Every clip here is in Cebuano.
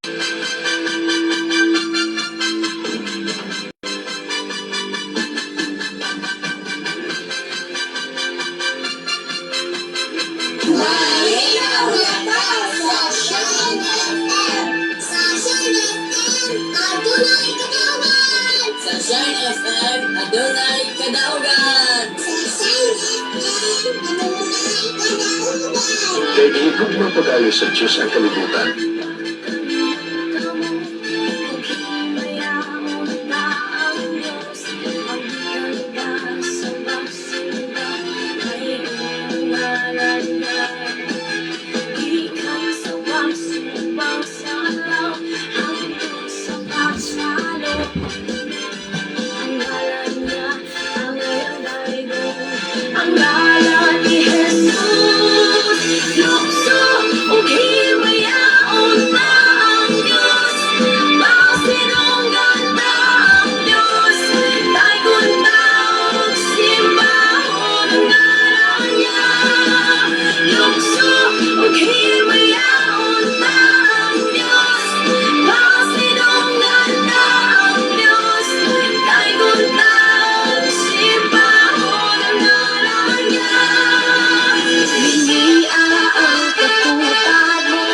Malinaw na ta sa Shine FM. Sa Shine FM, adunay kadaugan. Sa Shine FM, adunay kadaugan. Sa Shine FM, adunay kadaugan. Kay gihigugma pag-ayo sa Diyos ang kalibutan. Ang ngalan ni Jesus, lukso ug himayaon ta ang Diyos. Pasinunggan ta ang Diyos, daygon ta og simbahon ang ngalan niya. Lukso ug himayaon ta ang Diyos, pasinunggan ta ang Diyos, daygon ta og simbahon ang ngalan niya. Linia ang katupad mo,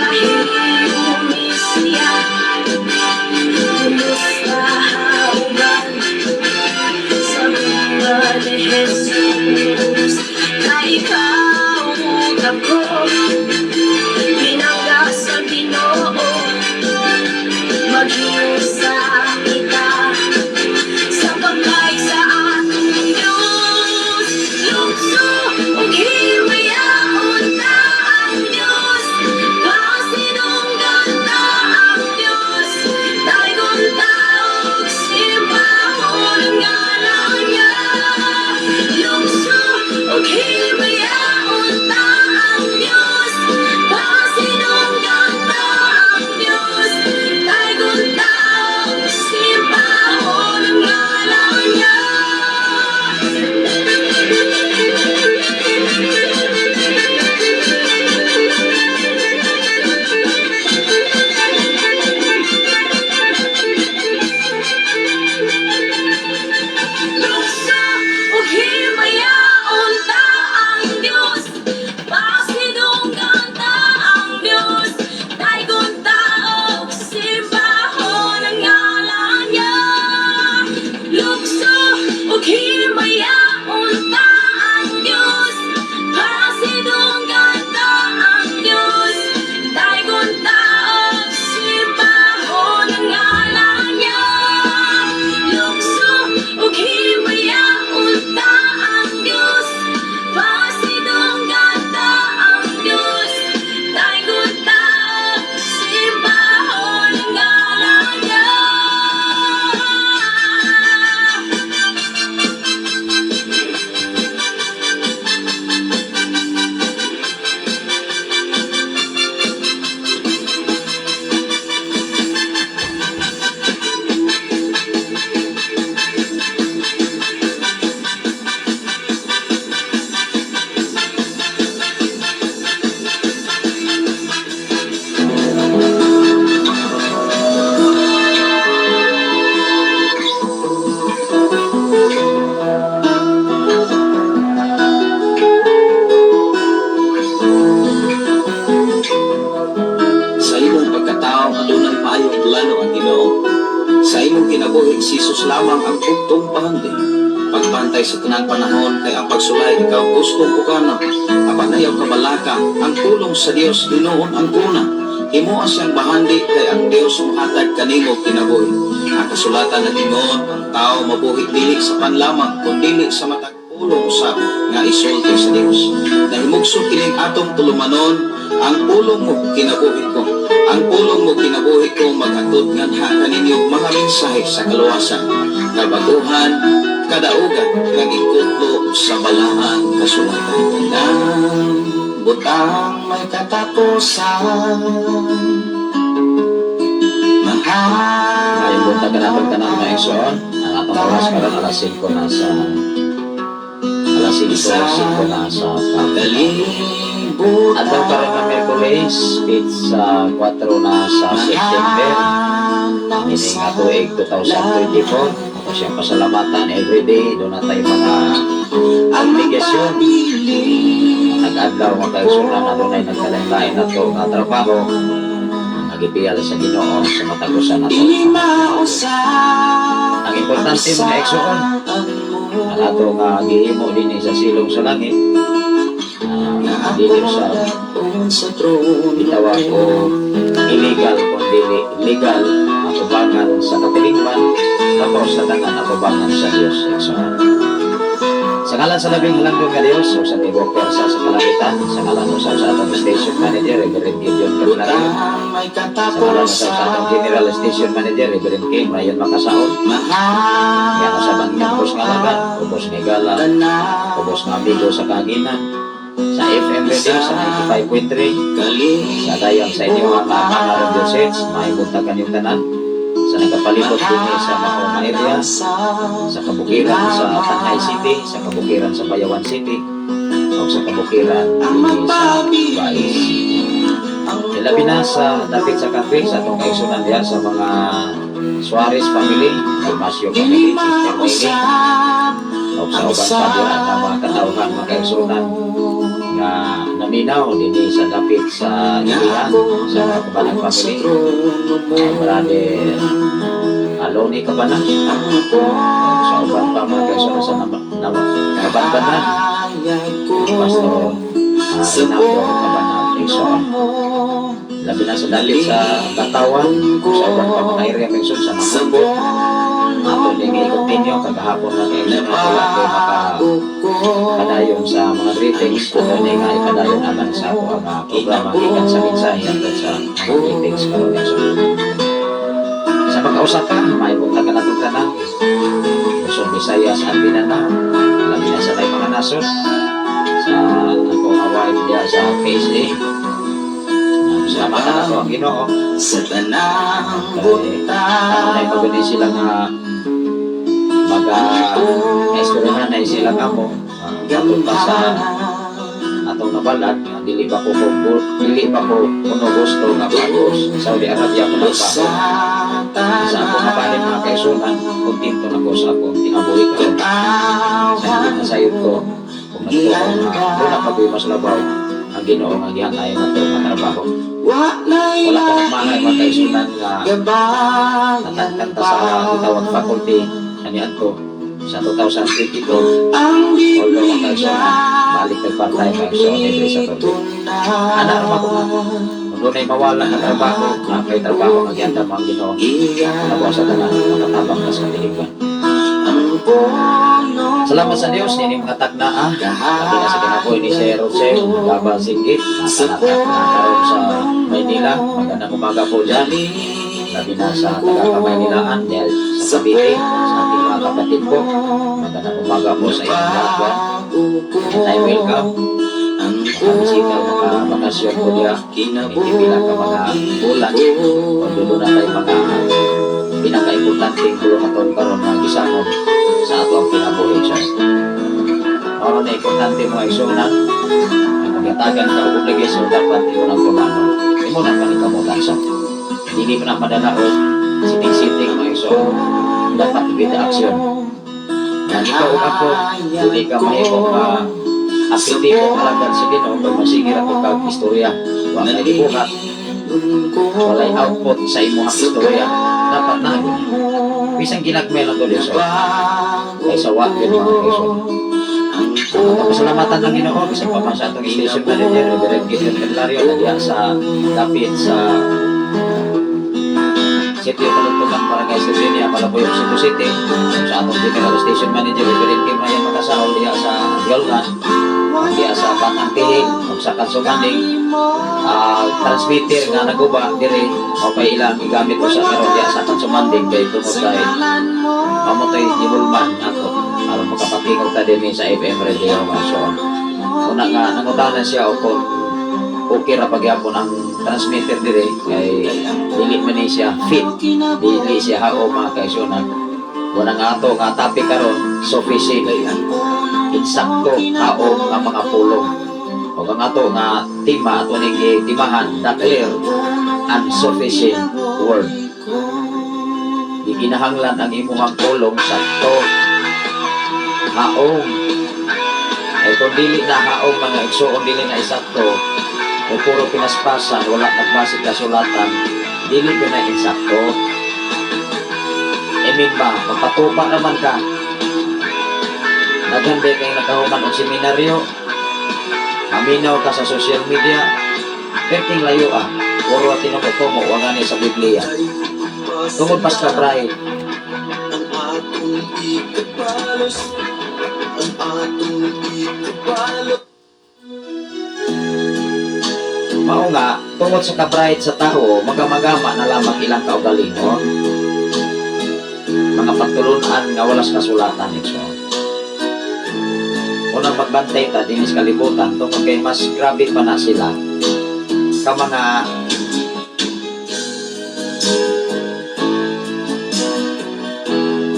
mahiyumi siya. Kumusta haugan sa mga ni Jesus? Kay ikaw ug ako, pinangga sa Ginoo, maghiusa kita sa pagkay sa atong Diyos. Lukso ug himayaon ta ang Diyos, pasinunggan ta ang Diyos, daygon ta og simbahon ang ngalan niya. Lukso ug himayaon ta ang Diyos, pasinunggan ta ang Diyos, daygon ta og simbahon ang ngalan niya. Lukso ug himayaon ta ang Diyos, pasinunggan ta ang Diyos, daygon ta og simbahon ang ngalan niya. Lukso ug himayaon ta ang Diyos, pasinunggan ta ang Diyos, daygon ta og simbahon ang ngalan niya. Lukso ug himayaon ta ang Diyos, pasinunggan ta ang Diyos, daygon ta og simbahon ang ngalan niya. Sa imong pagkatao, adunay maayong plano ang Ginoo. Sa imong kinabuhi, si Jesus lamang ang bugtong bahandi. Pagbantay sa tanang panahon kay ang pagsulay ikaw gustong ukana. Apan ayaw kabalaka, ang pulong sa Dios hinuon ang kuna. Himoa siyang bahandi kay ang Dios mohatag kanimo kinabuhi. Ang kasulatan nag-ingon, ang tao mabuhi dili sa pan lamang, kundi sa matag pulong usab nga isulti sa Dios. Nahimugso kining atong tulumanon, ang pulong mo kinabuhi ko. Ang pulong mo kinabuhi ko maghatod nganha kaninyo mga mensahe sa kaluwasan, kabaguhan, kadaugan nga gikutlo sa balaang kasulatan. Ang butang may katapusan. Mahal. Ay, buntag na pagtanang mga igsoon. Ang atong oras karon alas 5 na sa alas 5, 5 na sa Kalibutan. Adlaw karon nga Miyerkules, petsa 4 na sa September, ini nga tuig 2024. Ako siyang pasalamatan everyday. Duna tay mga obligasyon. Nag-adlaw, mga kaigsunan, na dunay nagkalain-lain na to nga trabaho. Nagipiyal sa Ginoo sa matag usa nato. Ang importante, mga igsoon, ang ato nga gihimo dinhi sa silong sa langit, dili sa gitawag o illegal kundi legal atubangan sa katilingban, tapos sa tanan atubangan sa Dios, igsoon. Sa ngalan sa labing halangdon nga Dios o sa tibuok pwersa sa kalangitan, sa ngalan usab sa atong station manager, Reverend Gideon Candelario, sa ngalan usab sa atong general station manager, Reverend King Ryan Makasaon, yan usab ang inyong ubos nga alagad, ubos nga igala, ubos nga amigo sa kahanginan, sa FM radio sa 95.3, sa dayang sa inyong mga radio sets, maibuntagan kanyong tanan, sa nagapalibot dinhi sa Mahoma area, sa kabukiran sa Tanjay City, sa kabukiran sa Bayawan City, o sa kabukiran dinhi sa Bais City. Ilabi na sa dapit sa cafe, sa atong kaigsunan diha sa mga Suarez family, Dalmasio family, Sister Willie, o sa uban pa diha nga mga katawhan, mga kaigsunan nga naminaw dinhi sa dapit sa Ilihan, sa mga Kabanag family, Brother Aloni Kabanag, sa uban pa mga kaigsunan sa Nabanbanan, Pastor Rinaldo Kabanag, igsoon. Labi na sa dapit sa Katawan, sa uban pa mga area minsan sa Mahubot, ato ning i-continue kagahapon, mga kaigsoon, nga wala ko maka padayon sa mga greetings. Ato ni nga ipadayon alang sa ako ang programa gikan sa mensahe hangtod sa mga greetings karon, igsoon. Sa makausa ka, maibuntagan natong tanan. Luzon, Visayas at Mindanao. Labi na sa mga nasod. Sa ako nga wife diya sa KSA. Salamatan ako ang Ginoo. Sa tanang Kay kanunay paguni sila nga maga naistoryahan na sila kamo. Matod pa sa atong nabalad nga dili ba ko kuno gusto nga bagos Saudi Arabia ko nagbaho. Sa akong mapanin, mga kaigsunan, kontento na ko sa akong kinabuhi karon sa hindi nasayod ko kung nagtuo nga duna pa ko'y mas labaw ang Ginoo nga gihangayon nato nga trabaho. Wala ko nagmahay, mga kaigsunan, nga natangtang ta sa gitawag faculty kaniadto sa 2022. Although, mga kaigsunan, balik kag part-time, mga kaigsunan, every Saturday. Ana ra ko nga kung dunay mawala nga trabaho na kay trabaho nga giandam ang Ginoo, labaw sa tanan makatabang ka sa katilingban. Salamat sa Dios nini mga taknaa, labi na sa kinabuhi ni Sir Jose Gabal Singgit, nakanatak na karon sa Maynila. Magandang umaga po dyan, labi na sa taga Kamaynilaan dahil sa Cavite, sa ating mga kapatid po. Magandang umaga po sa inyong lahat dyan. Anytime welcome. Makabisita o makabakasyon po diya. Hindi pila ka mga bulan. Kung duna tayo mga pinaka-importanteng buluhaton karon nga gisamon sa ato ang kinabuhi siya. Mao na importante, mga igsuonan, ang paghatagan ka og obligasyon, dapat imo nang tumanon. Imo nang paningkamutan sa. Dili pa na madala og siting-siting, mga igsoon. Dapat with action. Nga ikaw ug ako, dili ka mahimo nga apetibo alagad sa Ginoo kung masige ra ko kag istorya. Wa kay gibuhat, walay output sa imong istorya. Dapat na bisan ginagmay lang to Dios. Kaysa wa yun, mga kaigsoon. Ang pasalamatan ng Ginoo bisan pa man sa atong station manager, Reverend Gideon Candelario, na diha sa dapit sa Sitio Talugtugan, Barangay Sirenia, Malabuyoc, Cebu City. Sa atong general station manager, Reverend Kim Ryan Makasahol, diha sa Yolgan, diha sa Batang Tihig, ug sa Kansumaning, transmitter nga naguba diri o pay ilang gigamit ko sa karon diha sa Kansumanding kay tungod kay mamotoy gihulman ato aron makapatingog ta dinhi sa FM radio, mga. So una nga nangutana siya o kung okay ra pagyapon ang transmitter dire kay dili man ni siya fit, dili siya hao, mga kaigsunan. Una nga ato nga topic karon, sufficient, insakto, hao nga mga pulong. Ug ang ato nga tema, ato ning gitimahan, "The Clear and Sufficient Word." Gikinahanglan ang imong pulong sakto, haong. Eh kung dili na haong, mga igsuon, dili na isakto, o puro pinaspasan, wala nagbase kasulatan, dili ko na insakto. Emin ba, magpatupa naman ka. Daghan ba kay nakahuman og seminaryo, maminaw ka sa social media, perting layo ah, puro at tinumo-tumo, wa gani sa Biblia. Tungod pas ka bright, Ang atong ikabalos, ang atong ikabalos. Mao nga, tungod sa kabright sa tao, magamagama na lamang ilang kaugalingon. Mga pagtulunan nga wala sa kasulatan, igsoon. Unang magbantay ta dinis kalibutan tungod kay mas grabe pa na sila ka mga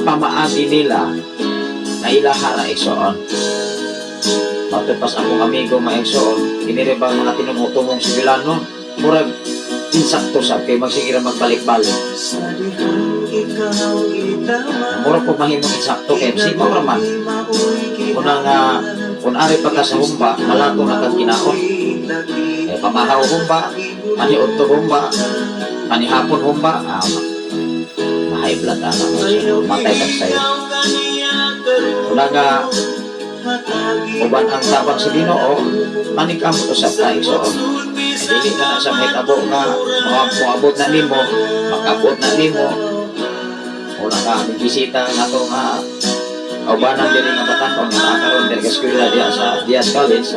pamaagi nila na ilahara, igsoon. Matod pas akong amigo, mga igsoon, kiniri ba mga tinumutumong Sibilano, murag insakto sa kay magsige ra magbalik-balik. Sa dihang ikaw gidama. Murag po mahimong insakto kay sibaw ra man. Una nga, kung ari pa ka sa humba, malato na kang kinaon. Eh, pamahaw humba, paniudto humba, panihapon humba, ah, mahay blood ana mo siya. Matay kag sayo. Una nga, uban ang tabang sa Ginoo, manikamot usab ta, igsoon. Ay, dili na na sa mahitabo nga moabot na nimo, makabot na nimo. Una ka, bisita nato nga kaubanan diri nga batan-on nga naa karon diri ka eskwela diha sa Diaz College.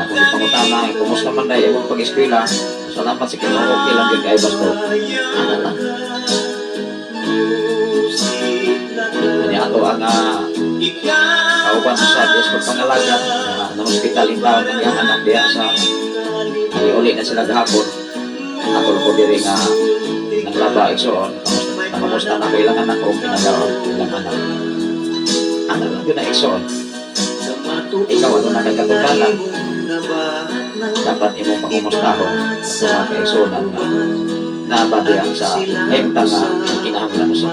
Ako ipangutana, eh, kumusta man dai imong pag-eskwela? Salamat sa Ginoo, okay lang gyud kay basto. Ana lang. Kanya ato ang kauban sa Diaz ko pangalagan na na hospital in town ang iyang anak diha sa uli na sila gahapon. Ako ko diri nga naglaba, igsoon. Kamusta na ko ilang anak, okay na daw ilang anak. Ana lang yun na, igsoon. Ikaw, ano na kay katungdanan, dapat imong pangumustahon at mga kaigsuonan nga naa ba diya sa kahimtang nga ang kinahanglan sa.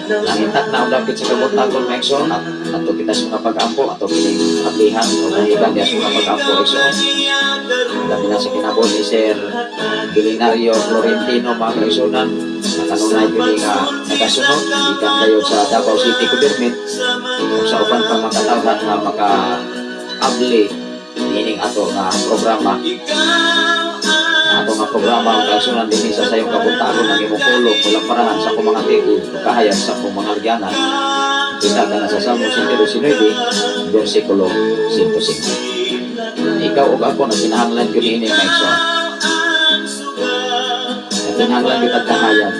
Langitak na ang dapit sa kabuntagon, mga igsoon, at ato kita sa mga pag-ampo, ato kining ablihan o kahigan diya sa mga pag-ampo, igsoon. Dami na sa kinabuhi ni Sir Bilinario Florentino, mga kaigsuonan, na kanunay kini nga nagasunod gikan dayon sa Davao City Government ug sa uban pang mga katawhan nga maka-abli niining ato nga programa. Ato nga programa ang kaigsuonan dinhi sa Sayong Kabuntagon, ang imong pulong walang parahan sa akong mga tigil kahayag sa akong mga alyanan. Kita ka na sa Salmo 119 versikulo 105. Ikaw ug ako nagkinahanglan gyud niini, mga igsoon. Nagkinahanglan gyud ang kahayag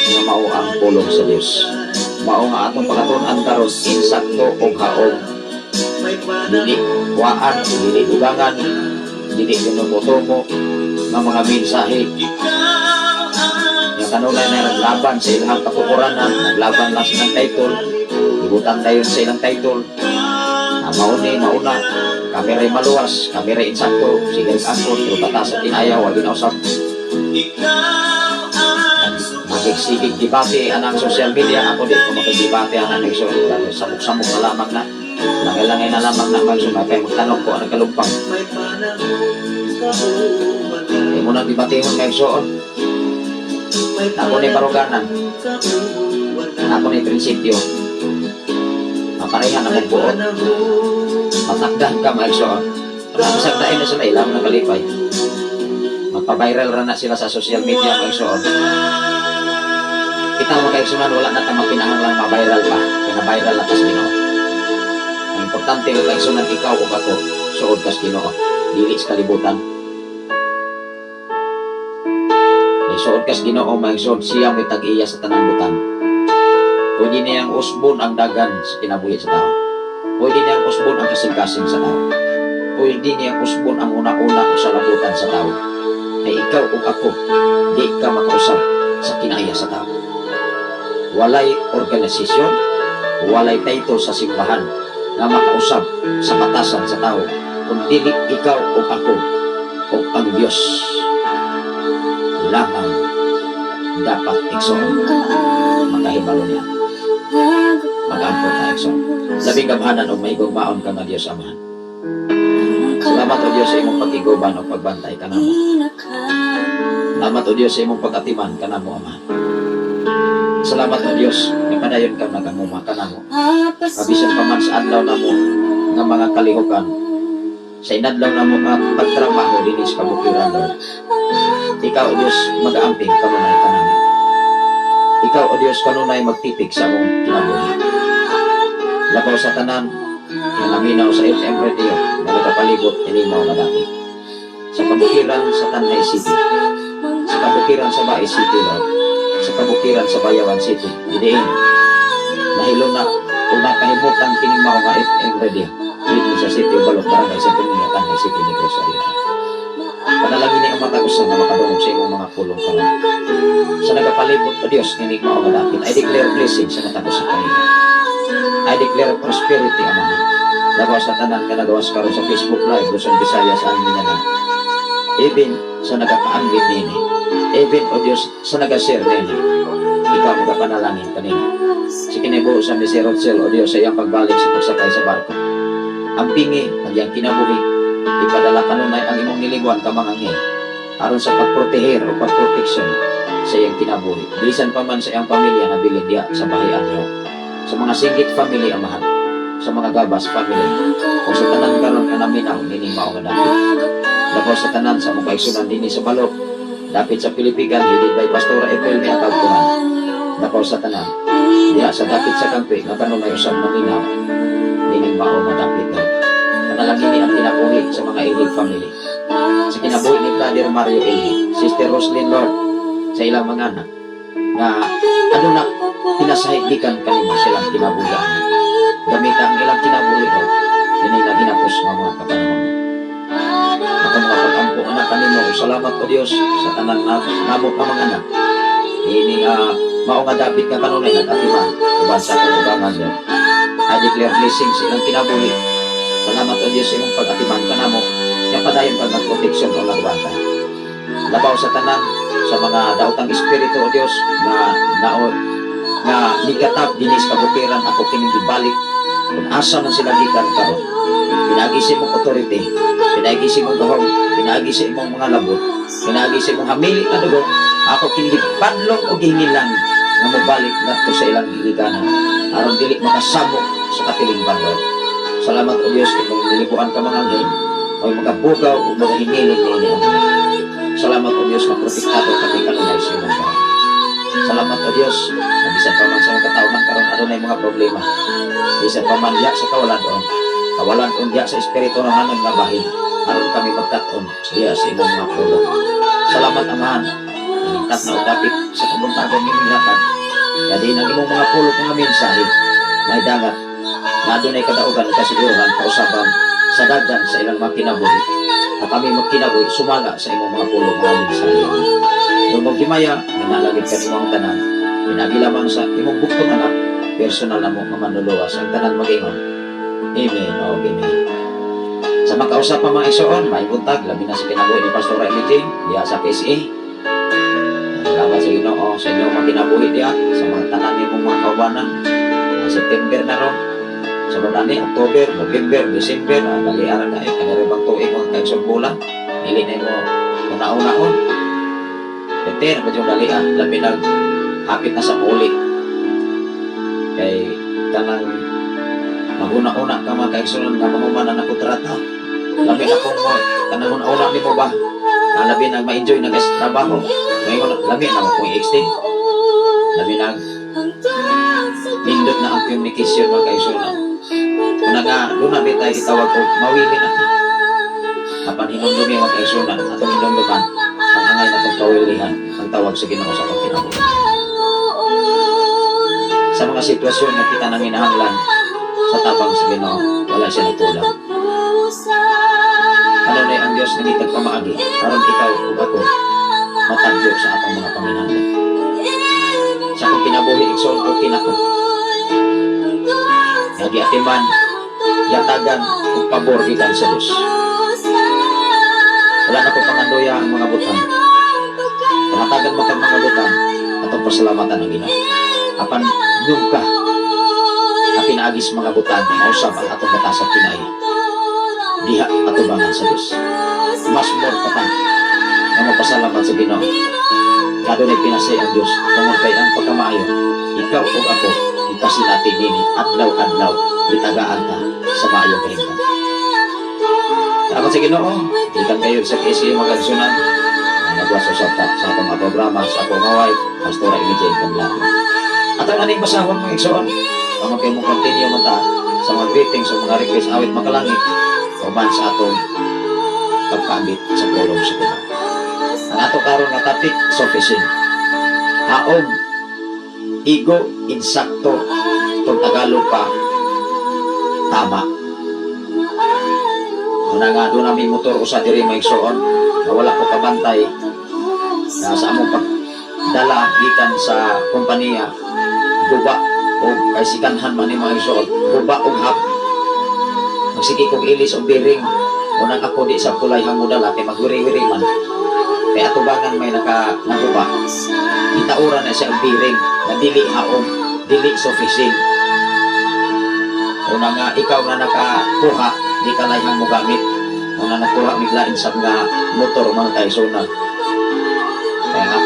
nga mao ang pulong sa Dios. Mao nga atong pagkatun-an karon, insakto og haong, dili waan, dili dugangan, dili tinumo-tumo nga mga mensahe nga kanunay na naglaban sa ilang kapukuranan, naglaban lang sa ilang title, ibutan dayon sa ilang title. Ah, mauni, mauna, kami ray maluwas, kami ray insakto, sige ako, pero batas sa kinayaw, wag ginausap. Magsigig debate anang social media, ako di ko makigdebate anang nagsuot. Samok-samok na lamang na. Langay-langay na lamang na mag kay magtanong ko anang kalumpang. Ay mo nang debatehon kay igsoon. Ako ni baruganan. Ako ni prinsipyo. Maparehan ang buot. Matakdan ka, mga igsoon. Bisag dain na sila ilang nakalipay. Magpa-viral ra na sila sa social media, mga igsoon. Kita, mga kaigsunan, wala na ta makinahanglang ma-viral pa. Kaya na-viral na tas Ginoo. Ang importante, mga kaigsunan, ikaw ug ako, suod kas Ginoo. Dili sa kalibutan. Kay suod kas Ginoo, mga igsoon, siya may tag-iya sa tanang butang. Pwede niyang usbon ang dagan sa kinabuhi sa tao. Pwede niyang usbon ang kasing-kasing sa tao. Pwede niyang usbon ang una-una o sa labutan sa tao. Kay ikaw ug ako, di ka makausab sa kinaiya sa tao. Walay organisasyon, walay title sa simbahan nga makausab sa batasan sa tao. Kung dili ikaw o ako o ang Diyos lamang dapat, igsoon, makahibalo niya. Mag-ampo ta, igsoon. Labing gamhanan o mahigugmaon ka nga Diyos Amahan. Salamat, O Diyos, sa imong pagkiguban o pagbantay kanamo. Salamat, O Diyos, sa imong pag-atiman kanamo, Ama. Salamat, O Diyos, nga padayon ka nagamuma kanamo. Mabisan pa man sa adlaw namo nga mga kalihukan, sa inadlaw namo nga pagtrabaho dinhi sa kabukiran, Lord. Ikaw, O Diyos, mag-aamping kanunay kanamo. Ikaw, O Diyos, kanunay magtipig sa among kinabuhi. Labaw sa tanan nga naminaw sa FM Radio na nagapalibot ini mao nga dapit. Sa kabukiran sa Tanay City, sa kabukiran sa Bais City, Lord, sa kabukiran sa Bayawan City, diin nahiluna o nakahimutan kining mao nga FM Radio dinhi sa City of Balok, Barangay sa Tumina, Tanay City, Negros Oriental. Panalangin ni ang matag usa nga makadungog sa imong mga pulong karon. Sa nagapalibot, O Diyos, nining mao nga dapit, I declare blessing sa matag usa kanila. I declare prosperity, Amahan. Labaw sa tanan nga nagawas karon sa Facebook Live, Luzon, Visayas, and Mindanao. Even sa nagakaambit nini. Even, O Diyos, sa nagashare nini. Ikaw magapanalangin kanila. Sa kinabuhi sa Mr. Rochelle, O Diyos, sa iyang pagbalik sa pagsakay sa barko. Ampingi ang iyang kinabuhi. Ipadala kanunay ang imong niliguan ka mga anghel aron sa pagproteher o pagproteksyon sa iyang kinabuhi. Bisan pa man sa iyang pamilya na bilin diya sa bahian niyo. Sa mga Singit family, Amahan, sa mga Gabas family, o sa tanan karon nga naminaw nining mao nga dapit. Labaw sa tanan sa mga kaigsunan dinhi sa Balok, dapit sa Pilipigan, headed by Pastora Ethel Miatagtuhan. Labaw sa tanan, diha sa dapit sa Kampi, nga kanunay usab naminaw nining mao nga dapit na. Panalangini ang kinabuhi sa mga Ilig family. Sa kinabuhi ni Brother Mario Ilig, Sister Roslyn, Lord, sa ilang mga anak, nga aduna pinasahig gikan kanimo silang kinabuhi. Gamita ang ilang kinabuhi, Lord, dini na ginapos nga mga kapanahon. Ako mga pag-ampo anak kanimo, salamat, O Dios, sa tanan na namo ka mga anak. Ini nga mao nga dapit nga kanunay nag-atiman uban sa akong ugangan, Lord. I declare blessings sa ilang kinabuhi. Salamat, O Dios, sa imong pag-atiman kanamo. Nga padayon kag nagproteksyon o nagbantay. Labaw sa tanan sa mga daotang espiritu, O Dios, nga nao nga migatap dinhi sa kabukiran, ako kining gibalik kung asa man sila gikan karon. Pinaagi sa imong authority, pinaagi sa imong gahom, pinaagi sa imong mga labot, pinaagi sa imong hamili na dugo, ako kini gipadlong o gihingilan nga mobalik ngadto sa ilang gigikanan aron dili makasabok sa katilingban, Lord. Salamat, O Dios, kay imong nilibuan ka mga anghel o magabugaw o mga hingilin niini ang. Salamat, O Dios, na protektado kami kanunay sa imong gahom. Salamat, O Dios, na bisan pa man sa mga katauhan karon adunay mga problema. Bisan pa man diha sa kawalan-on, kawalan-on diha sa espiritu ng hanon nga bahin, aron kami magkat-on diha sa imong mga pulong. Salamat, Amahan, nangingtat na og dapit sa kabuntagon imong gihatag. Kaya ang imong mga pulong nga mensahe, may dangat na adunay kadaugan kasiguruhan kausaban sa dagan sa ilang mga kinabuhi. Na kami magkinabuhi sumala sa imong mga pulong nga mensahe. Dungog himaya, minalagid kanimo ang tanan. Pinaagi lamang sa imong bugtong anak, personal na mo nga manluluwas, ang tanan mag-ingon. Amen o amen. Sa makausap pa, mga igsoon, may buntag, labi na sa kinabuhi ni Pastor Emily Jane, diha sa KSA. Salamat sa Ginoo sa inyong mga kinabuhi diha, sa mga tanan nimong mga kaubanan. September na ron. Sa ani, October, November, December, dali ara kayo, kanira bang tuig mga kaigsoon bulan. Dili na mo una-unaon. Beter, medyo dali labi nag hapit na sa muli. Kay kanang maguna-una ka, mga kaigsunan, nga mahuman na kontrata. Labi na kung mo, kanang una-una nimo ba? Na labi na ma-enjoy na sa trabaho. Ngayon, labi na mo kung i-extend. Labi na nindot na ang communication, mga kaigsunan. Una nga, doon na tayo gitawag og mawili na ka. Apan hinumdumi, mga kaigsunan, atong hinumduman, ang angay na itong kawilihan, ang tawag sa Ginoo sa atong kinabuhi. Sa mga sitwasyon nga kita nang hinahanglan sa tabang sa Ginoo, wala siya nagkulang. Ano na ang Diyos nangitag pamaagi aron ikaw ug ako matagyo sa atong mga panginahanglan. Sa akong kinabuhi, igsoon ko kinako. Nga giatiman Yatagan og pabor gikan sa Dios. Wala na ko pangandoya ang mga butang. Panghatagan mo kang mga butang atong pasalamatan ang Ginoo. Apan nyug ka nga pinaagi sa mga butang, mausab ang atong batasag kinaiya. Diha atubangan sa Dios. Mas more pa ta nga mapasalamat sa Ginoo. Kadunay pinasay ang Dios tungod kay ang pagkamaayo, ikaw ug ako ipasinati nini adlaw-adlaw, gitagaan ta sa maayong kahimtang. Salamat sa Ginoo. Gikan kayo sa KSA, mga kaigsuonan. Nagwaso sa atong mga programa sa akong mga wife, Pastora Amy Jane Canlario. Ato na ning basahon, mga igsoon. Tungod kay mo continue man ta sa mga greetings o mga request awit makalangit o man sa atong pagpaambit sa pulong sa Ginoo. Ang ato karon nga topic, sufficient. Haom, igo, insakto, kung Tagalog pa, tama. Una nga doon namin motor usa diri, mga igsoon, na wala ko kabantay na sa among pagdala gikan sa kompanya, guba o kay sikanhan man ni, mga igsoon, guba og hub. Magsige kog ilis og bearing. Unang ako di sa kulay hangudala kay magwiri-wiri man, kay atubangan may naka naguba, itauran na siya ang bearing na dili haom, dili sufficient. Una nga ikaw na nakakuha, di ka layhang mogamit. Una nakuha miglain sa mga motor, mga kaigsuonan. Kaya ang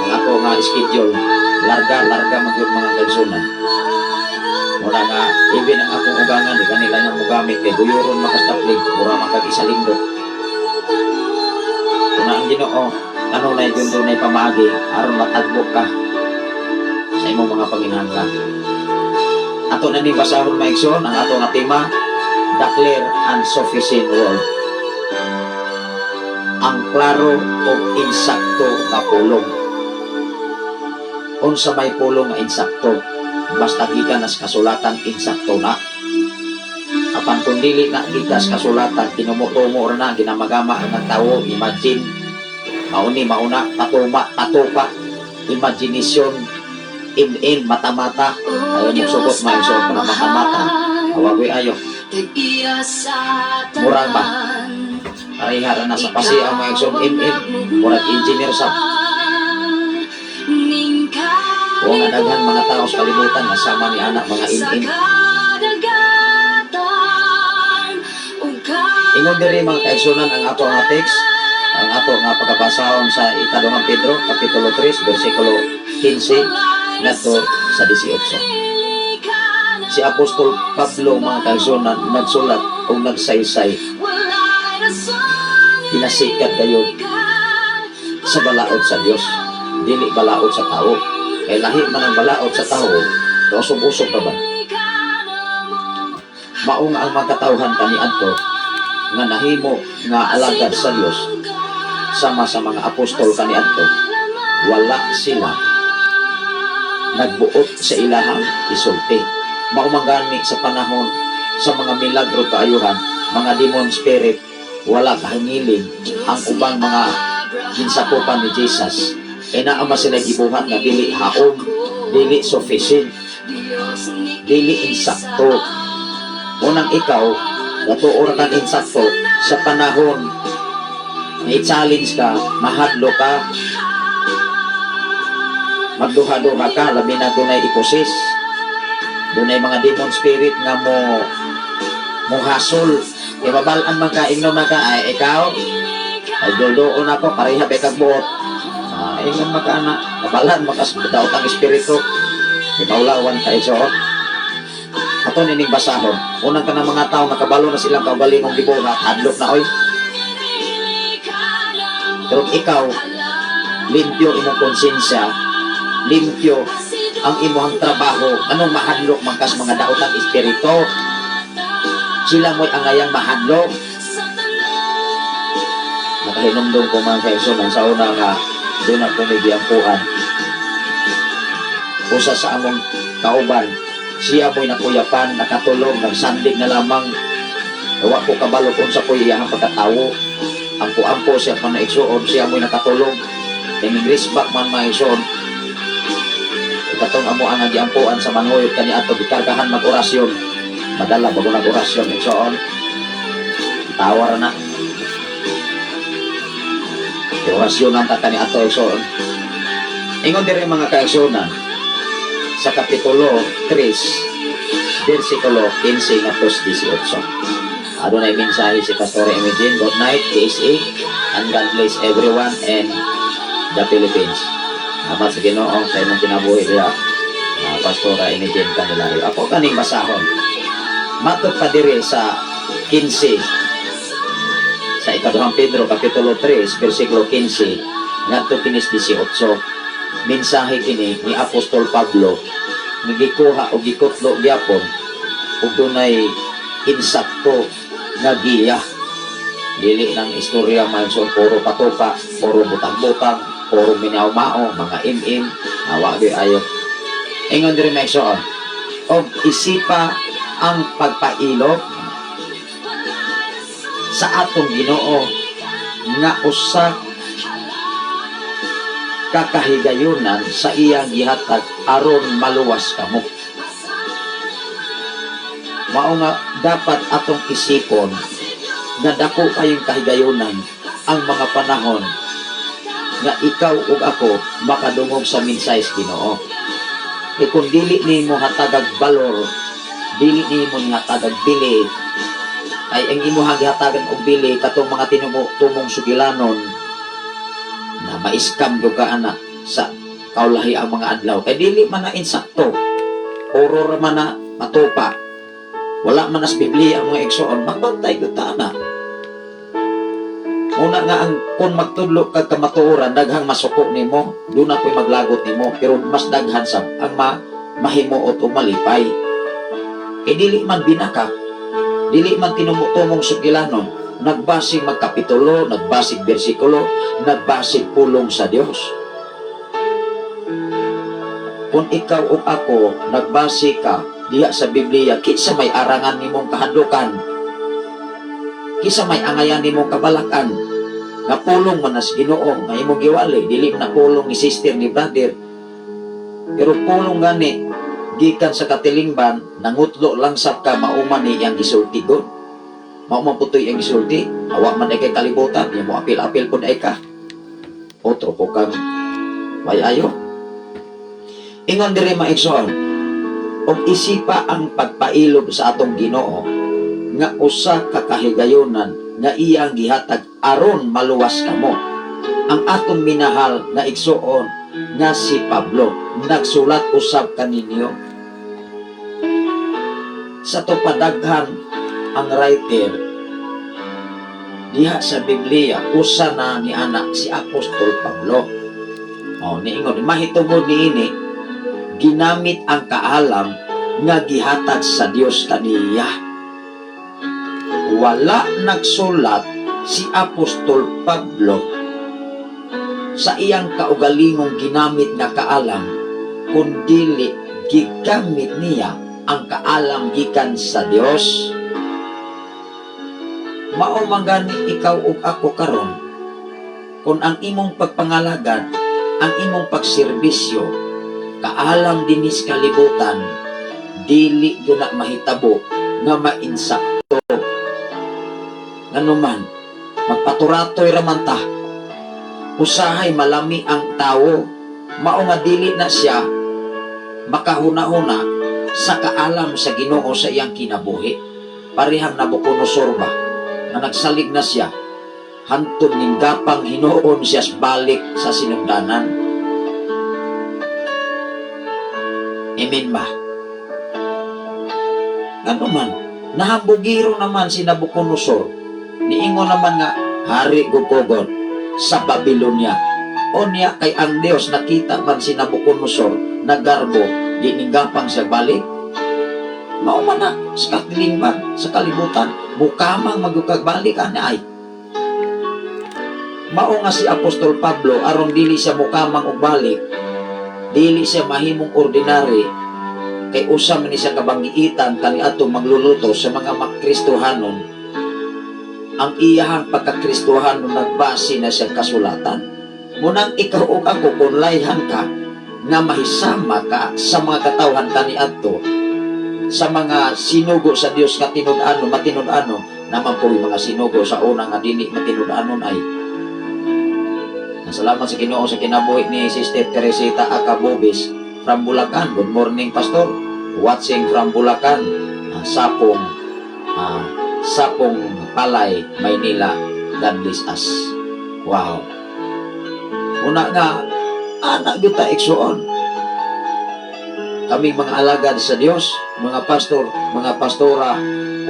ako nga schedule, larga larga magyud, mga kaigsuonan. Muna nga even ang akong ugangan di kanila nang mogamit kay guyuron makastaplig, mura man kag isa linggo. Una ang Ginoo ano na yun dunay pamaagi aron matagbo ka sa imong mga panginahanglan. Ato na ning basahon, mga igsoon, ang ato nga tema, the clear and sufficient word. Ang klaro o insakto nga pulong. Unsa may pulong nga insakto? Basta gikan sa kasulatan, insakto na. Apan kung dili na gikan sa kasulatan, tinumutumo ra na, ginamagama ang tao, imagine, mauni, mauna, patuma, patupa, imagination, in, mata-mata, ayaw mong sugot, mga igsoon, para mata-mata, awagoy ayo. Murag ba? Pareha ra na sa pasiang, mga igsoon, in, murag engineer sa. O nga daghan mga tao sa kalibutan nga sama ni anak mga in-in. Ingon diri, mga kaigsunan, ang ato nga text, ang ato nga pagkabasahon sa ikaduhang Pedro, Kapitulo 3, versikulo 15 ngadto sa 18. Si Apostol Pablo, mga kaigsunan, nagsulat o nagsaysay, pinasikat kayo sa balaod sa Dios, dili balaod sa tao. Kay lahi man ang balaod sa tao, usog-usog ka ba? Mao nga ang mga katawhan kaniadto nga nahimo nga alagad sa Dios sama sa mga apostol kaniadto, wala sila nagbuot sa ilahang isulti. Mao man gani sa panahon sa mga milagro kaayuhan, mga demon spirit, wala kahingilin ang ubang mga ginsakupan ni Jesus. Kay naa man sila gibuhat nga dili haom, dili sufficient, dili insakto. Unang ikaw, natuo ra kang insakto sa panahon na i-challenge ka, mahadlo ka, magduha-duha ka, labi na dunay i-possess. Dunay mga demon spirit nga mo mo hasol. Kay mabal-an man ka, ingnon man ka, "Ay ikaw, ay duldoon ako, pareha ba kag buot." Ah, ingon man ka ana, mabalan makas daot ang espiritu. Di maulawan ka iso. Ato nining basahon. Unang ka ng mga tao nakabalo na silang kaugalingong gibuhat, hadlok na oy. Pero ikaw, limpyo imong konsensya, limpyo ang imong trabaho, anong mahadlok man kas mga daotang espiritu? Sila mo'y angayang mahadlok. Nakahinumdum ko, mga kaigsuonan, sa una nga doon ako may giampuan. Usa sa among kauban, siya mo'y nakuyapan, nakatulog, nagsandig na lamang. Wa ko kabalo kung sa ko'y iyang pagkatawo. Ampo-ampo siya pa na igsuon, siya mo'y nakatulog. Kay ning back man, mga igsuon. Katong amo ang giampuan sa manghuyot kaniadto, gikargahan mag-orasyon. Madala bago nag-orasyon, igsoon. Tawa ra na. Orasyon ang ta kaniadto, igsoon. Ingon diri, mga kaigsuonan, sa Kapitulo 3, versikulo 15 ngadto 18. Adunay mensahe si Pastor Imogene. Good night, KSA, and God bless everyone and the Philippines. Amat sa Ginoo sa imong kinabuhi diha, Pastora Imogene Candelario. Ako kaning basahon. Matod pa diri sa 15 sa Ikaduhang Pedro Kapitulo 3 versikulo 15 ngadto kinis 18, mensahe kini ni Apostol Pablo nga gikuha o gikutlo gyapon ug dunay insakto nga giya. Dili nang istorya man so puro patupa, puro butang-butang, puro minaw-mao, mga im-im, awa gyud ayo. Ingon diri, mga igsoon, og isipa ang pagpailog sa atong Ginoo nga usa ka kahigayunan sa iyang gihatag aron maluwas kamo. Mao nga dapat atong isipon nga dako kayong kahigayunan ang mga panahon nga ikaw ug ako makadungog sa mensahe sa Ginoo. E kung dili nimo hatagag balor, dili nimo hatagag bili, ay ang imuhang gihatagan og bili katong mga tinumo tumong sugilanon na ma-scam gyud ka ana sa kaulahi ang mga adlaw kay dili man na insakto, puro ra man na matupa, wala man nas Biblia ang mga igsoon. Magbantay gyud ta ana. Una nga ang kung magtudlo kag kamatuoran, daghang masuko nimo, duna ko'y maglagot nimo, pero mas daghan sab ang mahimuot o malipay kay dili man binaka, dili man tinumutumong sugilanon, nagbasig magkapitulo, nagbasig bersikulo, nagbasig pulong sa Dios. Kung ikaw o ako nagbase ka diha sa Biblia, kinsa may arangan nimong kahadlukan? Kinsa may angayan nimong kabalakan? Nga pulong man nas Ginoo nga imong giwali, dili man na pulong ni sister, ni brother. Pero pulong gani gikan sa katilingban, nangutlo lang sab ka, mauman ni iyang gisulti god. Mao man putoy iyang gisulti, awa man ay kay kalibutan, iya mo apil-apil pud ay ka. Otro ko kang way ayo. Ingon diri, mga igsoon, og isipa ang pagpailob sa atong Ginoo nga usa ka kahigayunan nga iyang gihatag aron maluwas kamo. Ang atong minahal nga igsoon nga si Pablo nagsulat usab kaninyo. Sa to padaghan ang writer diha sa Biblia, usa na ni anak si Apostol Pablo. O niingon mahitungod niini, ginamit ang kaalam nga gihatag sa Dios kaniya. Wala nagsulat si Apostol Pablo sa iyang kaugalingong ginamit nga kaalam, kundili gigamit niya ang kaalam gikan sa Dios. Mao man gani ikaw ug ako karon, kung ang imong pagpangalagad, ang imong pagserbisyo, kaalam dinis kalibutan, dili gyud na mahitabo nga mainsakto. Nganuman magpaturatoy ra man ta, usahay malami ang tawo, mao nga dili na siya makahuna-huna sa kaalam sa Ginoo sa iyang kinabuhi. Parehang Nabucodonosor ba nga nagsalig na siya hantod ning gapang hinuon siya balik sa sinugdanan. Amen ba? Ngano man, nahambugiro naman si Nabucodonosor. Niingon naman nga, hari gugogod sa Babylonia. Onya kay ang Dios nakita man si Nabucodonosor nagarbo, di ninggapang siya balik. Mao man na sa katilingban, sa kalibutan, mukamang magukag balik ani ay. Mao nga si Apostol Pablo, aron dili siya mukamang og balik, dili siya mahimong ordinary, kay usa man ni siya kabanggiitan kaniadtong magluluto sa mga makristohanon. Ang iyahang pagkakristohanon nagbase na siya kasulatan. Munang ikaw ug ako, kung layhan ka, Nga mahisama ka sa mga katawhan kaniadto, sa mga sinugo sa Dios nga tinud-anon, matinud-anon naman po yung mga sinugo sa una nga dili matinud-anon ay. Salamat sa Ginoo sa kinabuhi ni Sister Teresita Acabobis from Bulacan. Good morning, Pastor. Watching from Bulacan, Sapong Palay, Maynila. God bless us. Wow. Una nga, anak gyud ta, igsuon. Kaming mga alagad sa Dios, mga pastor, mga pastora,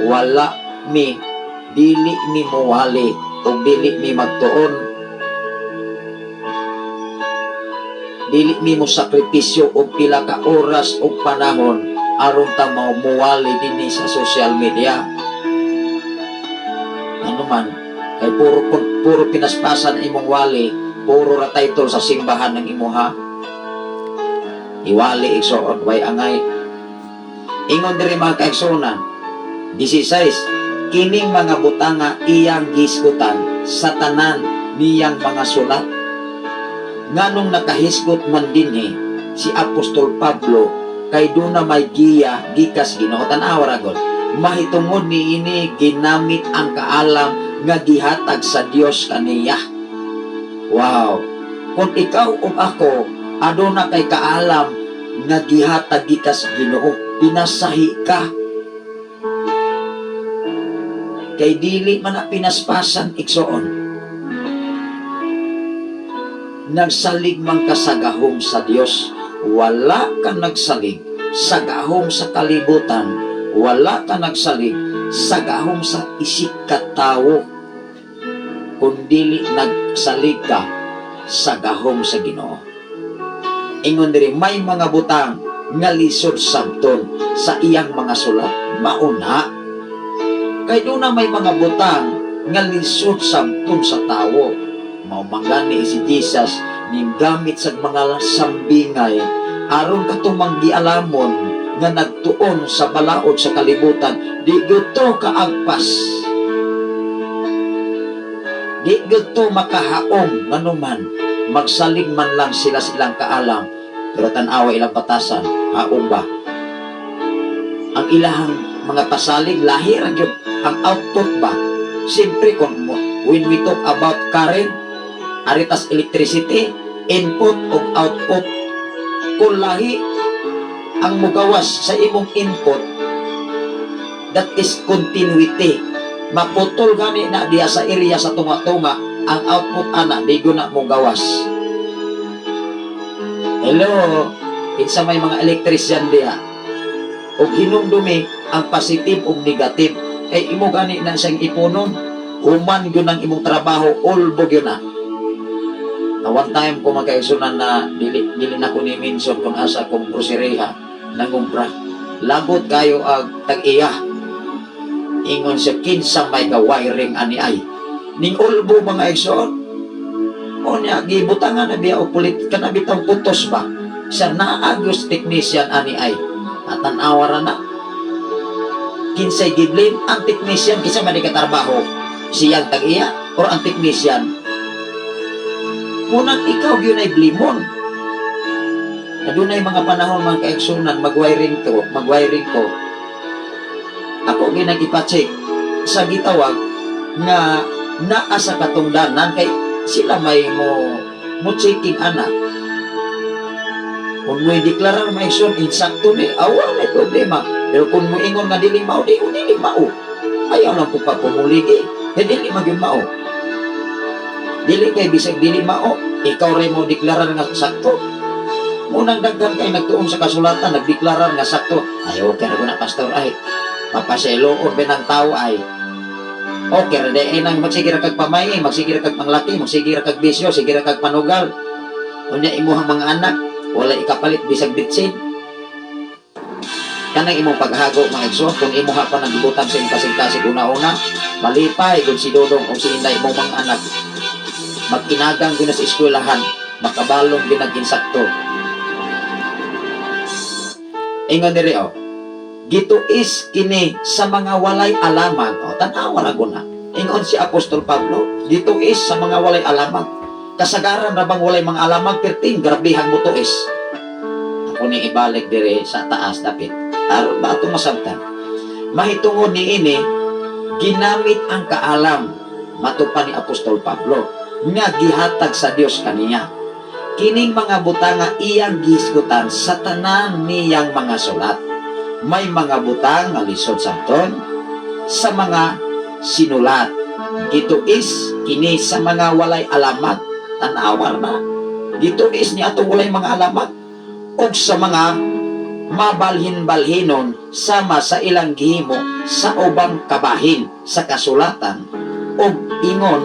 wala mi, dili mi muwali o dili mi magtuon, dili mi mo sakripisyo og pila ka oras o panahon aron ta muwali dinhi sa social media. Ano man, kay puro pinaspasan imong wali, puro ra title sa simbahan ng imuha. Iwali, igsoon, way angay. Ingon diri, mga kaigsuonan, 16, kining mga butanga iyang gisgutan sa tanan niyang mga sulat. Nganong nakahisgot man dinhi si Apostol Pablo kay duna may giya gikas Ginoo? Tan-awa ra gud. Mahitungod niini ginamit ang kaalam nga gihatag sa Dios kaniya. Wow! Kung ikaw ug ako aduna kay kaalam nga gihatag gikas Ginoo, pinasahi ka. Kay dili man na pinaspasan, igsoon. Nagsalig man ka sa gahom sa Dios. Wala ka nagsalig sa gahom sa kalibutan. Wala ka nagsalig sa gahom sa isip katawo. Kung dili nagsalig ka sa gahom sa Ginoo. Ingon diri, may mga butang nga lisod sabton sa iyang mga sulat. Mauna. Kay doon na may mga butang nga lisod sabton sa tawo. Mao man gani si Jesus ning gamit sa mga sambingay aron katong manggialamon nga nagtuon sa balaod sa kalibutan, di gyud to kaagpas, di gyud to makahaom, nganuman magsalig man lang sila sa ilang kaalam. Pero tan-awa ilang batasan, haom ba ang ilahang mga pasalig? Lahi ra gyud ang output ba? Siyempre, kung when we talk about current, aritas electricity, input o output, kung lahi ang mugawas sa imong input, that is continuity. Maputol gani na diya sa area sa tunga-tunga ang output ana, di na mo gawas. Hello, kinsa may mga electrician diha? Og hinumdumi ang positive ug negative kay imo gani na siyang ipunon, human gyud ang imong trabaho, ulbo gyud na. Na one time ko, mga kaigsunan, na dili dili na ko ni mention kung asa kong groceryha nangumpra. Lagot kayo ag tag-iya. Ingon siya, "Kinsa may ga-wiring ani ay?" Ning ulbo, mga igsoon. Unya gibutangan na biya og pulit kana bitang putos ba sa naagos technician ani ay. Tatan-awa ra na. Kinsay gi-blame? Ang technician. Kinsa man di katrabaho? Siyang tag-iya or ang technician? Unang ikaw gyud ay blimon. Adunay mga panahon, mga kaigsunan, mag-wiring ko. Ako gyud ipa-check sa gitawag nga naa sa katungdanan kay sila may mo mo checking ana. Kung mo deklarar may igsoon, insakto ni, awa may problema. Pero kung mo ingon nga dili mao, di dili mao. Ayaw lang ko pa pumuligi. Eh, dili man gyud mao. Dili kay bisag dili mao, ikaw rin mo deklarar nga sakto. Munang daghan kay nagtuon sa kasulatan, nagdeklarar nga sakto. Ay, okay ra ko na, pastor, ay. Papaseloon ba ng tao ay. Okay ra di nang magsige ra kag pamay, magsige ra kag panglaki, magsige ra kag bisyo, sige ra kag panugal. Unya imuhang mga anak, wala ikapalit bisag bitsin. Kanang imong paghago, mga igsoon, kung imuha pa nagbutan sa imong kasing-kasing una-una, malipay kung si Dodong o si Inday imong mga anak magkinagang gina sa eskwelahan, makabalong ginaginsakto. Ingon diri oh, gituis kini sa mga walay alamag. O, tan-awa ra na. Ingon si Apostol Pablo, gituis sa mga walay alamag. Kasagaran ra bang walay mga alamag, perting grabihang mo tuis. Ako ni ibalik dire sa taas dapit. Aron ba atong masabtan? Mahitungod ni ini, ginamit ang kaalam matupa ni Apostol Pablo nga gihatag sa Dios kaniya. Kining mga butanga iyang gihisgutan sa tanan niyang mga sulat. May mga butang nga lisod sabton sa mga sinulat. Gituis kini sa mga walay alamat, tan-awar na. Gituis ni atong walay mga alamat ug sa mga mabalhin-balhinon sama sa ilang gihimo sa ubang kabahin sa kasulatan ug ingon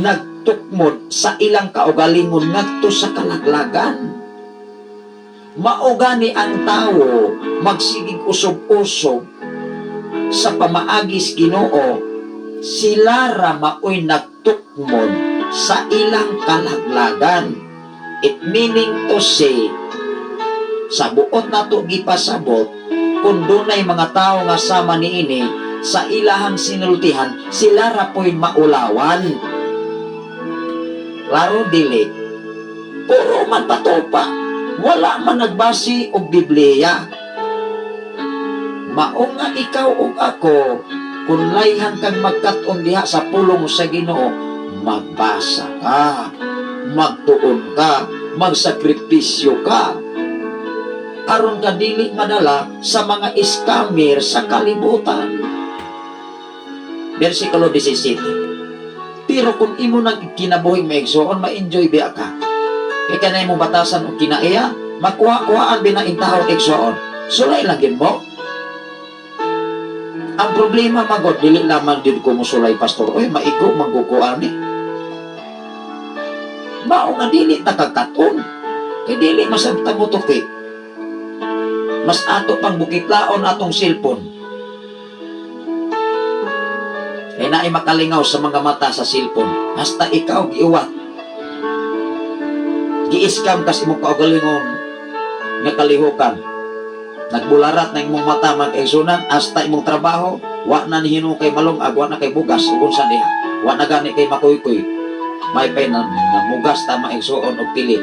nagtukmod sa ilang kaugalingon ngadto sa kalaglagan. Mao gani ang tawo magsigig usog-usog sa pamaagis Ginoo, sila ra maoy nagtukmod sa ilang kalaglagan. It meaning to say, sa buot nato gipasabot, kung dunay mga tawo nga sama niini sa ilahang sinultihan, sila ra po'y maulawan. Klaro dili? Puro man patopa, wala man nagbasi og Biblia. Mao nga ikaw ug ako, kung layhan kang magkat-on diha sa pulong sa Ginoo, magbasa ka, magtuon ka, magsakripisyo ka, aron ka dili madala sa mga scammer sa kalibutan. Versikulo 17. Pero kung imo nang kinabuhi, mga igsoon, ma-enjoy biya ka. Kay kanay mo batasan og kinaiya, makuha-kuhaan bina intawon, igsoon. Sulay lang gid mo. Ang problema magod, dili lamang din ko musulay, pastor. Oy, maigo magkukuan ni. Mao nga dili ta kagkaton. Kay dili masabtan mo tuki. Mas ato pang bukitlaon atong cellphone. Kay naay makalingaw sa mga mata sa cellphone. Hasta ikaw giuwat. Gi-scam kas imong kaugalingon nga kalihukan. Nagbularat na imong mata, mga kaigsuonan, hasta imong trabaho, wa na ni kay malungag, wa na kay bugas, ug unsa diha. Wa na gani kay makuykuy. May pay na namugas ta, mga igsuon, og pili.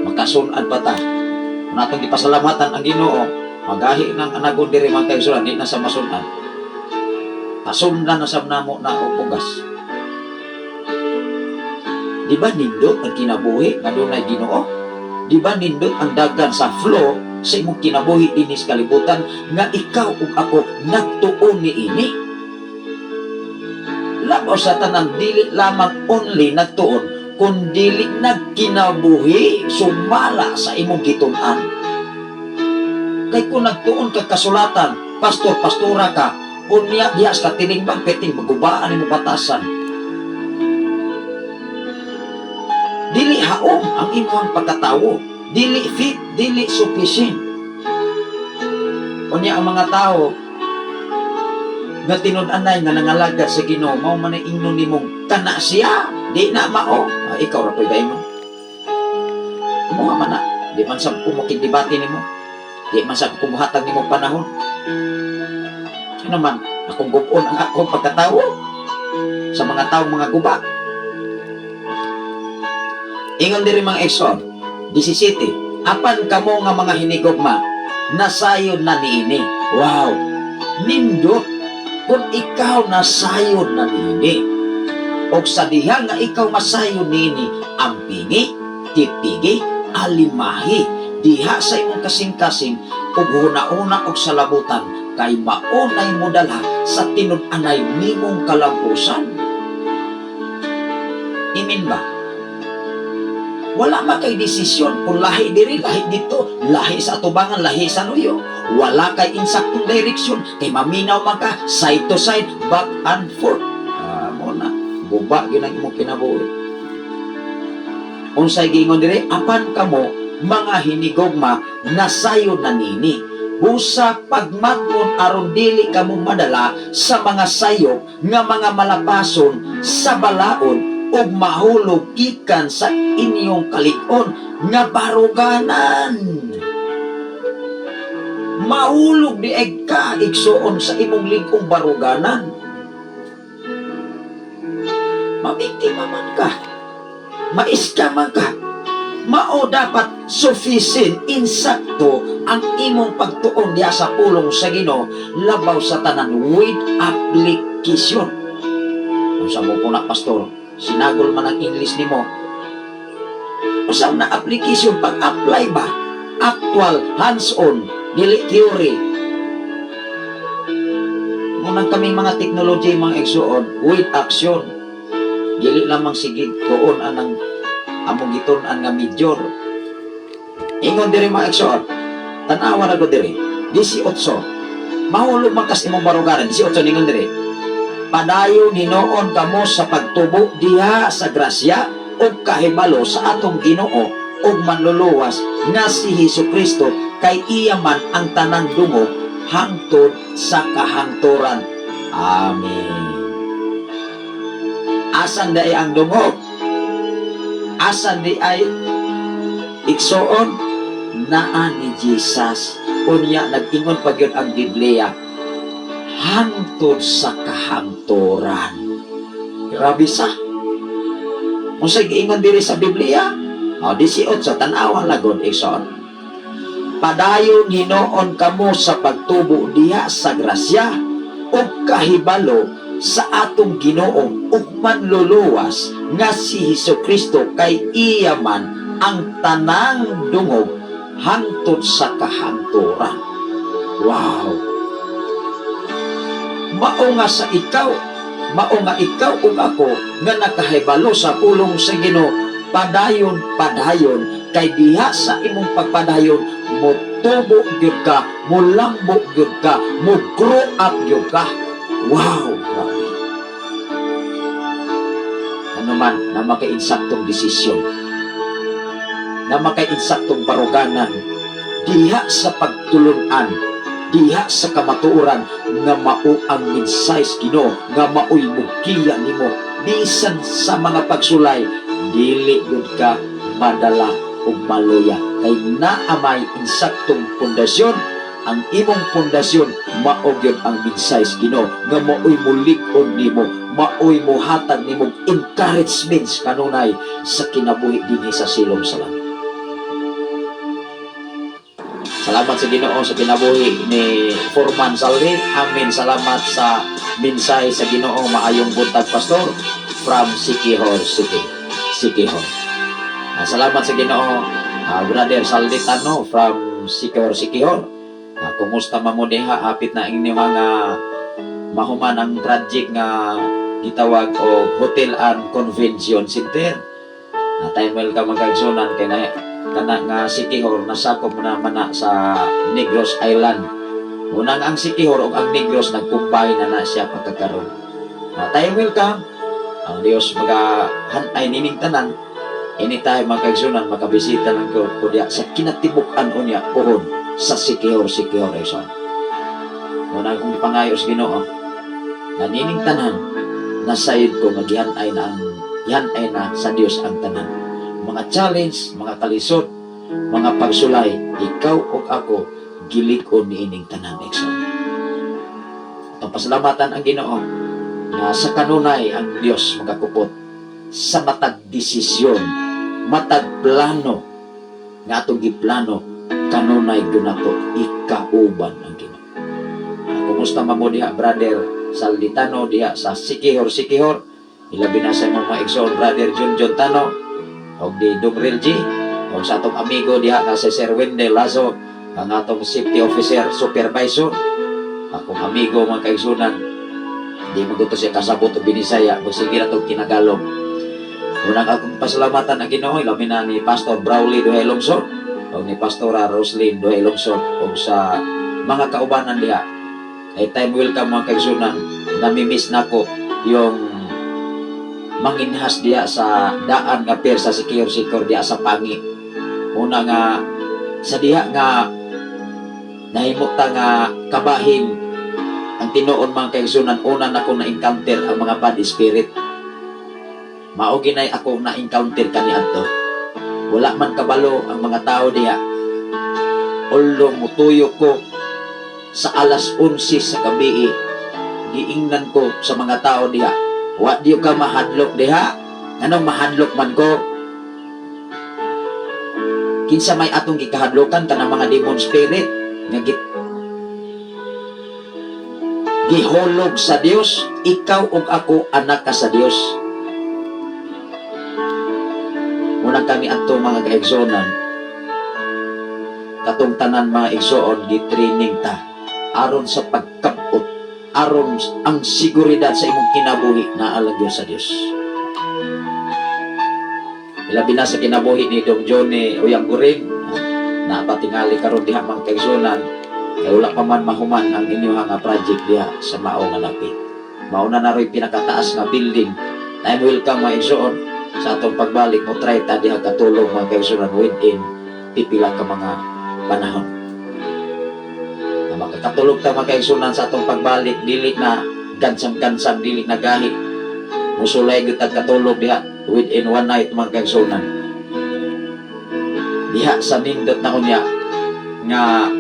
Makasunad pa ta. Kung atong gipasalamatan ang Ginoo, magahi ng anagon diri, mga kaigsuonan, di na sa masunad. Pasundan na sab namo na og bugas. Di ba nindot ang kinabuhi nga dunay Ginoo? Di ba nindot ang dagan sa flow sa imong kinabuhi dinis kalibutan nga ikaw ug ako nagtuon niini? Labaw sa tanan, dili lamang only nagtuon, kun dili nagkinabuhi sumala sa imong gitun-an. Kay kung nagtuon ka kasulatan, pastor, pastora ka, unya diha sa katilingban, peting magubaan imong batasan. Dili haom ang imong pagkatawo, dili fit, dili sufficient. Unya ang mga tao nga tinud-anay nga nangalagad sa Ginoo, mao man ang ingnon nimong kana siya, di na mao. Ah, ikaw ra po'y mo. Mo man na, di man sa ko makigdebate nimo. Di man sa ko muhatag nimo panahon. Ano man, akong gubon ang akong pagkatawo sa mga taong mga guba. Ingon diri, mga igsoon, 17, apan kamo nga mga hinigugma, nasayod na niini. Wow! Nindot kung ikaw nasayod na niini. Og sa diha nga ikaw masayod niini, ampingi, tipigi, alimahi, diha sa imong kasing-kasing ug huna-huna og salabutan kay maunay modala sa tinud-anay nimong kalampusan. Imin ba? Wala man kay desisyon kung lahi diri, lahi dito, lahi sa atubangan, lahi sa nuyo. Wala kay insaktong direksyon, kay maminaw man ka, side to side, back and forth. Ah, mo na, guba gyud ang imong kinabuhi. Unsay giingon diri? Apan kamo mga hinigugma, nasayod na nini. Busa pagmatngon aron dili kamo madala sa mga sayop nga mga malapason sa balaod ug mahulog gikan sa inyong kalig-on nga baruganan. Mahulog di ay ka, igsuon, sa imong lig-ong baruganan. Mabiktima man ka. Mais-scam man ka. Mao dapat sufficient, insakto ang imong pagtuon diha sa pulong sa Ginoo, labaw sa tanan with application. Unsa mo po na, pastor? Sinagol man ang English nimo. Unsa na application? Pag-apply ba? Actual, hands-on, dili theory. Munang kami mga technology, mga igsuon, with action. Dili lamang sige tuon anang among gitun-an nga major. Ingon diri, mga igsuon, tan-awa na ko diri. 18. Mahulog man kas imong baruganan. 18, ningon diri. Padayon hinuon kamo sa pagtubo diha sa grasya ug kahibalo sa atong Ginoo ug Manluluwas nga si Hesus Kristo, kay iya man ang tanang dungog hangtod sa kahangturan. Amen. Asan diay ang dungog? Asan diay, igsuon? Naa ni Jesus. Unya nag-ingon pa gyud ang Biblia, hangtod sa kahangturan. Grabe sa. Unsay giingon diri sa Biblia? O, 18, tan-awa lagod, igsoon. Padayon hinuon kamo sa pagtubo diha sa grasya ug kahibalo sa atong Ginoo ug Manluluwas nga si Hesus Kristo, kay iya man ang tanang dungog hangtod sa kahangturan. Wow! Mao nga sa ikaw, mao nga ikaw ug ako nga nakahibalo sa pulong sa Ginoo, padayon, padayon, kay diha sa imong pagpadayon, motubo gyud ka, molambo gyud ka, mo grow up gyud ka. Wow, grabe. Ano man na makainsaktong desisyon, na makainsaktong baruganan, diha sa pagtulunan, diha sa kamatuoran nga mao ang mensahe sa Ginoo, nga maoy mugiya nimo bisan sa mga pagsulay, dili gud ka madala og maluya kay naa may insaktong pundasyon. Ang imong pundasyon mao gyud ang mensahe sa Ginoo nga maoy mulig-on nimo, maoy muhatag nimo encouragements kanunay sa kinabuhi dinhi sa silong sa langit. Salamat sa Ginoo sa kinabuhi ni Foreman Saldi. Amen. Salamat sa mensahe sa Ginoo. Maayong buntag, pastor, from Siquijor City. Siquijor. Salamat sa Ginoo, Brother Saldi Tano from Siquijor, Siquijor. Kumusta man mo diha? Hapit na inyo nga mahuman ang project nga gitawag og Hotel and Convention Center. Na time welcome, mga kaigsunan, kay na kana nga Siquijor nasakop na man na sa Negros Island. Unang ang Siquijor ug ang Negros nagkumbay na na siya pagkakaroon. Time welcome. Ang Dios maga ay nining tanan. Anytime, mga kaigsunan, makabisita lang ko diya sa kinatibuk-an unya puhon sa Siquijor, Siquijor Rizal. Muna akong ipangayo sa Ginoo na nining tanan nasayod ko nga gihan-ay na ang gihan-ay na sa Dios ang tanan. Mga challenge, mga kalisod, mga pagsulay, ikaw ug ako gilig-on niining tanan, igsoon. Atong pasalamatan ang Ginoo nga sa kanunay ang Dios magakupot sa matag desisyon, matag plano nga atong giplano, kanunay gyud nato ikauban ang Ginoo. Kumusta man mo diha, Brother Salditano, diha sa Siquijor, Siquijor? Ilabi na sa imong mga igsoon, Brother Junjun Tano og di Dumril G, og sa atong amigo diha nga si Sir Wendell Lazo, ang atong safety officer supervisor, akong amigo, mga kaigsunan. Di mo gusto siya kasabot og Binisaya, magsige na tog tinagalog. Unang akong pasalamatan ang Ginoo, labi na ni Pastor Brawley Duhay Lungsod og ni Pastora Roslyn Duhay Lungsod og sa mga kaubanan diha. Ay time welcome, mga kaigsunan, namimiss nako yung manginhas diha sa daan nga pier sa Siquijor, Siquijor, diha sa Pangi. Una nga sa diha nga nahimo ta nga kabahin ang tinuod, mga kaigsunan, una nako na encounter ang mga bad spirit. Mao ginay ako na encounter kaniadto. Wala man kabalo ang mga tao diha. Although mutuyo ko sa alas 11 sa gabi, giingnan ko sa mga tao diha, "Wa diyo ka mahadlok diha?" Anong mahadlok man ko? Kinsa may atong gikahadlokan? Kanang mga demon spirit nga gihulog sa Dios. Ikaw ug ako, anak ka sa Dios. Muna kami adto, mga kaigsuonan, katong tanan, mga igsoon, gi-training ta aron sa pagkabot, aron ang seguridad sa imong kinabuhi naa lang gyud sa Dios. Ilabi na sa kinabuhi ni Dong Johnny Uyang Guring na patingali karon diha, mga kaigsuonan, kay wala pa man mahuman ang inyong nga project diha sa mao nga dapit. Mao na naroy pinakataas nga building. I'm welcome, mga igsoon, sa atong pagbalik mo try ta diha katulong, mga kaigsuonan, within pipila ka mga panahon. Na makakatulog ta, mga kaigsuonan, sa atong pagbalik, dili na gansam-gansam, dili na gahi. Musulay gyud tag katulog diha within one night, mga kaigsuonan. Diha sa nindot na unya nga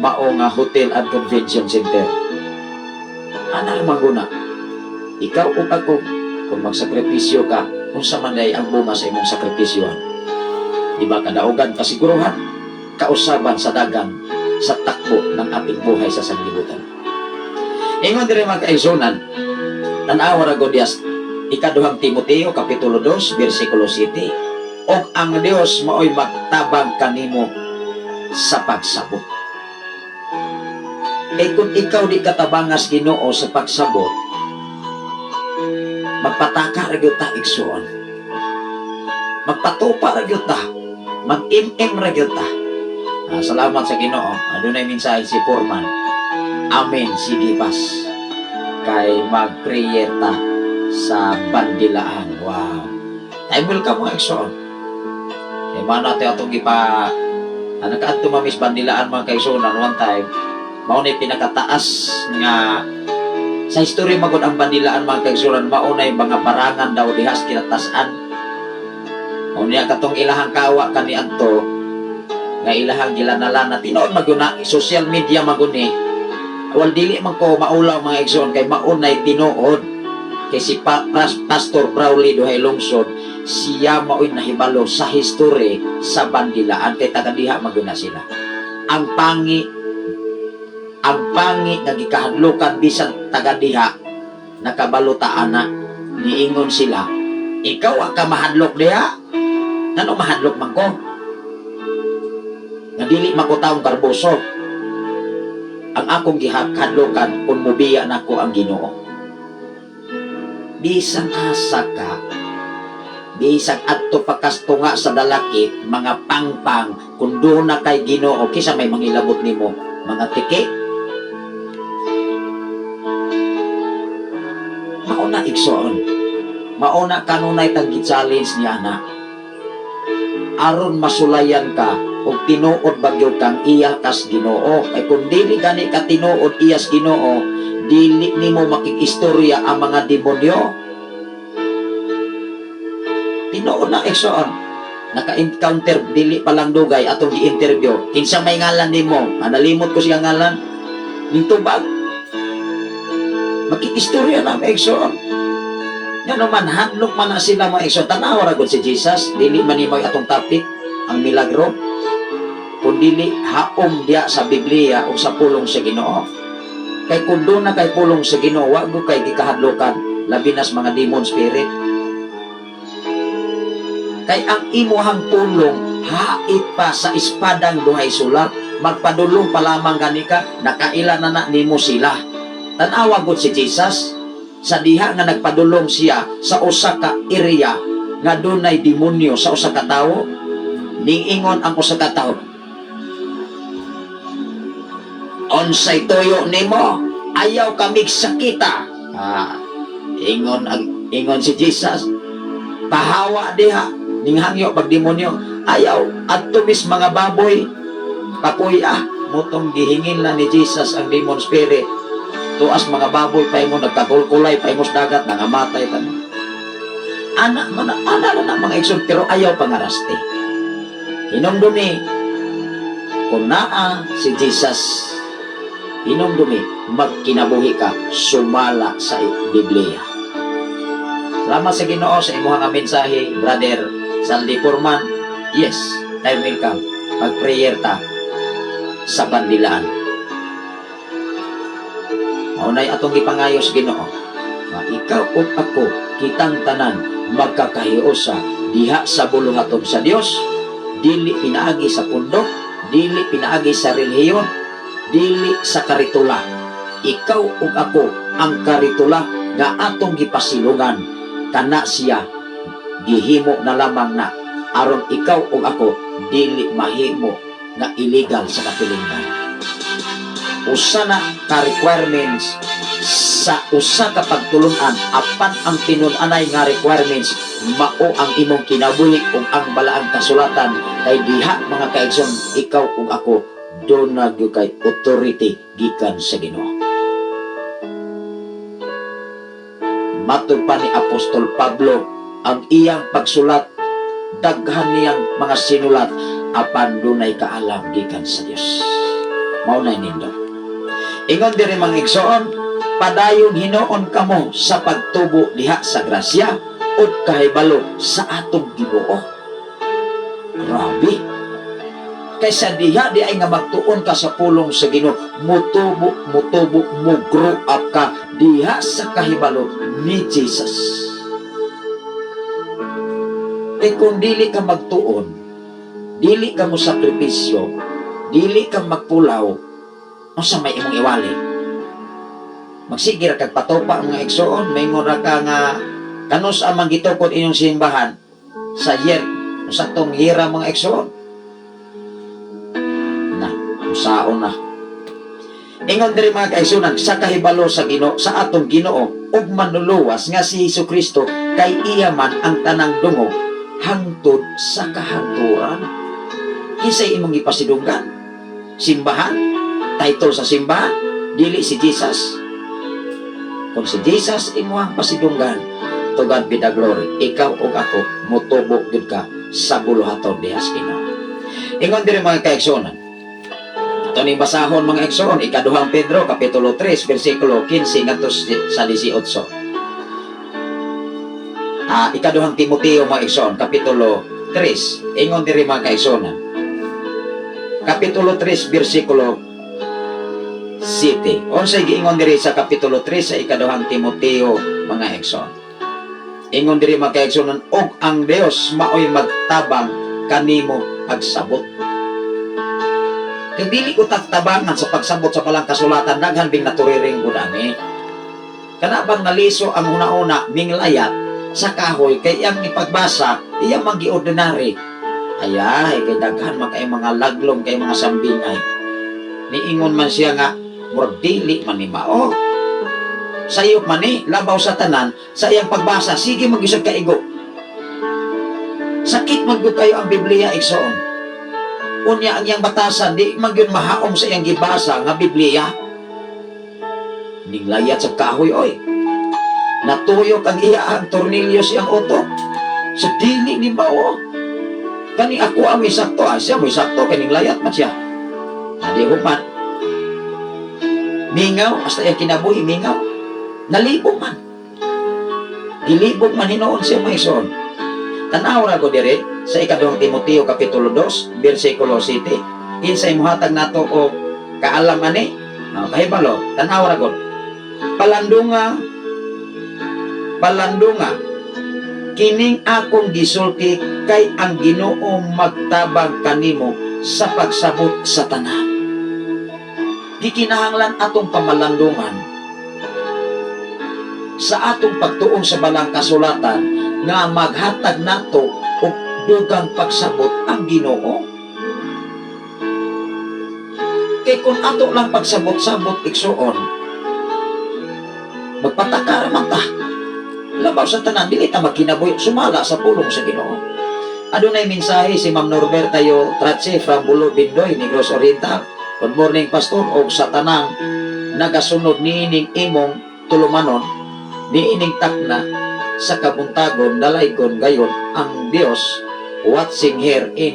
mao nga hotel and convention center. Ana man guna. Ikaw ug ako, kung magsakripisyo ka, unsa man day ang bunga sa imong sakripisyo? Di ba kadaugan, kasiguruhan, kausaban sa dagan sa takbo ng ating buhay sa sanlibutan? Ingon diri, mga kaigsuonan, tan-awa ra gud diyas Ikaduhang Timoteo kapitulo 2 bersikulo 7. Og ang Dios maoy magtabang kanimo sa pagsabot. Eh kung ikaw di katabangas Ginoo sa pagsabot, magpataka ra gyud ta, igsuon. Magpatupa ra gyud ta. Mag-im-im ra gyud ta. Ah, salamat sa Ginoo. Adunay mensahe si Foreman. Amen, sige pas. Kay mag-prayer ta sa Bandilaan. Wow. Time welcome, mga igsoon. Kay man natin atong gipa ano kaadto mamis Bandilaan, mga kaigsuonan, one time. Mao ni pinakataas nga sa history magod ang Bandilaan, mga kaigsuonan. Mao na mga barangan daw dihas kinatasan. Mao niya katong ilahang kawa kaniadto nga ilahang gilanala na tinuod maguna social media maguni. Wal dili man ko maulaw, mga igsoon, kay mao nay tinuod kay si Pastor Brawley duhay lungsod siya mao'y nahibalo sa history sa Bandilaan kay taga diha maguna sila. Ang pangi nga gikahadlokan, bisan taga diha nakabalo ta ana. Niingon sila, "Ikaw ang ka mahadlok diha? Ngano mahadlok man ko nga dili makutaong karboso? Ang akong gihadlokan kung mubiya nako ang Ginoo." Bisan asa ka, bisan adto pa kas tunga sa Dalakit, mga pangpang, kung doon na kay Ginoo, kisa may mangilabot nimo? Mga tiki. Mao na, igsoon. Mao na kanunay tang gi-challenge niya na aron masulayan ka og tinuod bagyo kang iya kas Ginoo. Kay kung dili gani ka tinuod iyas Ginoo, dili nimo makikistorya ang mga demonyo. Tinuod na, igsoon. Naka-encounter dili pa lang dugay atong gi-interview. "Kinsa may ngalan nimo?" Ah, nalimot ko siya ngalan. Nitubag. Makikistorya na, mga igsoon. Nga naman, hadlok man na sila, mga igsoon. Tanawa ra gud si Jesus. Dili man ni atong topic, ang milagro. Kung dili, haom diya sa Biblia o sa pulong sa Ginoo. Kay kung doon na kay pulong sa Ginoo, wa gud kay gikahadlokan, labi nas mga demon spirit. Kay ang imuhang pulong, hait pa sa espadang duhay sulap. Magpadulong pa lamang gani ka, nakaila na na nimo sila. Tanawa gud si Jesus sa diha nga nagpadulong siya sa usa ka area nga dunay demonyo sa usa ka tawo. Niingon ang usa ka tawo, "Unsay tuyo nimo? Ayaw kamig sakita." Ah, ingon si Jesus, "Pahawa diha." Ninghangyo pag demonyo, "Ayaw adto mis mga baboy papuy." Ah, mutong gihingin na ni Jesus ang demon spirit tuas mga baboy pa mo nagkakulkulay pa mo sa dagat, nangamatay tanan. Ana man, ana na na, mga igsoon, pero ayaw pangaraste. Hinumdumi, kung naa si Jesus, hinumdumi magkinabuhi ka sumala sa Biblia. Salamat sa Ginoo sa imuha nga mensahe, Brother Saldi Purman. Yes. Time will come. Pag-prayer ta sa bandilaan. Maunay atong gipangayo sa Ginoo nga ikaw ug ako, kitang tanan, magkakahiusa diha sa buluhaton sa Dios, dili pinaagi sa pundo, dili pinaagi sa relihiyon, dili sa karitula. Ikaw ug ako ang karitula nga atong gipasilungan, kana siya gihimo na lamang na aron ikaw ug ako dili mahimo nga illegal sa katilingban. Usa na ka requirements sa usa ka pagtulunan, apan ang tinun-anay nga requirements mao ang imong kinabuhi ug ang balaang kasulatan, kay diha, mga kaigsoon, ikaw ug ako duna gyud kay authority gikan sa Ginoo. Matod pa ni Apostol Pablo, ang iyang pagsulat, daghan niyang mga sinulat, apan dunay kaalam gikan sa Dios. Mao na nindot. Ingon diri, mga igsoon, padayon hinuon kamo sa pagtubo diha sa grasya ug kahibalo sa atong Ginoo. Grabe. Kaysa diha di ay nga magtuon ka sa pulong sa Ginoo, mutubo, mutubo, mo grow up ka diha sa kahibalo ni Jesus. Kay kung dili ka magtuon, dili ka mo sakripisyo, dili ka magpulaw, unsa may imong iwali? Magsige ra kag patopa, mga igsoon, maingon ra ka nga kanus amang gitukod inyong simbahan sa year, sa tong hira, mga igsoon. Na, usaon na. Ingon diri, mga kaigsunan, sa kahibalo sa Ginoo, sa atong Ginoo ug manluluwas nga si Hesus Kristo, kay iya man ang tanang dungog hangtod sa kahangturan. Kinsay imong gipasidunggan? Simbahan? Title sa simbahan? Dili si Jesus. Kung si Jesus imong pasidunggan, to God be the glory. Ikaw ug ako motubo gyud ka sa buluhaton diha sa Ginoo. Ingon diri, mga kaigsuonan. Ato ning basahon, mga igsoon, Ikaduhang Pedro kapitulo 3 bersikulo 15 ngadto sa 18. Ikaduhang Timoteo, mga igsoon, kapitulo 3. Ingon diri, mga kaigsuonan. Kapitulo 3 bersikulo 7. Unsay giingon diri sa kapitulo 3 sa Ikaduhang Timoteo, mga igsoon? Ingon diri, mga kaigsuonan, og ang Dios maoy magtabang kanimo pagsabot. Kay dili ko tagtabangan sa pagsabot sa balang kasulatan, daghan bing naturiring gud ani. Kana bang naliso ang una-una minglayat sa kahoy kay iyang ipagbasa, iyang magi ordinary. Ayay, kay daghan man kay mga laglom, kay mga sambingay. Niingon man siya nga murag dili man ni mao. Sayop man ni, labaw sa tanan, sa iyang pagbasa, sige magisod ka igo. Sakit man gyud kayo ang Biblia, igsoon. Unya ang iyang batasan, di man gyud mahaom sa iyang gibasa nga Biblia. Ninglayat sa kahoy oy. Natuyok ang iya ang tornilyo siyang utok. Sa dili ni mao. Kani ako ang may sakto, ah, siya may sakto, kaning layat man siya. Adi human. Mingaw, hasta iyang kinabuhi, mingaw. Nalibog man. Gilibog man hinuon siya, mga igsoon. Tanaw ra ko dire sa Ikaduhang Timoteo kapitulo 2 bersikulo 7. Kinsay muhatag nato og kaalam ani? No, kahibalo, tanaw ra ko. Palandunga, palandunga kining akong gisulti, kay ang Ginoo magtabang kanimo sa pagsabot sa tanan. Gikinahanglan atong pamalandungan sa atong pagtuon sa balang kasulatan nga maghatag nato og dugang pagsabot ang Ginoo. Kay kung ato lang pagsabot-sabot, igsuon, magpataka ra man ta. Labaw sa tanan, dili ta magkinabuhi sumala sa pulong sa Ginoo. Adunay mensahe si Ma'am Norberta Yo Tratse from Bulo, Bindoy, Negros Oriental. "Good morning, Pastor, og sa tanang nagasunod niining imong tulumanon niining takna sa kabuntagon, dalaygon gayon ang Dios, watching here in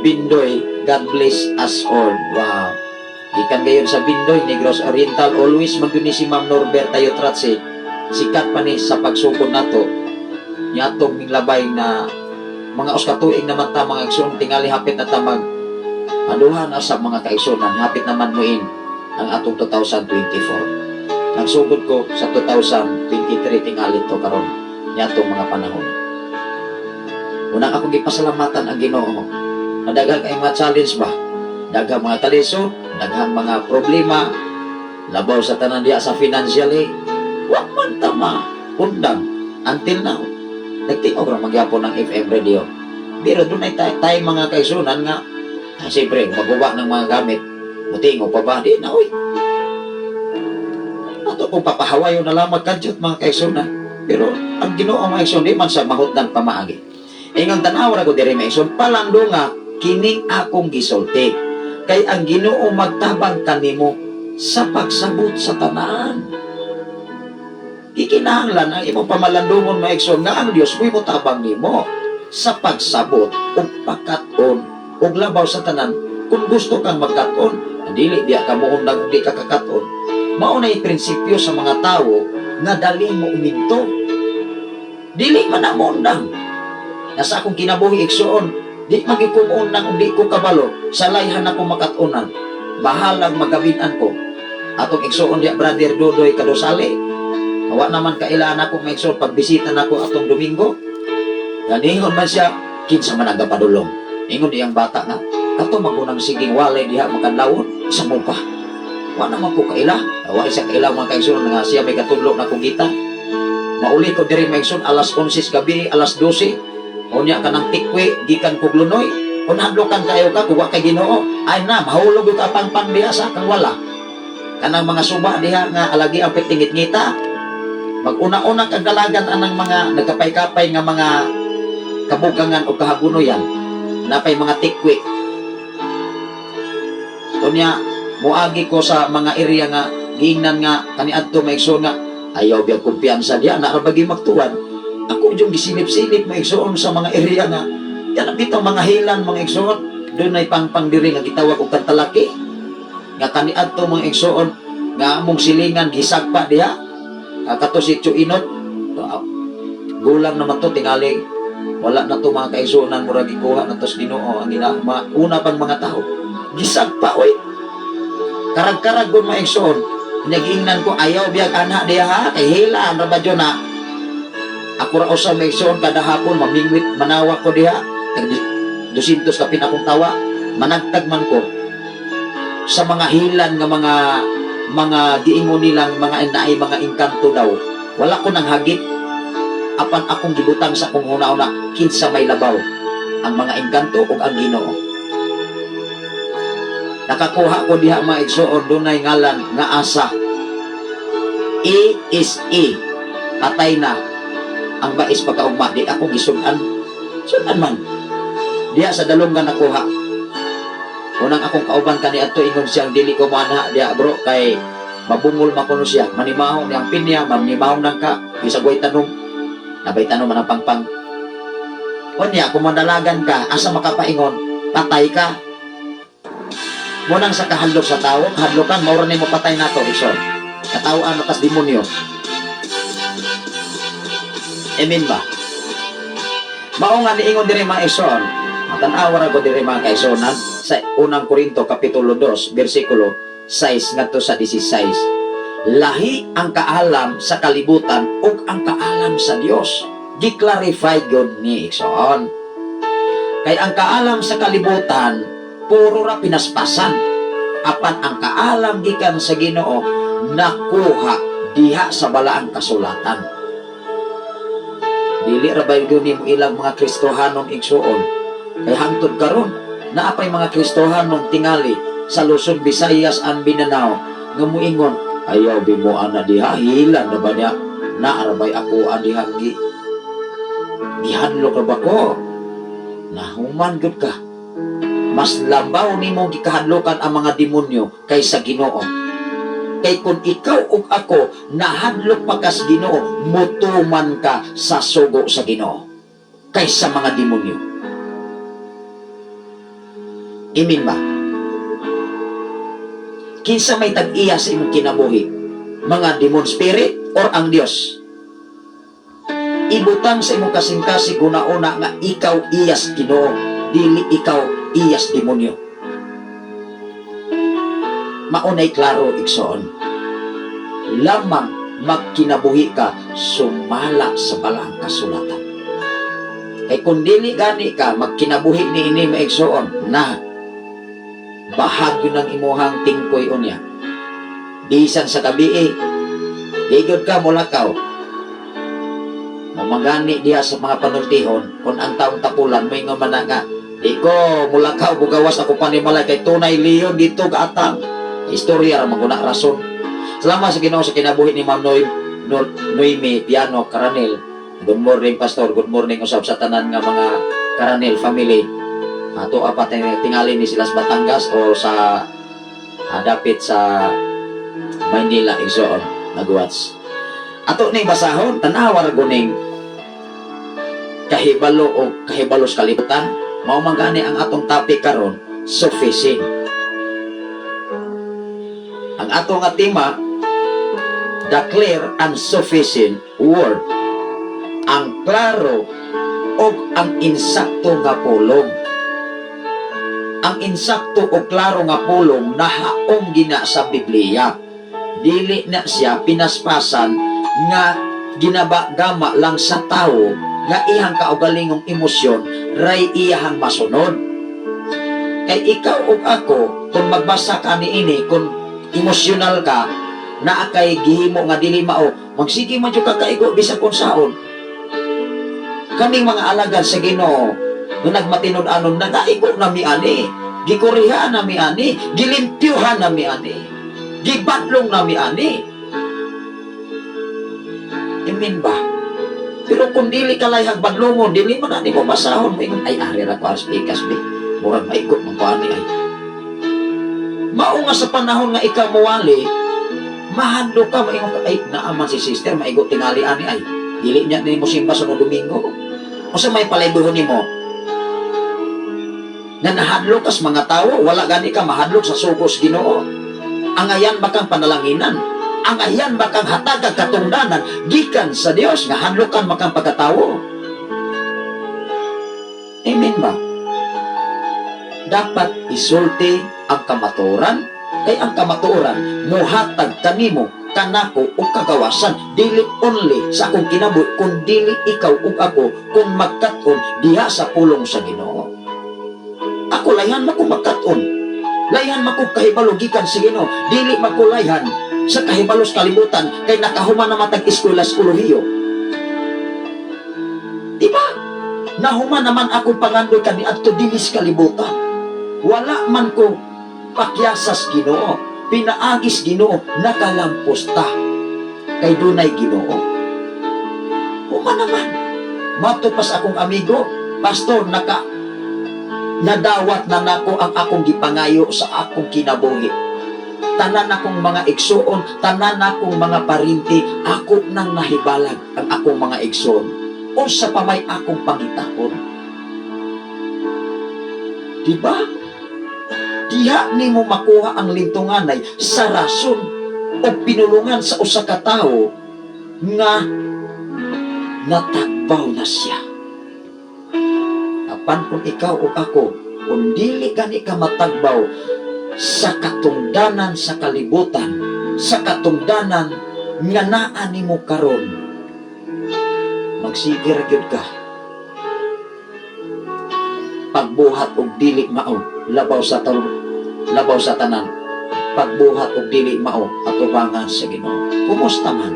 Bindoy. God bless us all." Wow. Gikan gayon sa Bindoy, Negros Oriental, always man gyud ni si Ma'am Norberta Yo Tratse. Sikat pa ni sa pagsugod nato. Niatong minglabay na Mga usa ka tuig naman ta, mga igsoon, tingali hapit na ta mag aduha na sa mga kaigsunan, hapit naman muin ang atong 2024. Nagsugod ko sa 2023, tingali to karon niadtong mga panahon. Unang akong gipasalamatan ang Ginoo. Nadaghang kay mga challenge ba? Daghang mga kalisod, daghang mga problema, labaw sa tanan diya sa financially, wa man ta maundang until now. Nagtingog ra magyapon ng FM radio. Pero dunay tay mga kaigsunan nga, ah, siyempre, maguba ng mga gamit, mutingo pa ba? Di na, uy. Ato kung papahawayo na lamang kadyot, mga kaigsunan. Pero ang Ginoo, mga igsoon, di man sa mahutdan pamaagi. Ingon, tanaw ra ko diri, mga igsoon, palandunga kining akong gisulti. Kay ang Ginoo magtabang kanimo sa pagsabot sa tanan. Gikinahanglan ang imong pamalandungon, mga igsoon, nga ang Dios mo'y motabang nimo sa pagsabot ug pagkat-on ug labaw sa tanan kung gusto kang magkat-on, dili diya ka moundang di ka kakat-on. Mao na prinsipyo sa mga tawo nga dali mo uminto, dili man na moundang. Nasa akong kinabuhi, igsoon, di magyud ko moundang kung di ko kabalo sa layhan ako makat-onan. Bahalang magabinan ko. Atong igsoon diya, Brother Dodoy Kadosali. Wa naman kailangan ako, mga igsoon, pagbisita nako atong Domingo. Ganingon man siya, kinsa man ang gapadulong. Ingon diyang bata nga, kato magunang siging walay diha makadlawon, isa mo pa. Wa naman ko kaila. Wa isa kaila, mga kaigsoon, nga siya may katudlo na kong gita. Mauli ko diri, mga igsoon, alas 11 gabi, alas 12. Unya kanang tikwe gikan kog Lunoy. Kung hadlokan kayo ka, kung wa kay Ginoo, ay na mahulog ka pangpang diha sa kang wala. Kanang mga suba diha nga alagi ang pitingit-ngita. Mag-una-una kag dalagan anang mga nagkapay-kapay nga mga kabugangan o kahagunoyan, napay mga tikwi. Unya moagi ko sa mga area nga giingnan nga kaniadto, mga igsoon, nga ayaw biyag kumpiyansa diya na bagi magtuwan. Ako yung gisilip-silip, mga igsoon, sa mga area nga yan ang mga hilan, mga igsoon. Dunay pangpang diri nga gitawag og kantalaki nga kaniadto, mga igsoon, nga among silingan gisagpa diha. Ah, kato si Chuinot. Ah, gulang naman to tingali, wala na to, mga kaigsuonan, murag gikuha na to sa Ginoo ang ina, una pang mga tao gisagpa oy, karag-karag gun, mga igsoon. Nagiingnan ko, ayaw biyag ana diha ha, kay hilaan ra ba dyan na ako ra usa, mga igsoon. Kada hapon mamingwit manawa ko diha, tag 200 kapin akong tawa, managtag man ko sa mga hilan nga mga giingon nilang mga naay mga engkanto daw. Wala ko nang hagit, apan akong gibutang sa akong huna-huna, kinsa may labaw, ang mga engkanto o ang Ginoo? Nakakuha ko diha, mga igsoon, dunay ngalan nga Asa, A is A, patay na ang bais pagkaugma. Di ako gisudan sudan man diha sa Dalonggan nakuha. Unang akong kauban kani adto, ingon siyang dili ko mana diha, bro, kay mabungol makuno siya, manimaho niyang pinya, manimaho nang ka bisag way tanom, nabay tanom man ang pangpang. Unya kung mandalagan ka, asa makapaingon, patay ka. Munang sa kahadlok sa tao, kahadlokan mao ra nimo patay nato, igsoon. Katawhan makas demonyo. Amen ba? Mao nga niingon diri, mga igsoon, matan-awa ra ko diri, mga kaigsuonan, sa Unang Korinto kapitulo 2 bersikulo 6 ngadto sa 16. Lahi ang kaalam sa kalibutan ug ang kaalam sa Dios. Gi-clarify gyud ni, igsoon. Kay ang kaalam sa kalibutan puro ra pinaspasan. Apan ang kaalam gikan sa Ginoo nakuha diha sa balaang kasulatan. Dili ra ba gyud nimo ilang mga Kristohanon, igsuon? Kay hangtod karon naa pay mga Kristohanon tingali sa Luzon, Visayas and Mindanao nga muingon, "Ayaw bi mo ana diha, hilan na ba niya naa ra bay ako diha gi gihadlok ra ba ko?" Nahuman gyud ka. Mas labaw nimo gikahadlokan ang mga demonyo kaysa Ginoo. Kay kung ikaw ug ako nahadlok pa kas Ginoo, mutuman ka sa sugo sa Ginoo kaysa mga demonyo. Amen ba? Kinsa may tag-iya sa imong kinabuhi? Mga demon spirit or ang Dios? Ibutang sa imong kasing-kasing una-una nga ikaw iyas Ginoo, dili ikaw iyas demonyo. Maunay klaro, igsoon. Lamang magkinabuhi ka sumala sa balaang kasulatan. Kay kung dili gani ka magkinabuhi ni ini, mga igsoon, na bahagyo ng imuhang tingkoy unya. Bisan sa gabi, ligod ka mulakaw. Mamagani diha sa mga panultihon, kung ang taong tapulan, may nga man nga, "Di ko mulakaw, bugawas ako panimalay kay tunay leon dito gaatang." Istorya ra maguna rason. Salamat sa Ginoo sa kinabuhi ni Ma'am Noy, no, Noemi Piano Caranel. Good morning, Pastor. Good morning usab sa tanan nga mga Caranel family. Ato apa tingali ni sila sa Batangas o sa dapit sa Maynila, igsoon nagwatch. Ato ning basahon, tanawa ra guning kahibalo o kahibalo sa kalibutan. Mao man gani ang atong topic karon, sufficient. Ang ato nga tema, the clear and sufficient word. Ang klaro o ang insakto nga pulong. Ang insakto o klaro nga pulong nahaom gina sa Biblia. Dili na siya pinaspasan nga ginabagama lang sa tao nga iyang kaugalingong emosyon ray iyahang masunod. Kay ikaw ug ako, kung magbasa ka niini, kung emosyonal ka, naa kay gihimo nga dili mao, magsige man jud ka kaigo bisan kung saon. Kaming mga alagad sa Ginoo, nung nagmatinud-anon, nagaigo na mi ani, gikurihan na mi ani, gilimpyuhan na mi ani, gibadlong na mi ani. Amen ba? Pero kung dili ka layhag badlongon, dili man ani mo basahon, moingon, "Ay, ari ra ko aras pikas bi. Murag maigo man ko ani ay." Mao nga sa panahon nga ikaw mowali, mahadlok ka, maingon ka, "Ay, naaman si sister, maigo tingali ani ay. Dili niya ni mo simba sa Domingo." Unsa may palaybuhon nimo? Nga nahadlok kas mga tao, wala gani ka mahadlok sa sugos Ginoo. Angayan ba kang panalanginan? Angayan ba kang hatagag katungdanan gikan sa Dios nga hadlokan makang pagkatawo? Amen ba? Dapat isulti ang kamatuoran kay ang kamatuoran muhatag kanimo, kanako og kagawasan, dili only sa akong kinabuhi kun dili ikaw ug ako kung magkat-on diha sa pulong sa Ginoo. Ako, layhan man ko magkat-on. Layhan man ko kahibalo gikan sa Ginoo, dili man ko layhan sa kahibalo sa kalibutan kay nakahuman na matag eskwela sa kolehiyo. Di ba? Nahuman naman akong pangandoy kaniadto dinis kalibutan. Wala man ko pakyasas Ginoo. Pinaagis Ginoo, nakalampos ta. Kay dunay Ginoo. Human naman. Mato pas akong amigo, "Pastor, nadawat na nako ang akong gipangayo sa akong kinabuhi. Tanan akong mga igsuon, tanan akong mga parinti, ako nang nahibalag ang akong mga igsuon. Unsa pa may akong pangitaon?" Diba? Diha nimo makuha ang lintunganay sa rason o pinulungan sa usa ka tawo nga natagbaw na siya. Apan kung ikaw o ako, kung dili gani ka matagbaw sa katungdanan sa kalibutan, sa katungdanan nga naa nimo karon, magsige ra gyud ka pagbuhat og dili mao, labaw sa tanan pagbuhat og dili mao atubangan sa Ginoo. Kumusta man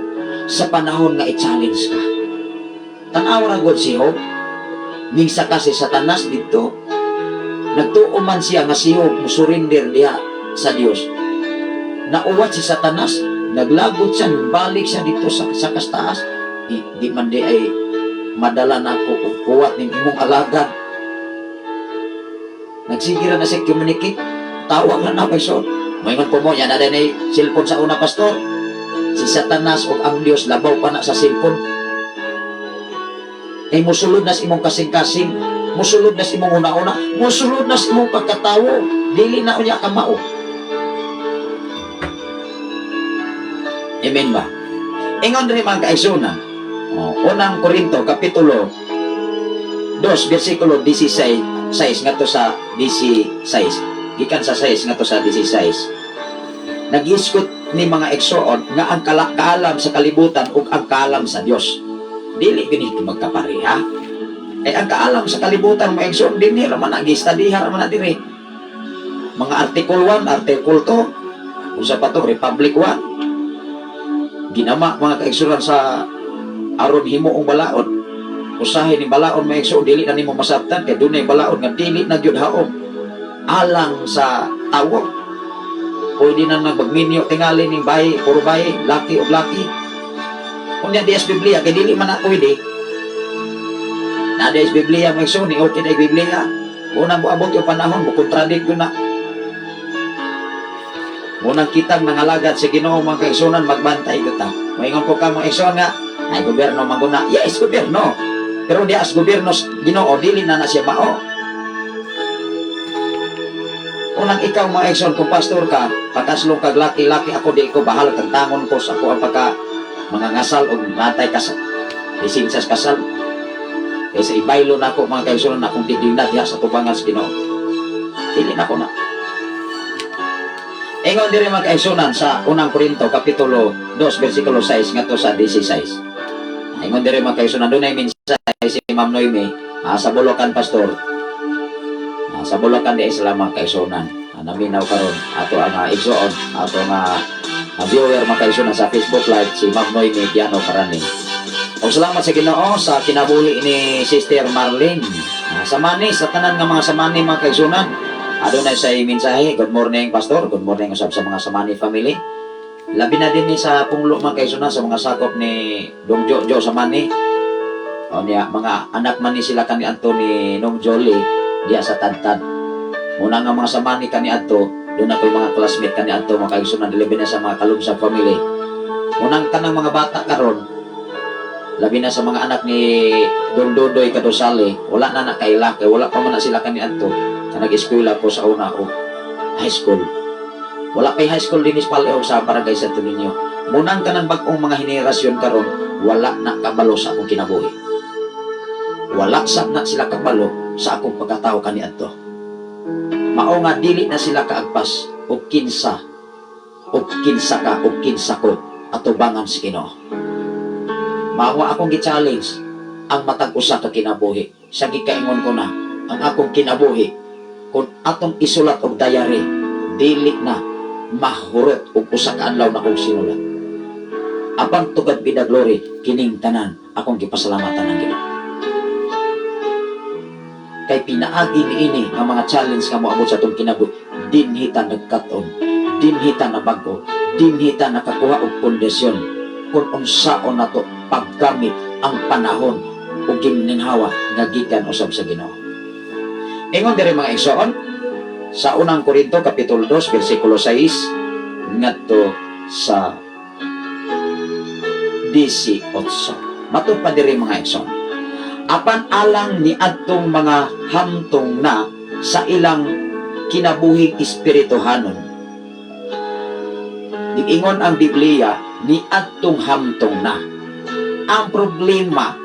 sa panahon nga i-challenge ka? Tan-aw ra gud si Job, ning saka si Satanas didto. Nagtuo man siya nga si Job musurrender diha sa Dios. Nauwat si Satanas, naglagot siya, balik siya dito sa kastaas. Di man di ay madala na ako og kuwat ning imong alagad. Nagsige ra na siya communicate. Tawag na na so. Moingon po mo, yan na din cellphone sa una, Pastor. Si Satanas o ang Dios labaw pa na sa cellphone. Kay musulod na sa imong kasing-kasing, musulod na sa imong una-una, musulod na sa imong pagkatawo, dili na unya ka mao. Amen ba? Ingon rin, mga kaigsuonan. Oh, Unang Korinto kapitulo 2 bersikulo 16 6 ngadto sa 16, gikan sa 6 ngadto sa 16, nagisgot ni mga igsoon nga ang kaalam sa kalibutan ug ang kaalam sa Dios dili gani magkapareha. Kay ang kaalam sa kalibutan, mga igsoon, dinhi ra man na gistudyhan ra man na diri, mga Article 1, Article 2, unsa pa to, Republic 1, ginama, mga kaigsuonan, sa aron himuong balaod. Usahay ni balaod, mga igsoon, dili na nimo masabtan kay dunay balaod nga dili na gyud haom alang sa tawo. Pwede na nang magminyo tingali ning bayi, puro bayi, laki og laki. Unya di sa Biblia kay dili man na pwede na di sa Biblia, mga igsoon, ni okay na Biblia. Unang moabot yung panahon mo contradict yun na. Munang kitang nangalagad sa Ginoo, mga kaigsunan, magbantay kita. Moingon ko ka, mga igsoon, nga ay gobyerno maguna. Yes, gobyerno. Pero di as gobyerno Ginoo, dili na na siya mao. Unang ikaw, mga igsoon, kung pastor ka, pakaslong kag laki-laki, ako di ko bahala, tantangon ko sa ako ang pagka mga ngasal o natay kasal. Lisensya sa kasal. Kaysa ibaylo na ako, mga kaigsunan, akong tidigna diha sa tubangan sa Ginoo. Dili na ko na. Ingon diri, mga kaigsunan, sa Unang Korinto kapitulo 2 bersikulo 6 ngadto sa 16. Ingon diri, mga kaigsunan, dunay mensahe si Ma'am Noemi sa Bulacan, pastor. Sa Bulacan di sila, mga kaigsunan. Naminaw karon ato ang igsoon, ato nga viewer, mga kaigsunan, sa Facebook Live, si Ma'am Noemi Piano Karaning. Og salamat sa Ginoo sa kinabuhi ni Sister Marlene. Sa mani, sa tanan nga mga samani, mga kaigsunan. Adunay sa mensahe. Good morning, Pastor. Good morning usab sa mga Samani family. Labi na din ni sa Punglo, mga kaigsunan, sa mga sakop ni Dong Jojo Samani. O niya, mga anak man ni sila kani adto ni Nong Jolie diya sa Tadtad. Muna nga mga Samani kani adto, doon ako'y mga classmate kani adto, mga kaigsunan, labi na sa mga Kalumsag family. Munang tanang mga bata karon, labi na sa mga anak ni Don Dodoy Kadosale, wala na nakaila kay wala pa man na sila kani adto. Sa nag-eskwela ko sa una o high school. Wala pay high school dinis Paleo sa barangay Santo Niño. Munang kanang bag-ong mga henerasyon karon, wala na kabalo sa akong kinabuhi. Wala sa na sila kabalo sa akong pagkatao kaniadto. Mao nga dili na sila kaagpas og kinsa ka og kinsa ko atubangan si Ginoo. Mao nga akong gi-challenge ang matag usa ka kinabuhi. Sa gikaingon ko na ang akong kinabuhi, kung atong isulat og diary, dili na mahurot og usa ka adlaw na kong sinulat. Apan to God be the glory, kining tanan akong gipasalamatan ng Ginoo. Kay pinaagi niini nga mga challenge nga moabot sa atong kinabuhi, dinhi ta nagkat-on, dinhi ta nabag-o, dinhi ta nakakuha og pundasyon kung unsaon nato paggamit ang panahon ug gininhawa nga gikan usab sa Ginoo. Ingon diri, mga igsoon, sa Unang Korinto kapitulo 2 bersikulo 6 ngadto sa 18. Matud pa diri, mga igsoon. Apan alang ni adtong mga hamtong na sa ilang kinabuhing espirituhanon. Giingon ang Biblia ni adtong hamtong na. Ang problema,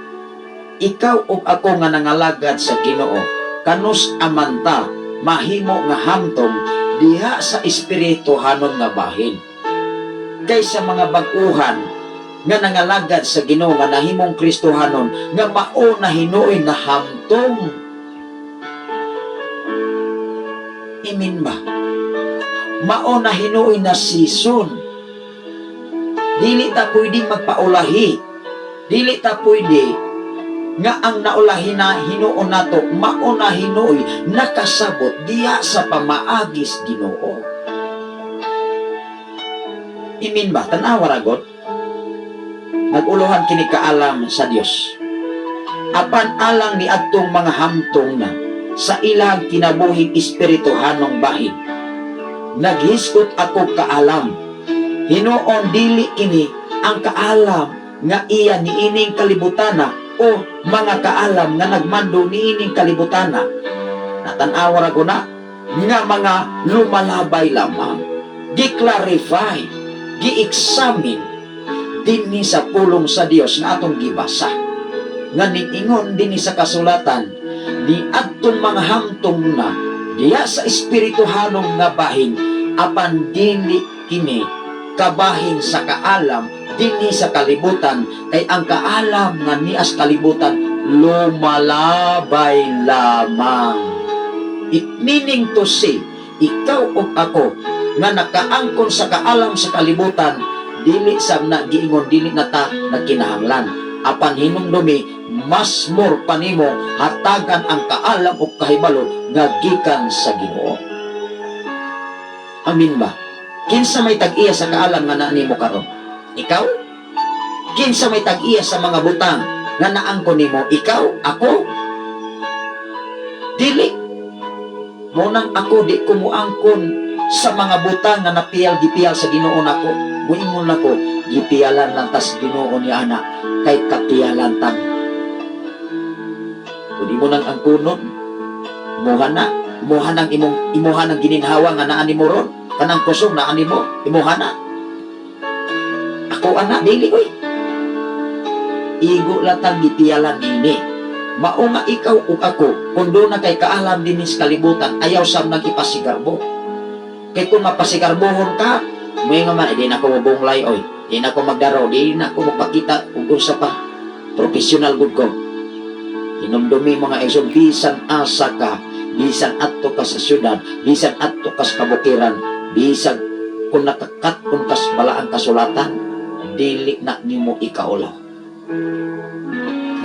ikaw ug ako nga nangalagad sa Ginoo, kanus amanta mahimo nga hamtong diha sa espirituhanon nga bahin? Kaysa mga bag-uhan nga nangalagad sa Ginoo nga nahimong Kristohanon nga mao na hinuoy na hamtong. Imin ba? Mao na hinuoy na season. Dili ta pwedeng magpaulahi. Dili ta pwede nga ang naulahi na hinuon nato mao na hinuoy nakasabot diha sa pamaagis Ginoo. Imin ba? Tanawa ra god. Nag-uluhan kini kaalam sa Dios. Apan alang ni adtong mga hamtong na sa ilang kinabuhing espirituhanong bahin. Naghisgot ako kaalam. Hinuon, dili kini ang kaalam nga iya niining kalibutana o mga kaalam nga nagmando niining kalibutana. Natanawa ra ko na nga mga lumalabay lamang. Gi-clarify, gi-examine, Dinhi sa pulong sa Dios nga atong gibasa. Nga niingon dinhi sa kasulatan ni adtong mga hamtong na diya sa espirituhanong nga bahin, apan dili kini kabahin sa kaalam dinhi sa kalibutan, kay ang kaalam nga nias kalibutan lumalabay lamang. It meaning to say, ikaw ug ako nga nakaangkon sa kaalam sa kalibutan, dili sab na giingon dili na ta nagkinahanglan, apan hinumdumi mas more pa nimo hatagan ang kaalam ug kahibalo nga gikan sa Ginoo. Amin ba? Kinsa may tag-iya sa kaalam nga naa nimo karon? Ikaw? Kinsa may tag-iya sa mga butang nga naangkon nimo? Ikaw? Ako? Dili. Mao nang ako di ko muangkon sa mga butang nga napiyal gipiyal sa Ginoo nako. Muingon nako, gipiyalan lang tas Ginoo ni ana kay kapiyalan tang. Kung di mo nang angkunon, muha na, imuha nang imong imuha nang gininhawa nga naa nimo ron, kanang kusog naa nimo, imuha na. Ako ana dili oy. Igo latang gipiyalan nini. Mao nga ikaw ug ako, kung doon na kay kaalam dinhi sa kalibutan, ayaw sab nang ipasigarbo. Kay kung mapasigarbohon ka, may nga man, eh, di na ako mabunglay, oy. Di na ako magdaro, di na ako magpakita ug unsa pa. Professional gud ko. Hinumdumi, mga igsoon, bisan asa ka, bisan adto ka sa syudad, bisan adto ka sa kabukiran, bisan kung nakakat-on ka sa balaang kasulatan, dili na nimo ikaulaw.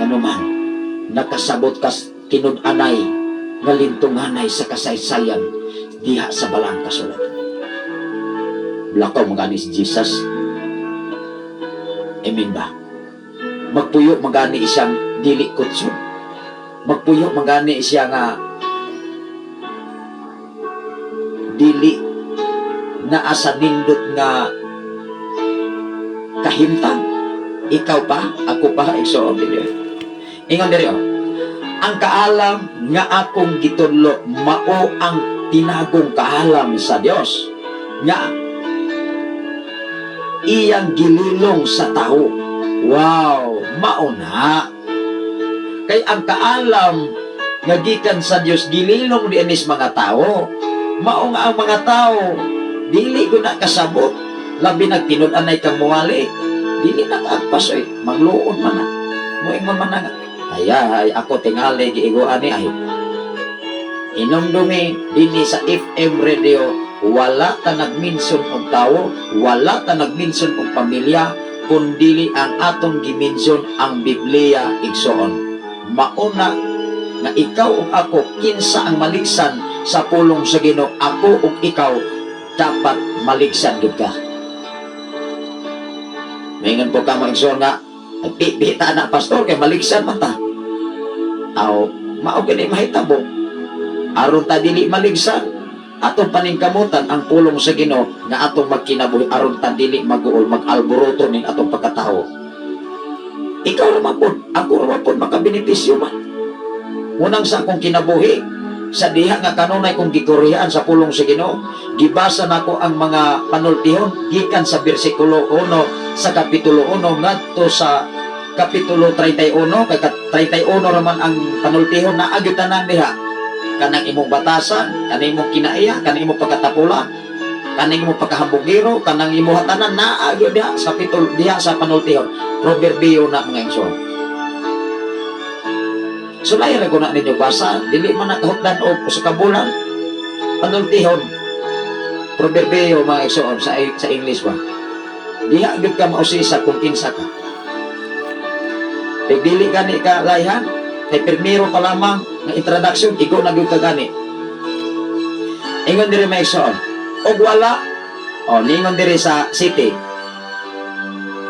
Nganuman, nakasabot kas tinud-anay nga lintunganay sa kasaysayan diha sa balaang kasulatan. Blakaw magani si Jesus. Amen ba? Magpuyo magani siyang dili kutsyon. Magpuyo magani siya nga dili naa sa nindot nga kahimtang. Ikaw pa, ako pa, igsoon diri. Ingon diri oh. Ang kaalam nga akong gitudlo mao ang tinagong kaalam sa Dios nga iyang gililong sa tao. Wow, mao na. Kay ang kaalam nga gikan sa Dios gililong di anis mga tao. Mao nga ang mga tao dili ko na kasabot, labi nagtinud-anay kang muwali, dili na kaagpas oy, mangluon man na. Moingon man na nga, ay, ay ako tingali giiguan ni ay. Hinumdumi dinhi sa FM radio, wala ta nagminson og tawo, wala ta nagminson og pamilya, kundili ang atong giminson ang Biblia, igsoon. Mauna nga ikaw ug ako, kinsa ang maligsan sa pulong sa Ginoo, ako ug ikaw dapat maligsan gid ka. Maingon po ka, mga igsoon, nga nagpipita na, pastor, kay maligsan man ta. Aw, mao gani mahitabo. Aron ta dili maligsan, atong paningkamutan ang pulong sa Ginoo nga atong magkinabuhi aron ta dili maguol, mag-alboroto ning atong pagkatao. Ikaw ra man pod, ako ra man pod makabenepisyo man. Unang sa akong kinabuhi, sa diha nga kanunay kong gikuriyaan sa pulong sa Ginoo, gibasa nako ang mga panultihon gikan sa bersikulo 1 sa kapitulo 1 ngadto sa kapitulo 31, kay 31 raman ang panultihon na gyud tanan diha, kanang imong batasan, kanang imong kinaiya, kanang imong pagkatapula, kanang imong pagkahambugiro, kanang imong tanan naa gyud diha sa kapitulo, diha sa panultihon. Proverbio na, mga igsoon. Sulay ra ko na ninyo basa, dili man nakahutdan og usa ka bulan. Panultihon. Proverbio, mga igsoon, sa English ba. Diha gyud ka mausisa kung kinsa ka. Kay dili gani ka layhan, kay pirmiro pa lamang nga introduction, igo na gyud ka gani. Ingon diri, mga igsoon, og wala o ningon diri sa city,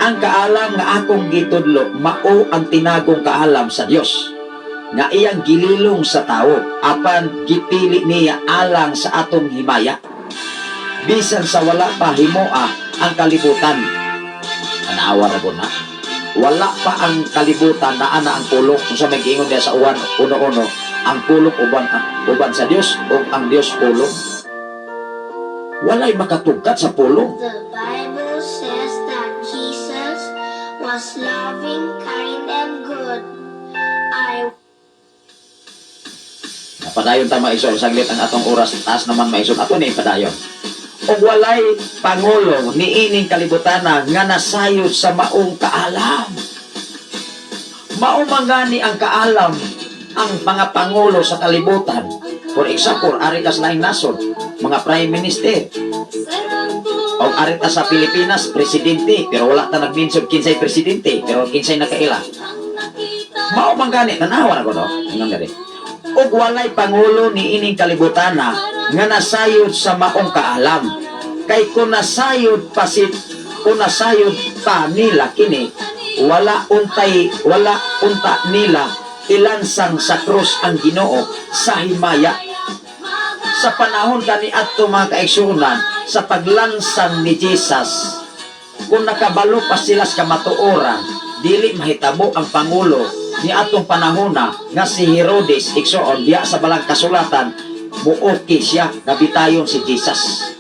ang kaalam nga akong gitudlo mao ang tinagong kaalam sa Dios nga iyang gililong sa tao, apan gipili niya alang sa atong himaya bisan sa wala pa himoa ang kalibutan. Tanawa ra na, wala pa ang kalibutan na ana ang pulong. Kung sa may giingon niya sa Juan 1:1, ang pulong uban uban sa Dios ug ang Dios pulong. Walay makatugkat sa pulong. The Bible says that Jesus was loving, kind, and good. I Padayon ta, mga igsoon, saglit ang atong oras, taas naman, mga igsoon, ato ni padayon. Ug walay pangulo niining kalibutana nga nasayod sa maong kaalam. Mao man gani ang kaalam ang mga pangulo sa kalibutan. For example, ari ta sa laing nasod, mga prime minister. O ari ta sa Pilipinas, presidente, pero wala ta nagminsyon kinsay presidente, pero kinsay nakaila. Mao man gani, tanawa na ko to. Ingon diri. Ug walay pangulo ni ining kalibutana nga nasayod sa maong kaalam. Kay kung nasayod pasit, kung nasayod pa nila kini, wala unta nila ilansang sa krus ang Ginoo sa himaya. Sa panahon kani adto, mga kaigsuonan, sa paglansang ni Jesus, kung nakabalo pa sila sa kamatuoran, dili mahitabo ang pangulo ni atong panahona nga si Herodes, igsoon, diya sa balang kasulatan, muoki siya nga bitayon si Jesus.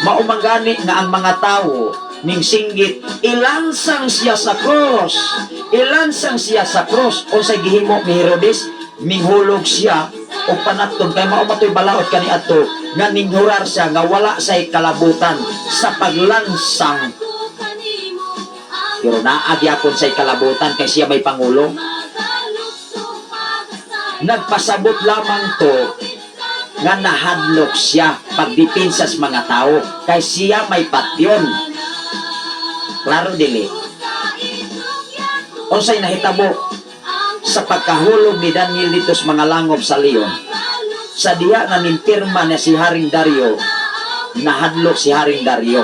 Mao man gani nga ang mga tawo ning singgit, "Ilansang siya sa cross, ilansang siya sa cross." Unsay gihimo ni Herodes? Minghulog siya og panakton kay mao matoy balaod kani adto nga ninghurar siya nga wala say kalabutan sa paglansang, pero naa gyapon say kalabutan kay siya may pangulo. Nagpasabot lamang to nga nahadlok siya pagdepensa sa mga tao kay siya may patyon. Klaro dili? Unsay nahitabo sa pagkahulog ni Daniel dito sa mga langob sa leon? Sa diha nga nimpirma na si Haring Dario, nahadlok si Haring Dario.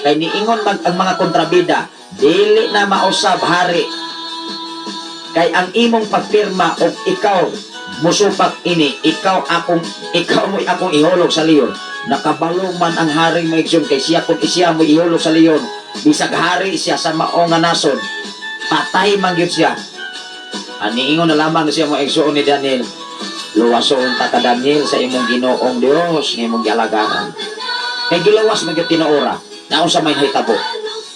Kay niingon ang mga kontrabida, "Dili na mausab, hari. Kay ang imong pagpirma og ikaw musupak ini, ikaw mo'y akong ihulog sa leon." Nakabalo man ang hari, mga igsoon, kay siya kung siya mo ihulog sa leon, bisag hari siya sa mao nga nasod, patay man gyud siya. Aniingon na lamang siya, mga igsoon, ni Daniel, "Luwason ta ka, Daniel, sa imong Ginoong Dios nga imong gialagaran." Kay gilawas man gyud tinuora naon sa may hitabo.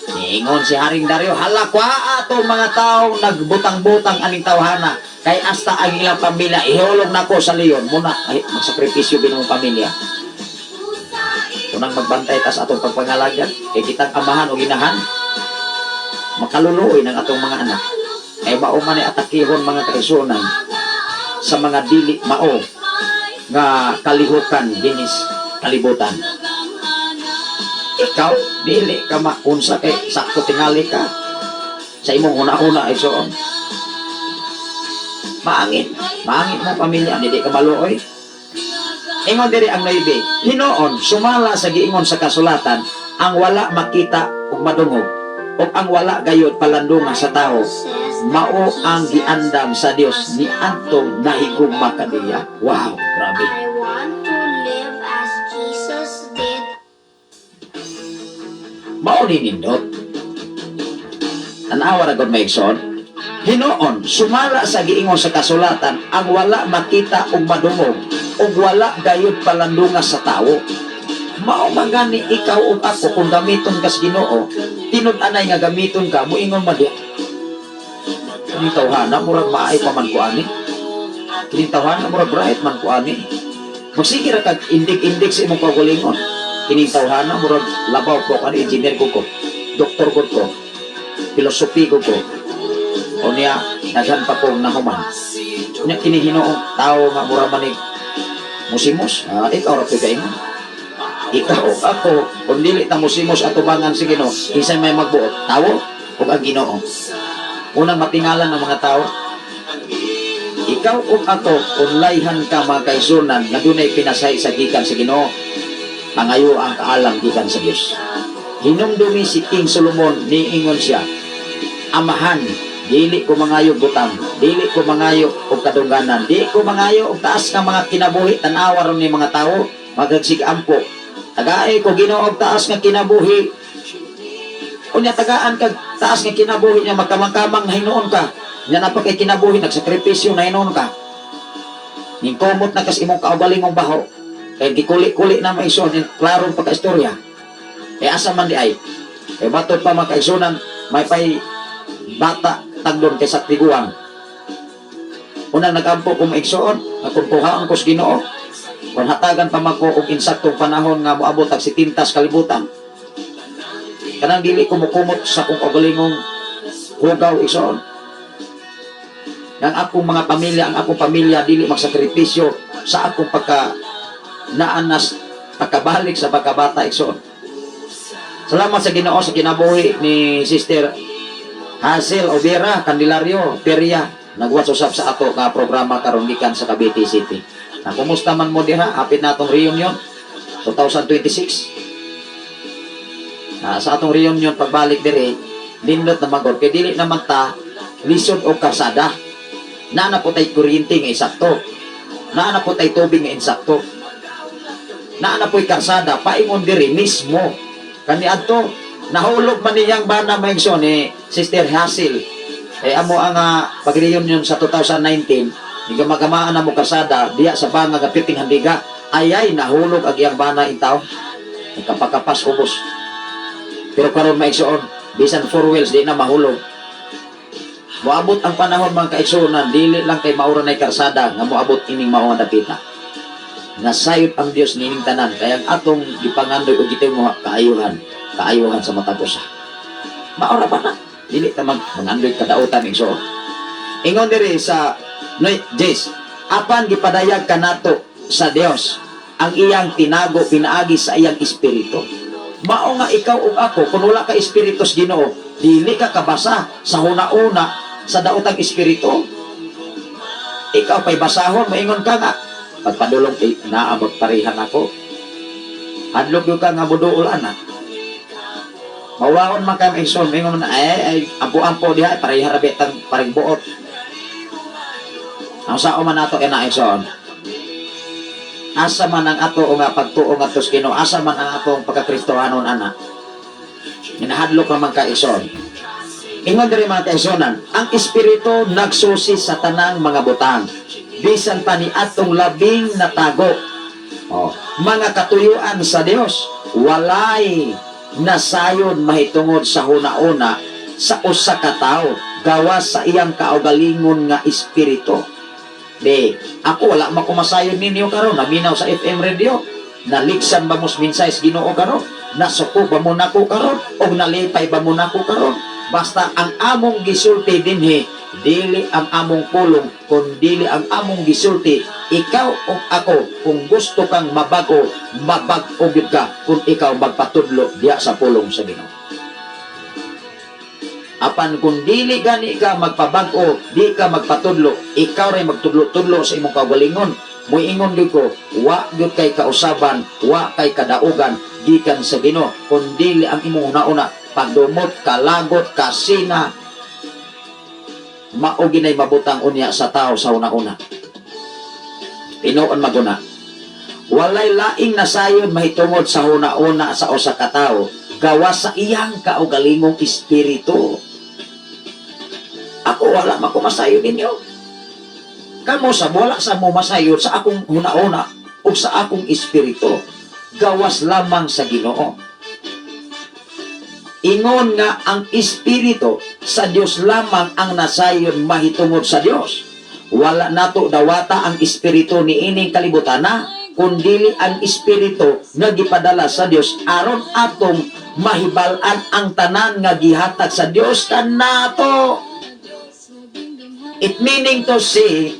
Niingon si Haring Dario, "Hala, kwa ato mga tao nagbutang-butang aning tawhana kay hasta ang ilang pamilya ihulog nako sa leon." Muna ay magsakripisyo binong pamilya. Unang magbantay tas atong pagpangalagan kay kitang amahan o ginahan makaluluoy ng atong mga anak. Ay mao man ay atakihon, mga kaigsuonan, sa mga dili mao nga kalihukan dinis kalibutan. Ikaw dili ka maunsa kay sakto tingali ka sa imong una-una ay soon maangin maangin mo pamilya, dili ka maluoy. Ingon diri ang 9, "Hinoon, sumala sa giingon sa kasulatan, ang wala makita ug madungog ug ang wala gayud palandungan sa tawo, mao ang giandam sa Dios ni antong nahigugma kaniya." Wow, grabe. I want to live as Jesus did. Mao ni nindot. Tanawa ra gud, mga igsoon. "Hinoon, sumala sa giingon sa kasulatan, ang wala makita ug madungog ug wala gayud palandunga sa tawo." Mao man gani ikaw ug ako, kung gamiton ka sa Ginoo, tinud-anay nga gamiton ka, muingon man diha. "Kining tawhana murag maay pa man ko ani. Kining tawhana murag bright man ko ani." Magsige ra kag indig-indig sa imong kaugalingon. "Kining tawhana murag labaw ko ani, engineer ko ko, doktor ko ko, philosophy ko ko. O niya, daghan pa kong nahuman. Nya kini Hinoong tao nga mura manig musimos, ah, ikaw ra pud kaingon." Ikaw ug ako, kung dili ta musimos atubangan si Ginoo, kinsay may magbuot, tawo ug ang Ginoo? Unang matingalan ng mga tao, ikaw ug ako, kung layhan ka, mga kaigsuonan, nga dunay pinasahi sa gikan sa Ginoo, pangayo ang kaalam gikan sa Dios. Hinumdumi si King Solomon, niingon siya, "Amahan, dili ko mangayo butang, dili ko mangayo og kadungganan, dili ko mangayo og taas nga mga kinabuhi." Tan-awa ron ni mga tao, magagsigampo. "Tagae ko Ginoo og taas nga kinabuhi." Unya tagaan kag taas nga kinabuhi niya, magkamang-kamang na hinuon ka. Nya na pa kay kinabuhi, nagsakripisyo na hinuon ka. Ningkumot na kas imong kaugalingong baho. Kay gikuli-kuli na maison, klarong pagka-istorya. Eh asa man di ay? Eh batod pa, mga kaigsunan, may pay Bata tagdon kaysa tiguang. Unang nagampo ko, mga igsoon, nga kung kuhaon ko sa Ginoo, kung hatagan pa man ko og insaktong panahon nga moabot ag 70 kalibutan. Kanang dili ko mukumot sa akong kaugalingong hugaw, igsoon. Ang akong mga pamilya, ang akong pamilya dili magsakripisyo sa akong pagka naanas pagkabalik sa pagkabata, igsoon. Salamat sa Ginoo sa kinabuhi ni Sister Hazel Overa Candelario Peria, nagwatch usab sa ato ka programa karon gikan sa Cavite City. Na kumusta man mo diha? Hapit na atong reunion 2026. Na sa atong reunion pagbalik dire, nindot na magod kay dili naman ta lisod og karsada. Naa na po tay kuryente nga insakto. Naa na po tay tubig nga insakto. Naa na po'y karsada paingon diri mismo. Kani adto nahulog man niyang bana, mga igsoon, ni Sister Hazel. Eh amo ang pag-reunion sa 2019, gimagamaan na mo karsada diya sa banga nga piting handiga, ayay nahulog ang iyang bana intaw. Nagkapakapas ubos. Pero karon, mga igsoon, bisan four wheels di na mahulog. Moabot ang panahon, mga kaigsuonan, dili lang kay maura na karsada nga moabot ining mao nga dapita. Nasayod ang Dios nining tanan, kaya ang atong gipangandoy og gitinguha kaayuhan, kaayuhan sa matag usa. Maura pa na. Dili ta mag mangandoy kadautan, igsoon. Ingon diri sa no, Jace, apan gipadayag kanato sa Dios ang iyang tinago pinaagi sa iyang espiritu. Mao nga ikaw ug ako, kung wala ka espiritu sa Ginoo, dili ka kabasa sa huna-una sa daotang espiritu. Ikaw pa'y basahon, maingon ka nga pagpadulong eh, naa magparehan ako. Hadlok gyud ka nga muduol ana. Mawaon man kay igsoon, maingon man ay ay ampo-ampo diha pareha ra bitang pareng buot. Ang sao man nato ina, igsoon? Asa man ang ato nga pagtuo ngadto sa Ginoo? Asa man ang atong pagkakristohanon ana? Hinahadlok naman ka, igsoon. Ingon diri, mga kaigsuonan, ang espiritu nagsusi sa tanang mga butang bisan pa ni atong labing natago. Oh, mga katuyuan sa Dios, walay nasayon mahitungod sa huna-una sa usa ka tawo gawas sa iyang kaugalingon nga espiritu. Di, ako wala makumasayon ninyo karon, naminaw sa FM radio. Naligsan ba mo sa mensahe sa Ginoo karon? Nasuko ba mo nako karon? O nalipay ba mo nako karon? Basta ang among gisulti dinhi, dili ang among pulong, kun dili ang among gisulti, ikaw o ako, kung gusto kang mabago, mabag-o gyud ka kung ikaw magpatudlo diya sa pulong sa Ginoo. Apan kung dili gani ka magpabag-o, di ka magpatudlo, ikaw ray magtudlo-tudlo sa imong kaugalingon. Muingon gyud ko, wa gyud kay kausaban, wa kay kadaugan gikan sa Ginoo, kun dili ang imong una-una pagdumot, kalagot, kasina, mao ginay mabutang unya sa tao sa una-una. Tinuon maguna. Walay laing nasayon mahitungod sa huna-una sa usa ka tawo gawas sa iyang kaugalingong espiritu. Ako wala makumasayon ninyo. Kamo sa wala sa mo masayon sa akong huna-una o sa akong espiritu. Gawas lamang sa Ginoo. Ingon nga ang espiritu sa Dios lamang ang nasayon mahitungod sa Dios. Wala nato dawata ang espiritu ni ining kalibutan na kundili ang espiritu nga gipadala sa Dios aron atong mahibal-an ang tanan nga gihatag sa Dios kanato. It meaning to say,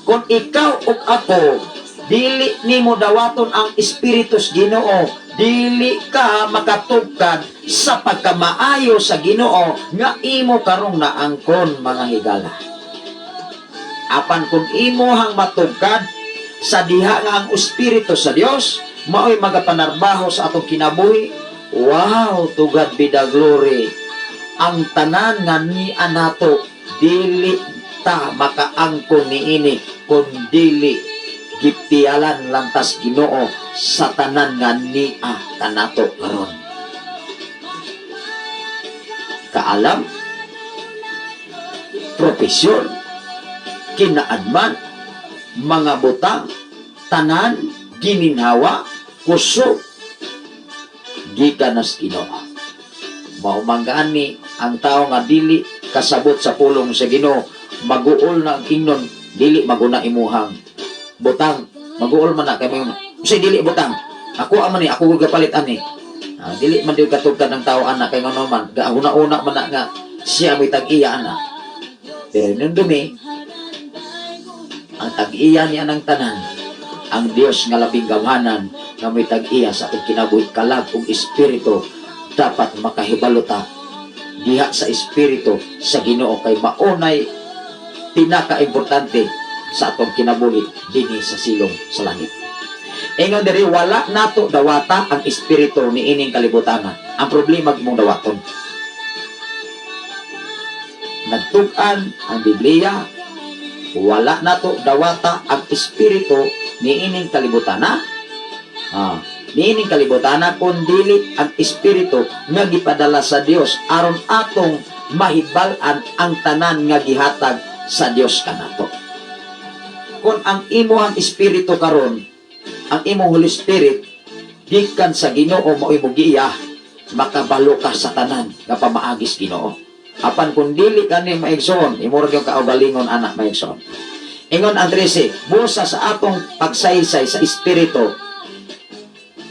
kung ikaw ug ako dili nimo dawaton ang espiritu sa Ginoo, dili ka makatugkad sa pagkamaayo sa Ginoo nga imo karong naangkon, mga higala. Apan kung imo hang matugkad sa diha nga ang espiritu sa Dios mao'y magapanarbaho sa atong kinabuhi, wow, to God be the glory. Ang tanan nga ni anato dili ta makaangkon niini kun dili gipialan lantas Ginoo sa tanan nga nia kanato karon. Kaalam, propesyon, kinaadman, mga butang, tanan, gininhawa, kusog, gikan nas Ginoo. Mao man gani ang tao nga dili Kasabot sa pulong sa Ginoo, maguol na ang ingnon, dili maguna imuhang butang. Maguol man na kay mo. Unsay dili butang? Ako man ni, ako gyud gapalit ani. Ah, dili man gyud katugkad ng tao ana kay ngono man, gauna-una man na nga siya mo'y tag-iya ana. Pero nung dumi, ang tag-iya niya ng tanan, ang Dios nga labing gamhanan nga may tag-iya sa atong kinabuhi, kalag ug espiritu, dapat makahibalo ta diha sa espiritu sa Ginoo kay maunay pinaka-importante sa atong kinabuhi dinhi sa silong sa langit. Ingon diri, wala nato dawata ang espiritu niining kalibutan. Ang problema imong dawaton. Nagtug-an ang Biblia, wala nato dawata ang espiritu niining kalibutan. Ah, niining kalibutan kun dili ang espiritu nga gipadala sa Dios aron atong mahibal-an ang tanan nga gihatag sa Dios kanato. Kung ang imuhang espiritu karon, ang imong Holy Spirit gikan sa Ginoo, mao imong giya, makabalo ka sa tanan nga pamaagis Ginoo. Apan kung dili kani, maigsoon, imo ra gyud kaugalingon anak, maigsoon. Ingon ang 13, busa sa atong pagsaysay sa espiritu,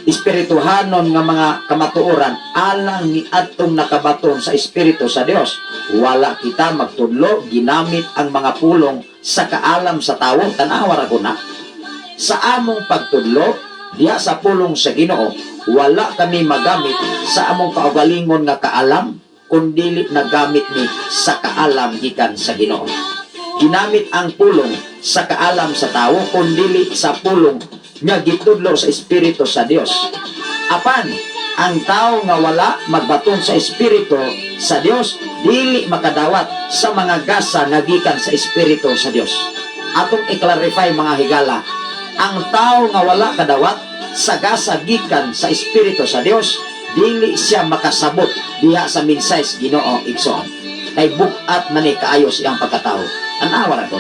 espirituhanon nga mga kamatuoran alang ni adtong nakabaton sa espiritu sa Dios, wala kita magtudlo ginamit ang mga pulong sa kaalam sa tawo. Tan-awa ra ko na. Sa among pagtudlo diha sa pulong sa Ginoo, wala kami magamit sa among kaugalingon nga kaalam, kundili nagamit ni sa kaalam gikan sa Ginoo. Ginamit ang pulong sa kaalam sa tawo, kundili sa pulong nga gitudlo sa espiritu sa Dios. Apan ang tao nga wala magbaton sa espiritu sa Dios, dili makadawat sa mga gasa nga gikan sa espiritu sa Dios. Atong i-clarify, mga higala, ang tao nga wala kadawat sa gasa gikan sa espiritu sa Dios, dili siya makasabot diha sa mensahe sa Ginoo, igsoon, kay bug-at man ni kaayo siyang pagkatao. An-awa ra to.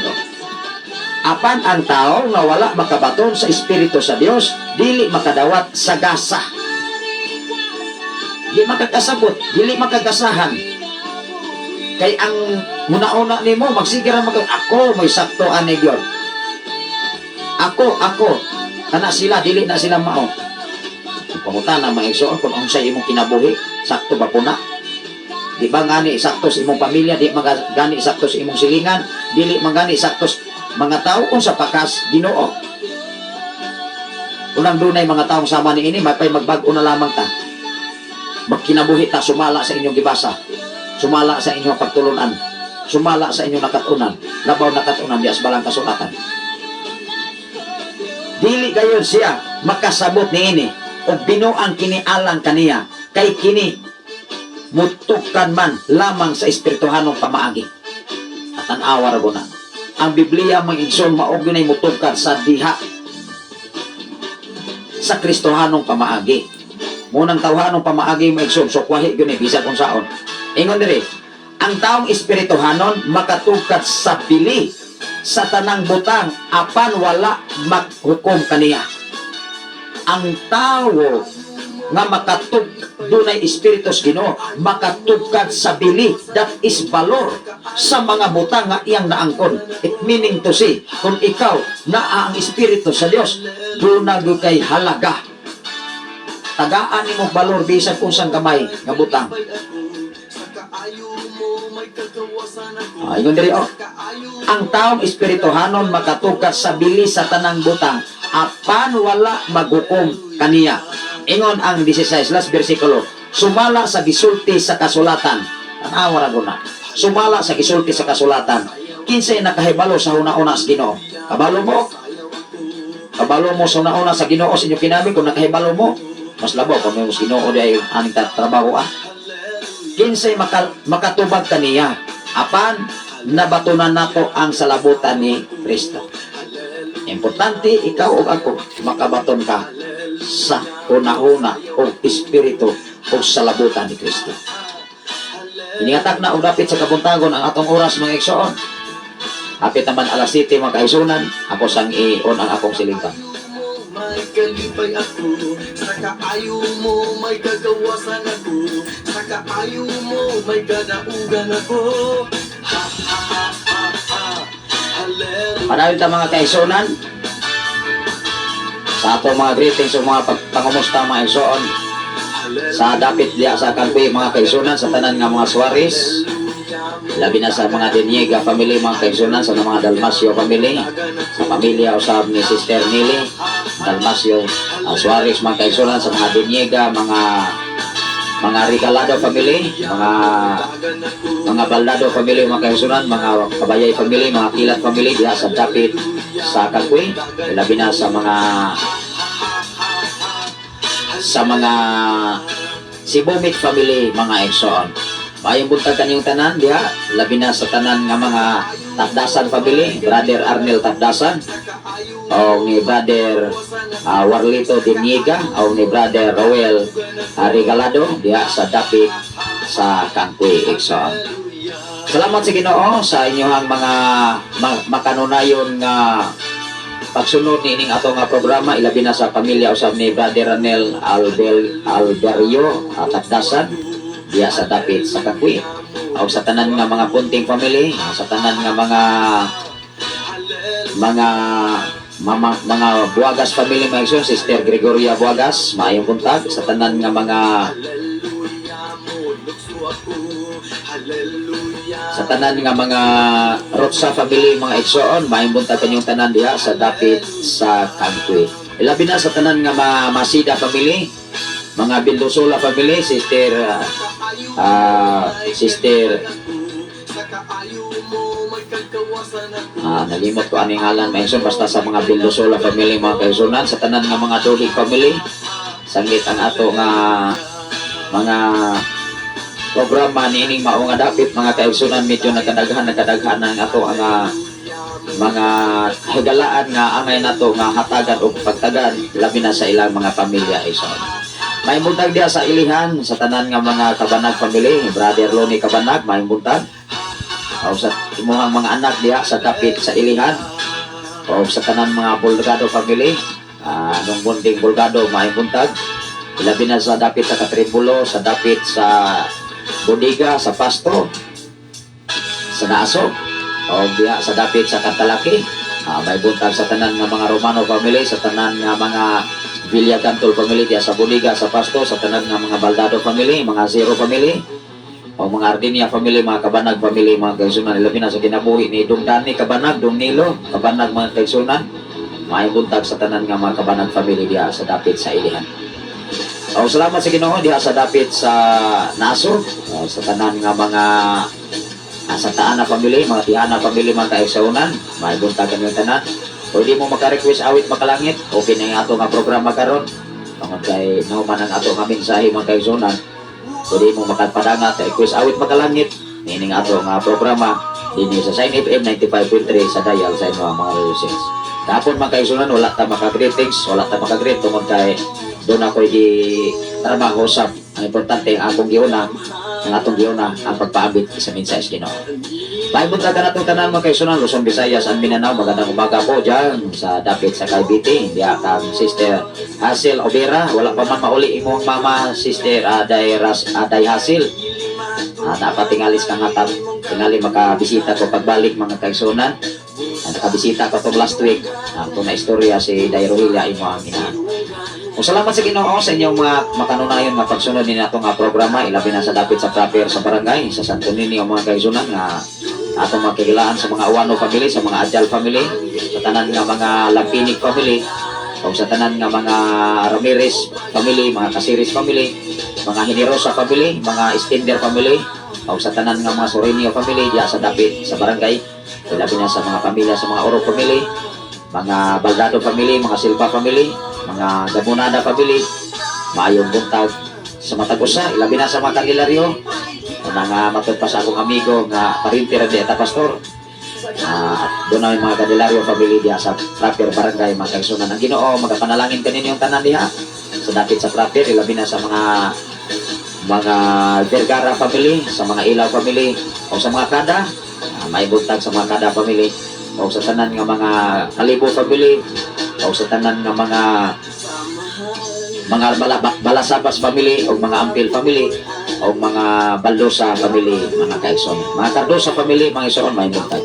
Apan ang tao nga wala makabaton sa espiritu sa Dios, dili makadawat sa gasa. Di makakasabot, dili makagasahan. Kay ang muna-una nimo magsige ra mag ako may sakto ani gyud. Ako, ako. Kana sila, dili na sila mao. Pangutana, mga igsoon, kung unsay imong kinabuhi, sakto ba po na? Di ba gani sakto sa imong pamilya, di man gani sakto sa imong silingan, dili man gani sakto sa mga tao unsa pakas Ginoo. Unang dunay mga taong sama ni ini, mapay magbag-o na lamang ta. Magkinabuhi ta sumala sa inyong gibasa, sumala sa inyong pagtulunan, sumala sa inyong nakatunan, labaw nakatunan dias balang kasulatan. Dili gayon siya makasabot niini o binuang kini alang kaniya kay kini mutukan man lamang sa espirituhanong pamaagi. At tan-awa ra na. Ang Biblia, mga igsoon, mao gyud mutugkad sa diha sa Kristohanong pamaagi. Munang tawhanong pamaagi, mga igsoon, sukwahi gyud ni bisag unsaon. Ingon diri, ang taong espirituhanon makatugkad sa bili sa tanang butang apan wala maghukom kaniya. Ang tawo nga makatug dunay espiritu sa Ginoo makatugkad sa bili, that is valor sa mga butang nga iyang naangkon. It meaning to say, kung ikaw naa ang espiritu sa Dios, duna gyud kay halaga, tagaan nimo valor bisan unsang gamay nga butang. Ah, ingon diri oh. Ang taong espirituhanon makatugkad sa bili sa tanang butang apan wala maghukom kaniya. Ingon ang 16, last versikulo. Sumala sa gisulti sa kasulatan. Tan-awa ra guna. Sumala sa gisulti sa kasulatan. Kinsay nakahibalo sa huna-huna sa Ginoo? Kabalo mo? Kabalo mo sa huna-huna sa Ginoo sa inyong kinabuhi? Kung nakahibalo mo, mas labaw kung may Ginoo di ay aning trabaho ah. Kinsay makatubag kaniya? Apan nabatunan nato ang salabutan ni Kristo. Importante ikaw ug ako makabaton ka sa hunahuna o espiritu o salabutan ni Kristo. Iningatak na og dapit sa kabuntagon ang atong oras, mga igsoon. Hapit naman alas 7, mga kaigsunan, ako sang i-on ang akong ceiling fan. kalipay ako. Sa kaayo mo may kagawasan ako. Sa kaayo mo may kadaugan ako. Ha ha ha ha ha. Hallelujah. Padayon ta, mga kaigsuonan, sa ato mga greetings o mga pagpangumusta, mga igsoon, sa dapit diya sa Kangkwi, mga kaigsuonan, sa tanan nga mga Suarez, labi na sa mga Deniega family, mga kaigsuonan, sa mga Dalmasio family, sa pamilya usab ni Sister Nili Dalmasio Suarez, mga kaigsuonan, sa mga Deniega, mga Regalado family, mga Baldado family, mga kaigsuonan, mga Kabayay family, mga Kilat family diha sa dapit sa Kangkwi, labi na sa mga Sibumit family, mga igsoon. Maayong buntag kaninyong tanan diha, labi na sa tanan nga mga Tapdasan family, Brother Arnel Tapdasan, o ni Brother Warlito Diniega, o ni Brother Roel Regalado diha sa dapit sa Kangkwi, igsoon. Salamat sa Ginoo sa inyong mga makanunayon nga pagsunod niining ato nga programa, ilabi na sa pamilya usab ni Brother Ranel Albel Alberio at Tapdasan diha sa dapit sa Kangkwi. O sa tanan nga mga Punting family, sa tanan nga mga mama, mga Buagas family, mga igsoon, Sister Gregoria Buagas, maayong buntag sa tanan nga mga sa tanan nga mga Rotsa family, mga igsoon, maayong buntag kanyong tanan diha sa dapit sa Kangkwi. Ilabi na sa tanan nga mga Masida family, mga Bildosola family, Sister nalimot ko aning ngalan, mga igsoon, basta sa mga Bildosola family, mga kaigsuonan, sa tanan nga mga Dulig family, sangit ang ato nga mga programa niining mao nga dapit, mga kaigsuonan, medyo nagkadaghan ang ato ang mga higalaan nga angay nato nga hatagan og pagtagan, labi na sa ilang mga pamilya, igsoon. May buntag diha sa Ilihan sa tanan nga mga Kabanag family, Brother Loni Kabanag, may buntag. O sa imuhang mga anak diha sa dapit sa Ilihan. O sa tanan mga Bulgado family, nung Bunding Bulgado, may buntag. Ilabi na sa dapit sa Katribulo, sa dapit sa Bodega, sa Pasto, sa Naaso, o diha sa dapit sa Kantalaki. May buntag sa tanan nga mga Romano family, sa tanan nga mga Villagantol family diha sa Bodega, sa Pasto, sa tanan nga mga Baldado family, mga Zero family, o mga Ardinia family, mga Kabanag family, mga kaigsuonan, ilabi na sa kinabuhi ni Dong Dani Kabanag, Dong Nilo Kabanag, mga kaigsuonan. May buntag sa tanan nga mga Kabanag family diha sa dapit sa Ilihan. O salamat sa Ginoo diha sa dapit sa Naso, o, sa tanan nga mga sa Taana family, mga Tihana family, mga kaigsuonan, may buntag kanyong tanan. Pwede mo maka-request awit makalangit, okay na yung ato nga programa karon. Tungod kay nahuman ang ato nga mensahe, mga kaigsuonan, pwede mo makapadangat, request awit makalangit, niining ato nga programa dinhi sa Sign FM 95.3 sa dial sa inyo mga radio sales. Kahapon, mga kaigsuonan, wala ta maka-greetings, wala ta maka-greet tungod kay doon ako gi trabaho sa ang importante ang akong giuna, ang atong giuna ang pagpaabit sa mensahe sa Ginoo. Maayong buntag kanatong tanan, mga kaigsuonan, Luzon, Visayas and Mindanao. Magandang umaga po dyan sa dapit sa Cavite. Diya kang Sister Hazel Obera. Wala pa man mauli imong mama, Sister Aday, Ras, Aday Hazel. Napatingalis ka nga tingali makabisita ko pagbalik, mga kaigsuonan. Nakabisita ko tong last week. Ito na istorya si Day Rohilia, imo ang inahan. Kung salamat sa Ginoo sa inyong mga makanunayon nga pagsunod ni nato nga programa, ilabi na sa dapit sa proper sa barangay sa Santo Niño, mga kaigsuonan, nga atong makigilaan sa mga Awano family, sa mga Adjal family, sa tanan nga mga Lampinig family, o sa tanan nga mga Ramirez family, mga Casiris family, mga Hinerosa family, mga Stender family, o sa tanan nga mga Sorenio family diya sa dapit sa barangay, ilabi na sa mga pamilya sa mga Oro family, mga Baldado family, mga Silva family, mga Gabunada family, maayong buntag sa matag usa, ilabi na sa mga Candelario. Una nga matod pa sa akong amigo nga parinti ra di ata pastor. At doon na yung mga Candelario family diha sa proper barangay, mga kaigsuonan. Ang Ginoo magapanalangin kaninyong tanan diha sa dapit sa proper, ilabi na sa mga Vergara family, sa mga Ilaw family, o sa mga Kada, may buntag sa mga Kada family, o sa tanan nga mga Kalibo family, o sa tanan nga mga Mga Balasabas family o mga Ampil family o mga Baldosa family, mga kaigsoon. Mga Cardosa family, mga igsoon, maayong buntag.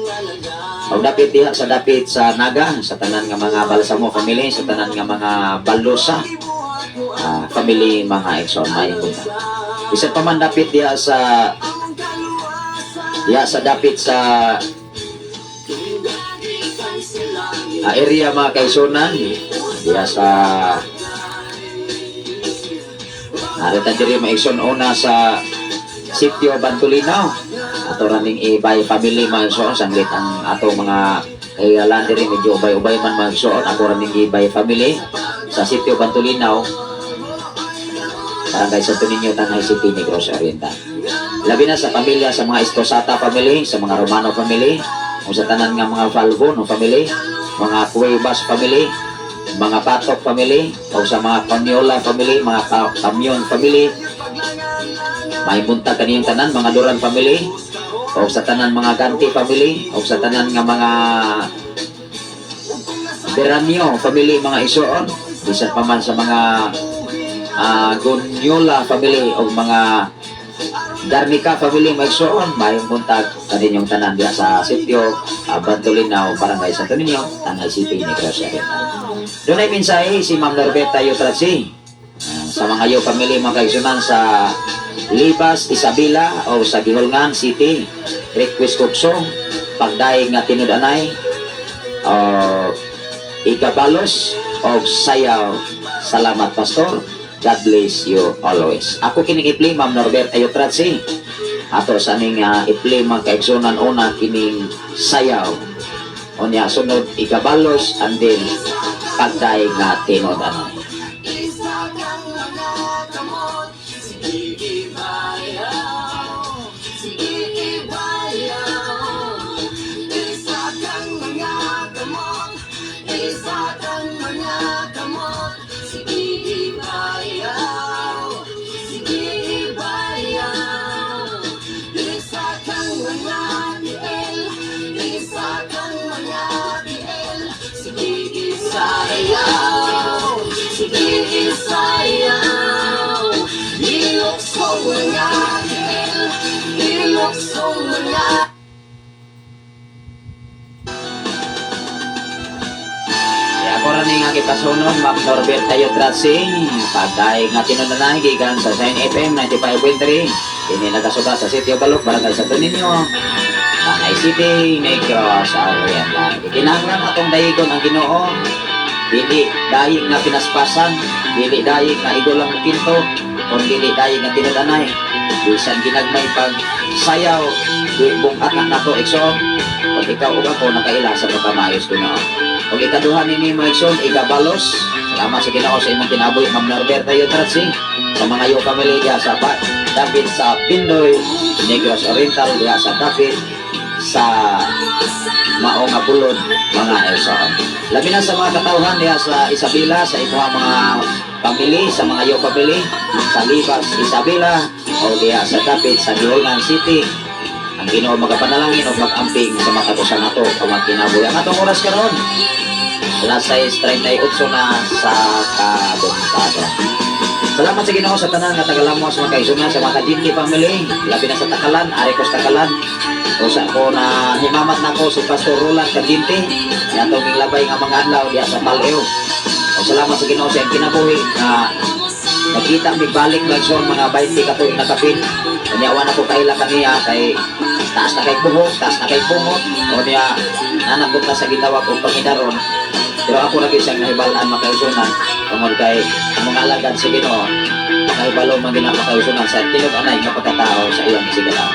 O dapit diha sa dapit sa Naga, sa tanan nga mga Balsamo family, sa tanan nga mga Baldosa family, mga igsoon, maayong buntag. Bisan pa man dapit diha sa dapit sa area, mga kaigsuonan, diha sa narita diri, mga igsoon, una sa Sitio Bantulinaw, ato raning ibay family, mga igsoon, sanglit ang ato mga kahigalan diri medyo ubay-ubay man, mga igsoon. Ako raning ibay family sa Sitio Bantulinaw, Barangay Santo Niño, Tanay City, Negros Oriental. Labi na sa pamilya sa mga Estosata family, sa mga Romano family, o sa tanan nga mga Falvo no family, mga Cuevas family, mga Patok family, o sa mga Paniola family, mga Camion family, may buntag kaniyang tanan, mga Duran family, o sa tanan mga Ganti family, o sa tanan nga mga Beranio family, mga igsoon, bisan pa man sa mga Gonyola family o mga Darnica family, mga igsoon, mayong buntag kaninyong tanan diha sa sitio Bantulinaw, Barangay Santo Niño, Tanay City, Negros Oriental. Doon ay mensahe si Ma'am Norberta Yotratsi sa mga yo family, mga kaigsunan, sa Libas, Isabela o sa Guihulngan City. Request kuksong, "Pagdaig nga Tinud-anay," o "Ikabalos" o "Sayaw." Salamat, Pastor. God bless you always. Ako kining i-play, Ma'am Norbert Ayotratsi. Ato sa ning i-play, mga kaigsunan, una kining "Sayaw." Unya sunod "Ikabalos" and then "Pagdaig nga Tinud-anay." Isa kang mga kamot. Sige ibayaw, sige ibayaw. Isa kang mga kamot, isa kang mga kamot. Sige ibayaw, sige ibayaw. Isa kang mga tiil, isa kang mga tiil. Sige isayaw, sige isayaw. Iluksong mga tiil, iluksong mga. Kaya ako rin nga kipasunod, Ma'am Norbert Tayo Trasi, "Pagdaig nga Tinud-anay," gikan sa Shine FM 95.3. Kini nagasuka sa Sitio Balok, Barangay Santo Niño, Tanay City, Negros Oriental. Ikinahanglan atong dayigon ang Ginoo. Dili dayig nga pinaspasan, dili dayig nga igo lang kinto, kung dili dayig nga tinud-anay. Bisan ginagmay pag sayaw, di bungat na nato, igsoon. Pag ikaw ug ako nakaila sa pagkamaayos Ginoo. Ug ikaduha nini, mga igsoon, "Ikabalos." Salamat sa Ginoo sa imong kinabuhi, Ma'am Norberta Yotratsi. Sa mga yo family diha sa dapit sa Pindoy, Negros Oriental, diha sa dapit sa mao nga pulod, mga igsoon. Labi na sa mga katawhan diha sa Isabela, sa imuha mga family, sa mga yo family, sa Libas, Isabela, o diha sa dapit sa Guihulngan City. Ang Ginoo magapanalangin o mag-amping sa matag usa nato kinabuhi. Ang atong oras karon, alas 6:38 na sa kabuntagon. Salamat sa Ginoo sa tanan nga tagalamos, mga kaigsunan, sa mga Kadinti family, labi na sa Takalan, Arecos Takalan. O sa ko na himamat nako si Pastor Roland Kadinti, atong labay nga mga adlaw diha sa Paleo. O salamat sa Ginoo sa iyang kinabuhi nga nakita mi balik mga mga 20 ka tuig nakapin. Unya wa na ko kaila kaniya kay taas na kay buhok, taas na kay bungot. O niya nanakot na sa gitawag og pangidaron. Pero ako lagi siyang nahibal-an, mga kaigsunan, tungod kay ang mga alagad sa Ginoo nakahibalo man gina, mga kaigsunan, sa tinud-anay nga pagkatao sa iyang isigalaw.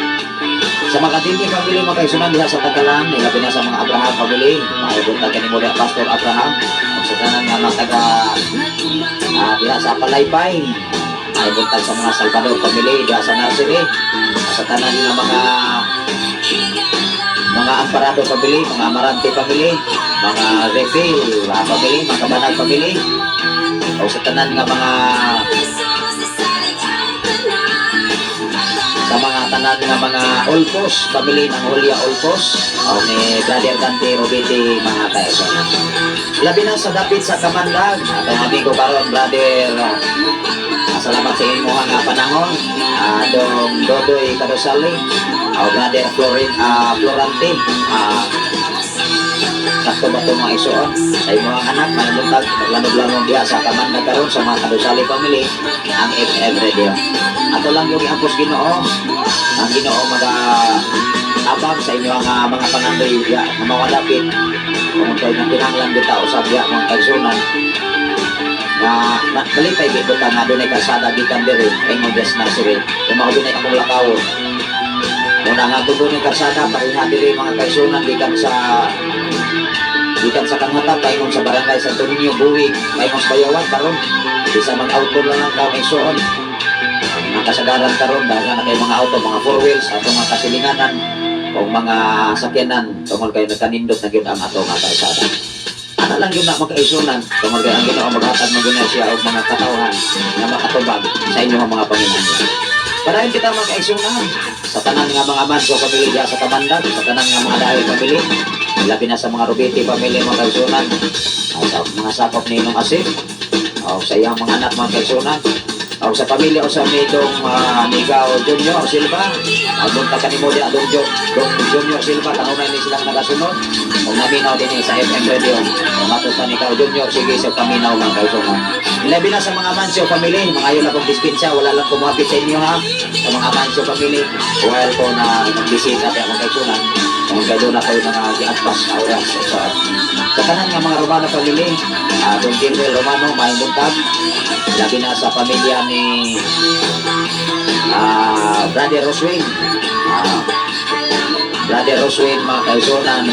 Sa mga Kadinti family, mga kaigsunan, diha sa Takalan, ilabi na sa mga Abraham family, maayo buntag kanimo diha, Pastor Abraham. Ug sa tanan nga mga taga diha sa Palaypay, maayo buntag sa mga Salvador family diha sa nursery, sa tanan nga mga Amparado family, mga Amarante family, mga Refil family, mga Kabanag family, o sa tanan nga mga sa mga tanan nga mga Olcos, family ng Julia Olcos, o ni Brother Dante Robete, mga kaigsunan. Labi na sa dapit sa Kamandag, atong amigo karon, brother, salamat sa imuha nga panahon, dong Dodoy Kadosali, brother Florante, sakto ba ito mga isuon sa imong anak, may buntag, naglanog-lanog diha sa Kamandag karon sa mga Kadosali family, ang FM Radio. Ato lang yung iampos Ginoo, ang Ginoo maga abang sa inyo ang mga pangandoy diha nga mga dapit kung kay nga kinahanglan kita usab diha mga kaigsunan nga na, malipay gid ko nga dunay kalsada gikan diri ingon Des Nursery kung mao dunay akong lakawon muna nga kung dunay kalsada pareha diri mga kaigsunan gikan sa Kanghatag paingon sa barangay Santo Niño, Buwig, paingon sa Bayawan. Karon bisa mag-auto lang ang kaong igsoon. Ang kasagaran karon daghan na kay mga auto, mga four wheels, ato mga kasilinganan o mga sakyanan tungod kay nagkanindot na gyud ang ato nga kalsada. Ana lang gyud na, mga kaigsunan, tungod kay ang Ginoo maghatag man gyud na siya og mga katawhan nga makatubag sa inyong mga panginahanglan. Padayon kita, mga kaigsunan, sa tanan nga mga Manso family diha sa Kamandag, sa tanan nga mga Dahil family, labi na sa mga Rubiti family, mga kaigsunan, sa mga sakop ni Inong Asif, o sa iyang mga anak, mga kaigsunan, o sa pamilya o sa midong Migao Junior Silva, buntag kanimo diha dong Junior Silva, kanunay ni silang nagasunod o naminaw din sa FM Radio. Matod pa ni Kao Junior, sige sa paminaw, mga kaigsunan. Labi na sa mga Mancio family, mga ayon akong dispensa, wala lang kumapit sa inyo ha. Sa mga Mancio family, while ko na nagbisita kaya mga kaigsunan, kung kayo na kayo mga giatpas na oras. So, sa tanan nga mga Romano family, Don Gilbert Romano, maayong buntag. Labi na sa pamilya ni Brother Roswin. Brother Roswin, mga kaigsunan,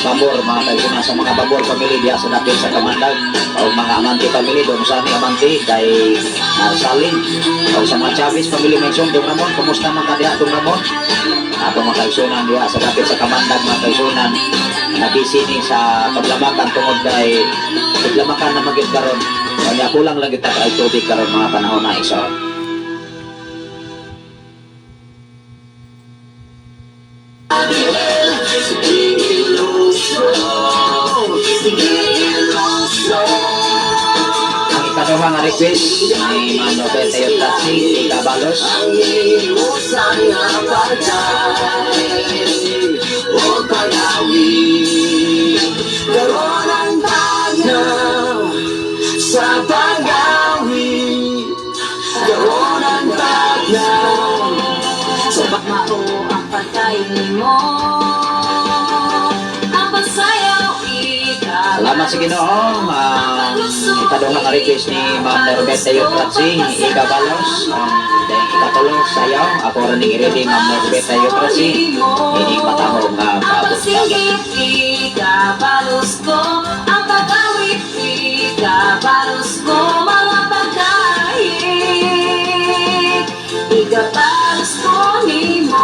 Babor, mga kaigsunan, sa mga Babor family diha sa dapit sa Kamandag, o mga Amante family, Don Sani Amante, kay Salin, o sa mga Chavez family, may Dong Ramon, kumusta man ka diha, Dong Ramon? Ato mga kaigsunan diha sa dapit sa Kamandag, mga kaigsunan, nabisi ni sa paglamakan tungod kay paglamakan na magyud karon. Kanya kulang lang kita kay tubig karon mga panahon na igsoon. Sige iluso, sige iluso. Ang ikaduha nga request ni Mano Betayo Tatsi, Ikabalos. Ang iusan nga pagay o pag-awit karon ang tagna sa pag-awit karon ang tagna sa Mao ang patay nimo. Ang pagsayaw ikaw. Salamat sa Ginoo. Ikaduha nga request ni Ma'am Norberta Yotratsi, Ikabalos. Ang dahil ikatulo, sayaw. Ako rin ning i-ready, Ma'am Norberta Yotratsi. Ini patahong nga Ang paabot. pasinggit, ikabalos ko. Ang pag-awit, ikabalos ko. Mga pagkahit, ikabalos ko nimo.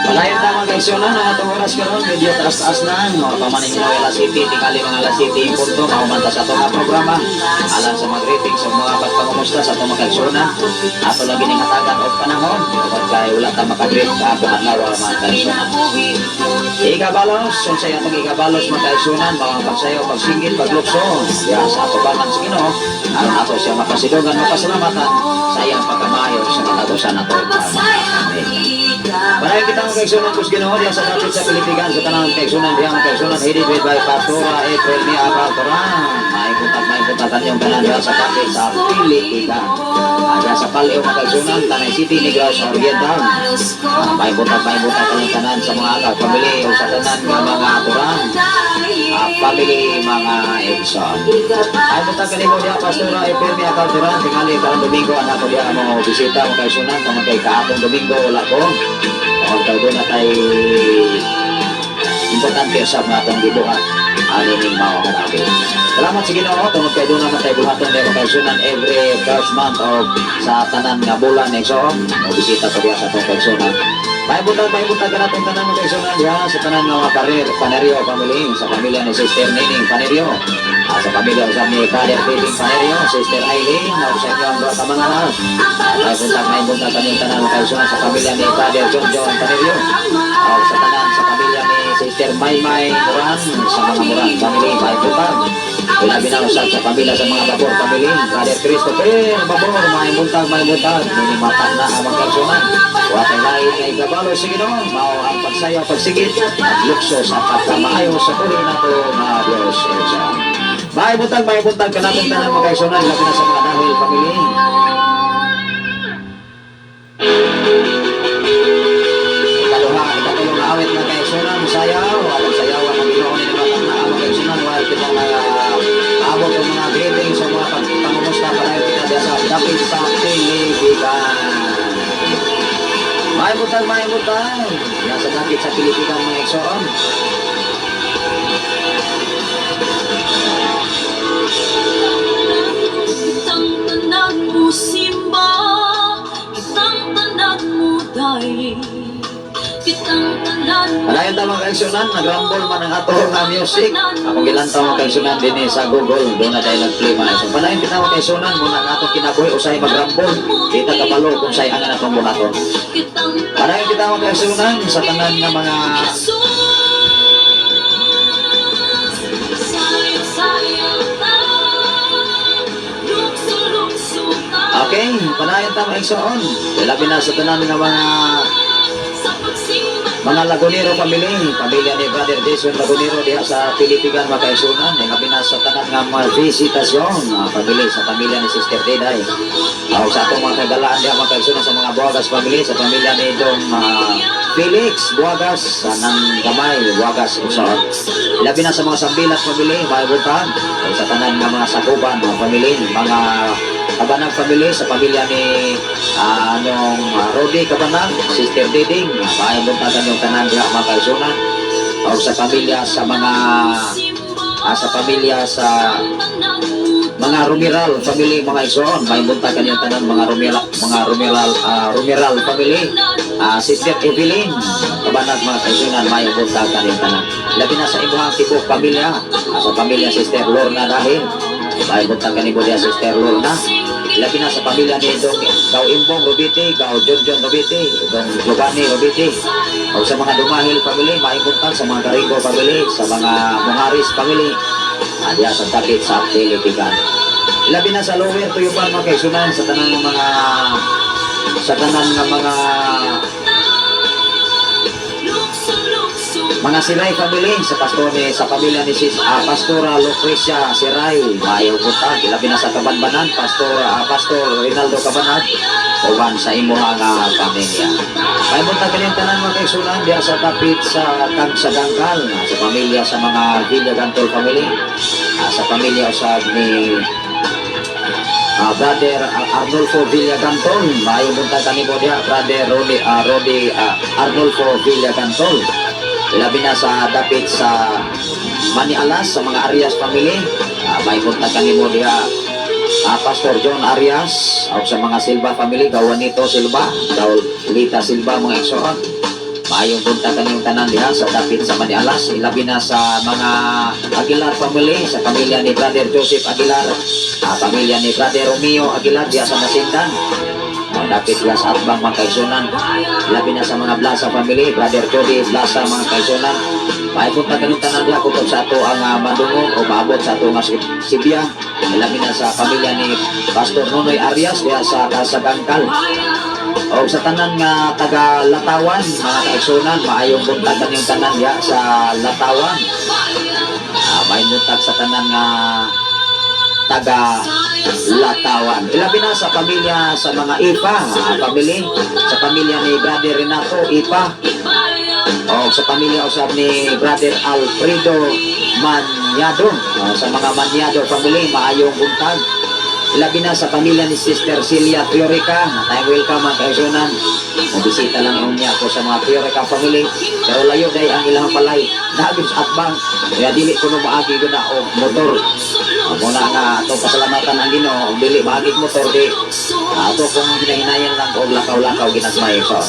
Palayon ta, mga kaigsunan, ang atong oras karon medyo taas-taas na no pamanin ni Alas 7, tingali mga alas 7 punto mahuman ta sa atong nga programa. Alang sa mga greetings sa mga pagpangumusta sa atong mga kaigsunan, ato lang gining hatagan og panahon tungod kay wala ta makagreet sa atong adlaw, mga kaigsunan. Ikabalos, unsay atong ikabalos, mga kaigsunan, mga pagsayaw, pagsinggit, paglukso, diha sa atubangan sa Ginoo, aron ato siya mapasidungan, mapasalamatan sa iyang pagkamayo sa katapusan nato. Amen. Maraming kita mga kaigsunan kus Ginoo diha sa dapit sa Pilipigan sa tanang kaigsunan diha, mga kaigsunan, headed with by Pastora April ni Aral Turan. May buntag kanyang tanan diha sa dapit sa Pilipigan. Diha sa Paleo, mga kaigsunan, Tanay City, Negros Oriental. May buntag kanyang tanan sa mga akal family o sa tanan nga mga Turan. Family mga igsoon. Ay buntag kanimo diha, Pastora April ni Akal Turan, tingali karong Domingo anak ko diha mo bisita, mga kaigsunan, tungod kay kaapong Domingo wala ko. Tungod kay doon na tay importante sa mga atong gibuhat ani ning mao nga gabi. Salamat sa Ginoo tungod kay doon naman tay buhaton diha, mga kaigsunan, every first month of sa tanan nga bulan igsoon. Mo bisita ko diha sa atong kaigsunan. Maayong buntag kanatong tanan, mga kaigsunan, diha sa tanan nga mga Panerio family, sa pamilya ni Sister Nining Panerio, sa pamilya usab ni Father Piping Panerio, Sister Eileen, ug sa inyong duha ka mga anak. Maayong buntag kanyong tanan, mga kaigsunan, sa pamilya ni Father John John Panerio, sa tanan sa pamilya ni Sister Maymay Moran, sa mga Moran family, maayong buntag. Ilabi na usab sa pamilya sa mga Babor family, Brother Christopher Babor, maayong buntag, maayong buntag, nining matag na ang mga kaigsunan. Wa tay lain nga ikabalo sa Ginoo, mao ang pagsayaw, pagsigit, at lukso sa pagkamaayo sa puli nato nga Dios. Maayong buntag kanatong tanan, mga kaigsunan, labi na sa mga Dahil family. Ikaduha, ikatulong nga awit, mga kaigsunan, sayaw, atong sayawan ang Ginoo ni matag na mga kaigsunan, while kita nga abot ang mga greetings sa mga pangumusta padayon kita diya sa dapit sa Pilipinas. Maayong buntag, maayong buntag. Diya sa dapit sa Pilipinas, mga igsoon. Kitang tanan mo simba, kitang tanan mo day, kitang tanan mo. Padayon ta, mga kaigsunan, nagrambol man ang ato nga music. Akong gilantaw, mga kaigsunan, din sa Google, doon na dahil nag-play man. So padayon kita, mga kaigsunan, muna ang atong kinabuhi usahay magrambol. Kita kabalo kung say ang atong buhaton. Kitang Padayon kita, mga kaigsunan, sa tanan nga mga Jesus, sayaw-sayaw ta, lukso-lukso ta. Okay, padayon ta, mga igsoon. Labi na sa tanan nga mga Sa pagsimba. mga Lagunero family, pamilya ni Brother Jason Lagunero diha sa Pilipigan, mga kaigsunan, labi na sa tanan nga mga visitasyon, mga family, sa pamilya ni Sister Deday. O sa atong mga kagalaan diha, mga kaigsunan, sa mga Buagas family, sa pamilya ni Dong Felix Buagas, sa nang gamay Buagas igsoon. Labi na sa mga Sambilas family, mga buntag, o sa tanan nga mga Sakuban, mga family, mga Kabanag family, sa pamilya ni anong Rodi Kabanag, Sister Diding, maayong buntagan yung tanan diha, mga kaigsunan. O sa pamilya sa mga sa pamilya sa mga Rumiral family, mga igsoon, maayong buntagan yung tanan mga Rumiral family. Sister Evelyn Kabanag, mga kaigsunan, maayong buntagan yung tanan. Labi na sa imuhang tibok pamilya, sa pamilya Sister Lorna Dahil. Maayong buntag kanimo diha, Sister Lorna. Labi na sa pamilya ni Dong Gaw Imbong Robiti, Gaw John John Robiti, Dong Giovanni Robiti. O sa mga Dumahil family, maayong buntag sa mga Garingo family, sa mga Muharis family, diya sa dapit sa Pilipigan. Labi na sa Lower Tuyupan, mga kaigsunan, sa tanan ng mga mga Siray family, sa pastor ni sa pamilya ni Sis Pastora Lucrecia Siray, maayong buntag. Labi na sa Kabanbanan, Pastor Rinaldo Cabanag uban sa imuha nga pamilya. Maayong buntag kaniyang tanan, mga kaigsunan, diha sa dapit sa Kag sa Dangkal, sa pamilya sa mga Villagantol family, sa pamilya usab ni Brother Arnolfo Villagantol, maayong buntag kanimo diha, Brother Rodi Arnolfo Villagantol. Labi na sa dapit sa Manialas, sa mga Arias family, maayong buntag kanimo diha, Pastor John Arias, o sa mga Silva family, Gaw Juanito Silva, Gaw Lita Silva, mga igsoon. Maayong buntag kanyong tanan diha sa dapit sa Manialas, ilabi na sa mga Aguilar family, sa pamilya ni Brother Joseph Aguilar, pamilya ni Brother Romeo Aguilar diha sa Masindan. Dapit diha sa Atbang, mga kaigsunan. Labi na sa mga Blasa family, Brother Jody Blasa, mga kaigsunan. Maayong buntag kanyong tanan diha kutob sa ato ang madungog o maabot sa ato nga Sibya. Labi na sa pamilya ni Pastor Nonoy Arias diha sa Kasagangkal. O sa tanan nga taga Latawan, mga kaigsunan, maayong buntag kanyong tanan diha sa Latawan. Maayong buntag sa tanan nga taga Latawan. Ilabi na sa pamilya sa mga Ipa, family, sa pamilya ni Brother Renato Ipa, o sa pamilya usab ni Brother Alfredo Manyado. O, sa mga Manyado family, maayong buntag. Ilabi na sa pamilya ni Sister Celia Fiorica, tayong welcome, mga kaigsunan. Mobisita lang unya ko sa mga Fiorica family, pero layo day ang ilang balay. Dagit sa atbang, kaya dili ko no maagi ko na og motor. Mo na nga atong pasalamatan ang Ginoo, og dili maagi og motor di ato kung hinahinayan lang og lakaw-lakaw ginagmay. So,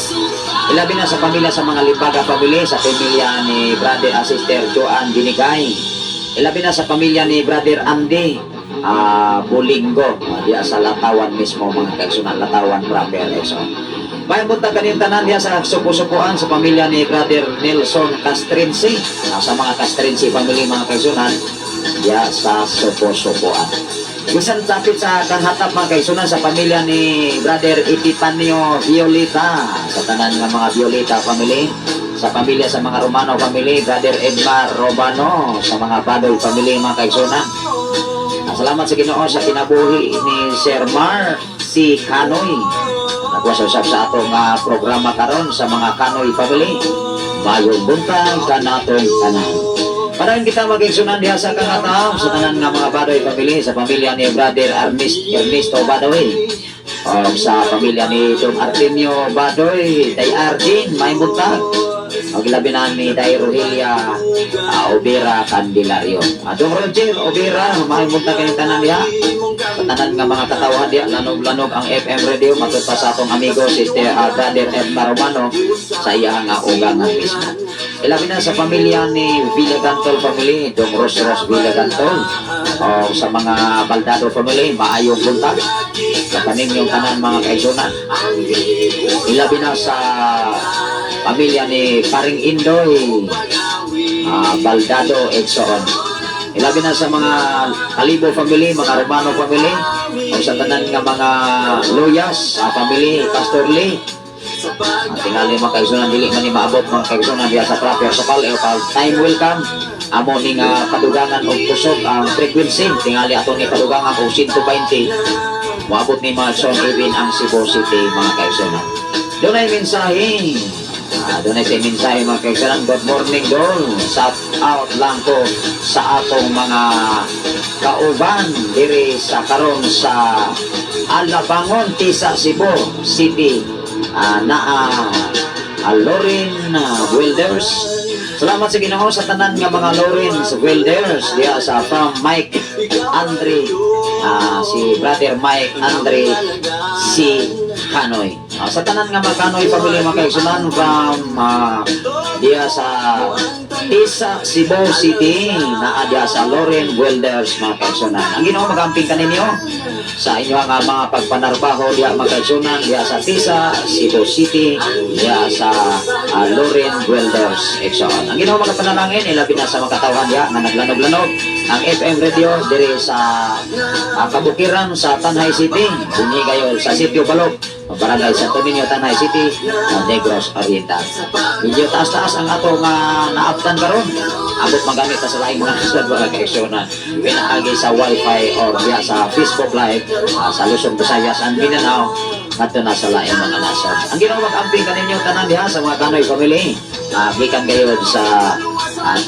Ilabi na sa pamilya sa mga Limbaga family, sa pamilya ni Brother Sister Joan Binigay. Ilabi na sa pamilya ni Brother Andy Bulinggo, diya sa Latawan mismo, mga kaigsunan, Latawan proper, igsoon. May buntag kanin tanan diya sa supo-supuan sa pamilya ni Brother Nelson Castrense. Sa mga Castrense family, mga kaigsunan, diya sa supo-supuan. Bisan sapit sa kanghatap, mga kaigsunan, sa pamilya ni Brother Epifanio Violeta, sa tanan nga mga Violeta family, sa pamilya sa mga Romano family, Brother Edmar Romano, sa mga Badoy family, mga kaigsunan. Salamat sa Ginoo sa kinabuhi ni Sir Mar si Kanoy. Nakuha sa usab sa atong programa karon sa mga Kanoy family. Mayong buntag kanatong tanan. Padayon kita mag-igsunan diha sa kangatao sa tanan nga mga Badoy family, sa pamilya ni Brother Ernesto Badoy. O sa pamilya ni Dong Artemio Badoy, Day Arjin, may buntag. O gilabi na ni Day Rohelia Obera Candelario. Dong Roger Obera, may buntag kayong tanan diha. Sa tanan nga mga katawhan diha, lanog-lanog ang FM radio matud pa sa atong amigo Sister Brother Edmar Romano sa iya nga ugangan mismo. Ilabi na sa pamilya ni Villagantol family, Dong Ros Ros Villagantol. O sa mga Baldado family, maayong buntag. Sa kaninyong tanan, mga kaigsunan. Ilabi na sa pamilya ni Paring Indoy, Baldado igsoon. Ilabi na sa mga Kalibo family, mga Romano family, o sa tanan nga mga Loyas family, Pastor Lee. Ang tingali, mga kaigsunan, dili man ni maabot, mga kaigsunan, diya sa proper sa pal pag time will come amo ni nga padugangan og kusog ang frequency. Tingali ato ni padugangan og 120, moabot ni mga son even ang Cebu City, mga kaigsunan. Dunay mensahe. Dunay sa mensahe, mga kaigsunan. Good morning, Dol. Shout out lang ko sa atong mga kauban diri sa karon sa Alabangon, Tisa, Cebu City. Naa Lauren Wilders. Salamat sa Ginoo sa tanan nga mga Lawrence Wilders diya sa from Mike Andre, si Brother Mike Andre si Kanoy. Sa tanan nga mga Kanoy family, mga kaigsunan, from diya sa Tisa, Cebu City, naa diya sa Lauren Wilders, mga kaigsunan. Ang Ginoo magamping kaninyo sa inyo ang mga pagpanarbaho diya, mga kaigsunan, diya sa Tisa, Cebu City, diya sa Lauren Wilders igsoon. Ang Ginoo magapanalangin, ilabi na sa mga katawhan diya nga naglanog-lanog ang FM radio diri sa kabukiran sa Tanjay City, dinhi kayo sa Sitio Balok, Barangay Santo Niño, Tanjay City, Negros Oriental. Medyo taas-taas ang ato nga naabtan karon. Abot magamit ta sa laing mga nasod, mga kaigsunan. Pinaagi sa wifi or diya sa Facebook Live sa Luzon, Visayas and Mindanao ngadto na sa laing mga nasod. Ang Ginoo mag-amping kaninyo tanan diha sa mga Kanoy family. Gikan kayo sa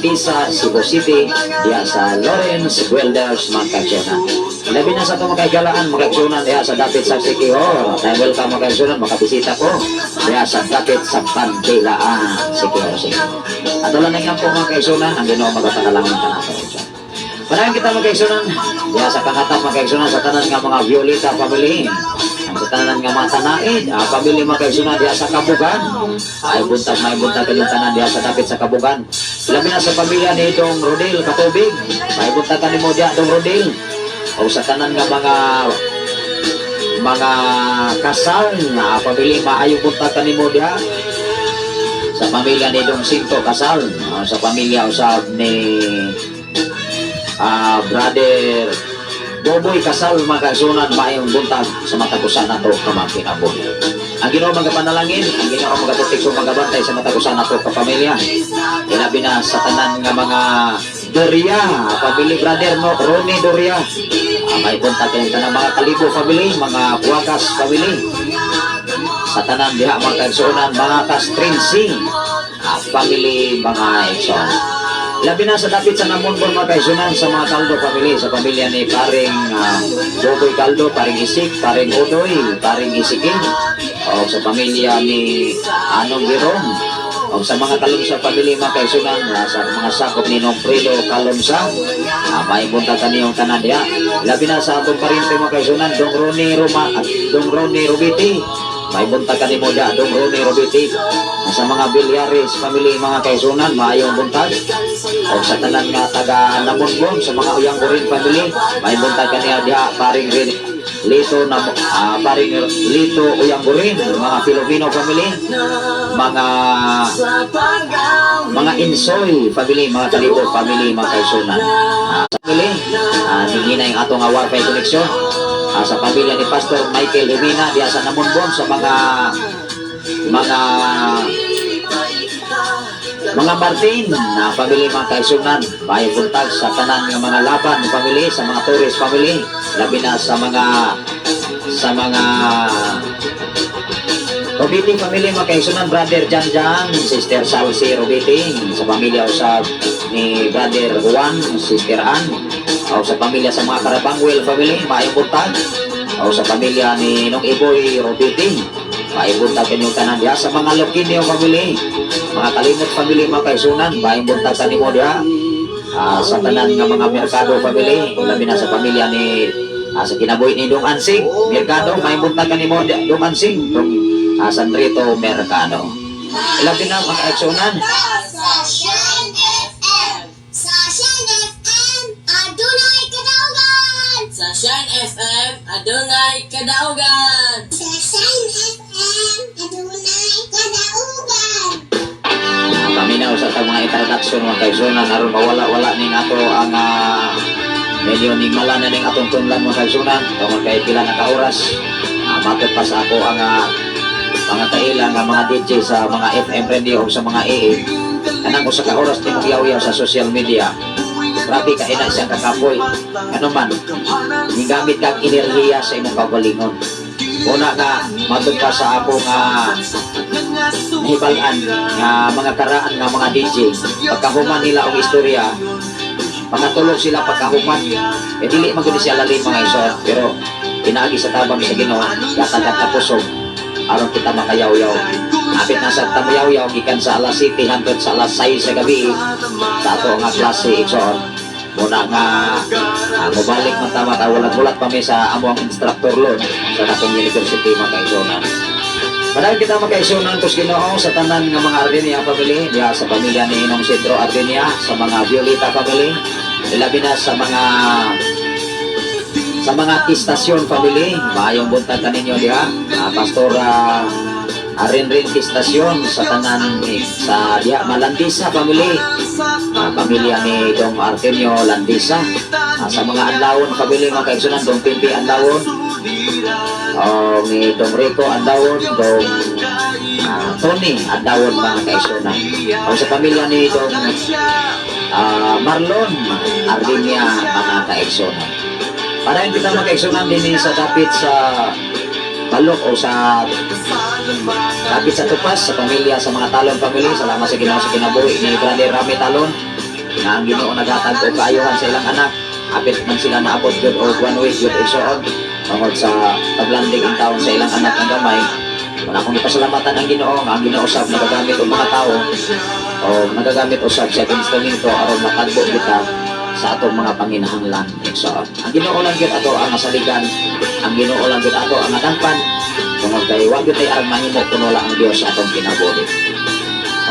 Tisa, Cebu City, diha sa Lawrence Welders, mga kaigsunan. Labi na sa itong mga kaigalaan, mga kaigsunan, diha sa dapit sa Siquijor. Time welcome, mga kaigsunan, makabisita ko diha sa dapit sa Bandilaan, Siquijor City. At wala na nga po, mga kaigsunan, ang Ginoo magapanalangin ka nato. Padayon kita, mga kaigsunan, diha sa kangatap, mga kaigsunan, sa tanan nga mga Violeta family. Ang sa tanan nga mga Tanaid family, mga kaigsunan, diha sa Kabugan. Ay buntag, may buntag kayong tanan diha sa dapit sa Kabugan. Labi na sa pamilya ni Dong Rodel Katubig. May buntag kanimo diha, Dong Rodel. O sa tanan nga mga kasal na pamilya, maayong buntag kanimo diha sa pamilya ni Dong Sinto Kasal, sa pamilya usab ni Brother Boboy Kasal, mga kaigsunan, maayong buntag sa matag usa nato ka mga kinabuhi. Ang Ginoo magapanalangin, ang Ginoo magaproteksyon, magabantay sa matag usa nato ka pamilya. Ilabi na sa tanan nga mga Doria, family, brother no, Ronnie Doria. May buntag kayong tanan mga Kalibo family, mga Buwagas family. Sa tanan diha, mga kaigsuonan, mga Castrensi family, mga igsoon. Labi na sa dapit sa Namonbon, mga kaigsunan, sa mga Caldo family, sa pamilya ni paring Boboy Caldo, paring Isik, paring Udoy, paring Isikin, o sa pamilya ni Anong Giron, o sa mga Kalumsa family, mga kaigsunan, sa mga sakop ni Nong Prilo Kalumsa, may buntag kaniyong tanan diha. Labi na sa atong parente, mga kaigsunan, Dong Ronnie Roma at Dong Ronnie Rubiti. May buntag kanimo diha, Dong Ronnie Robiti. Sa mga Bilyares family, mga kaigsuonan, maayong buntag. O sa tanan nga taga Namonbon, sa mga Uyanggurin family, may buntag kaniya diha, paring rin Lito na paring Lito Uyanggurin, mga Filipino family, mga Insoy family, mga Kalibo family, mga kaigsuonan. Family, ningina yung atong wifi connection. Sa pamilya ni Pastor Michael Himina diha sa Namonbon, sa mga Martin na family, mga kaigsuonan, maayong buntag sa tanan nga mga Laban family, sa mga Torres family, labi na sa mga Robiti family, mga kaigsuonan, Brother Jan Jan, Sister Salsi Robiti, sa pamilya usab ni Brother Juan, Sister Ann, o sa pamilya sa mga Karabangwell family, maayong buntag, o sa pamilya ni Nong Iboy Robiti, maayong buntag kanyong tanan diha, sa mga Loquinio family, mga Kalimot family, mga kaigsuonan, maayong buntag kanimo diha, sa tanan nga mga Merkado family, labi na sa pamilya ni sa kinabuhi ni Dong Ansing Merkado, maayong buntag kanimo diha, Dong Ansing, Dong Sandrito Merkado. Labi na, mga kaigsuonan, Sa Shine FM! Sa Shine FM, adunay kadaugan! Sa Shine FM, adunay kadaugan. Sa Shine FM, adunay kadaugan! Paminaw sa atong mga introduction, mga kaigsuonan, aron mawala-wala ning ato ang medyo ning mala na ning atong tunlan, mga kaigsuonan, tungod kay pila na ka oras matod pa sa ako ang mga kaila nga mga DJ sa mga FM radio o sa mga AM, kanang usa ka oras nimo yaw-yaw sa social media, grabe ka ina siyang kakapoy. Ano man gigamit kang enerhiya sa imong kaugalingon. Una nga matod pa sa ako nga nahibal-an nga mga karaan nga mga DJ, pagkahuman nila og istorya, pangatulog sila pagkahuman. Eh dili man gud siya lalim, mga igsoon, pero pinaagi sa tabang sa Ginoo gatagad na kusog aron kita makayaw-yaw. Apit na sa tamayaw-yaw gikan sa alas 7 hangtod sa alas 6 sa gabi sa ato nga klase, igsoon. Muna nga mobalik man tama ka walang pa mi sa among instructor loan sa katong university, mga kaigsuonan. Padayon kita, mga kaigsuonan, kus Ginoo sa tanan nga mga Ardinia family, diha sa pamilya ni Inong Sidro Ardinia, sa mga Violeta family, labi na sa mga Tistasyon family, maayong buntag kaninyo diha. Pastora Arinrin Tistasyon, sa tanan ni, sa diha Malandisa family, pamilya ni Dong Artemio Landisa, sa mga Anlawon family, mga kaigsuonan, Dong Pimpi Anlawon, o ni Dong Rico Andawon, Dong Tony Andawon, mga kaigsuonan. O sa pamilya ni Dong Marlon Ardinia, mga kaigsuonan. Para kita, mga kaigsuonan, din sa dapit sa Balok o sa dapit sa Tupas, sa pamilya sa mga Talon family, salamat sa Ginoo sa kinabuhi ni Brother Rami Talon na ang Ginoo naghatag og kaayuhan sa ilang anak. Apit man sila naabot gyud og one week gyud, igsoon, tungod sa paglanding ang taon sa ilang anak ang gamay. Wala akong ipasalamatan ang Ginoo nga ang Ginoo sab nagagamit og mga tao o nagagamit usab sa instrumento aron matagbo kita sa atong mga panginahanglan, igsoon. Ang Ginoo lang gyud ato ang masaligan, ang Ginoo lang gyud ato ang madampan tungod kay wa gyud tay arang mahimo kun wala ang Dios sa atong kinabuhi.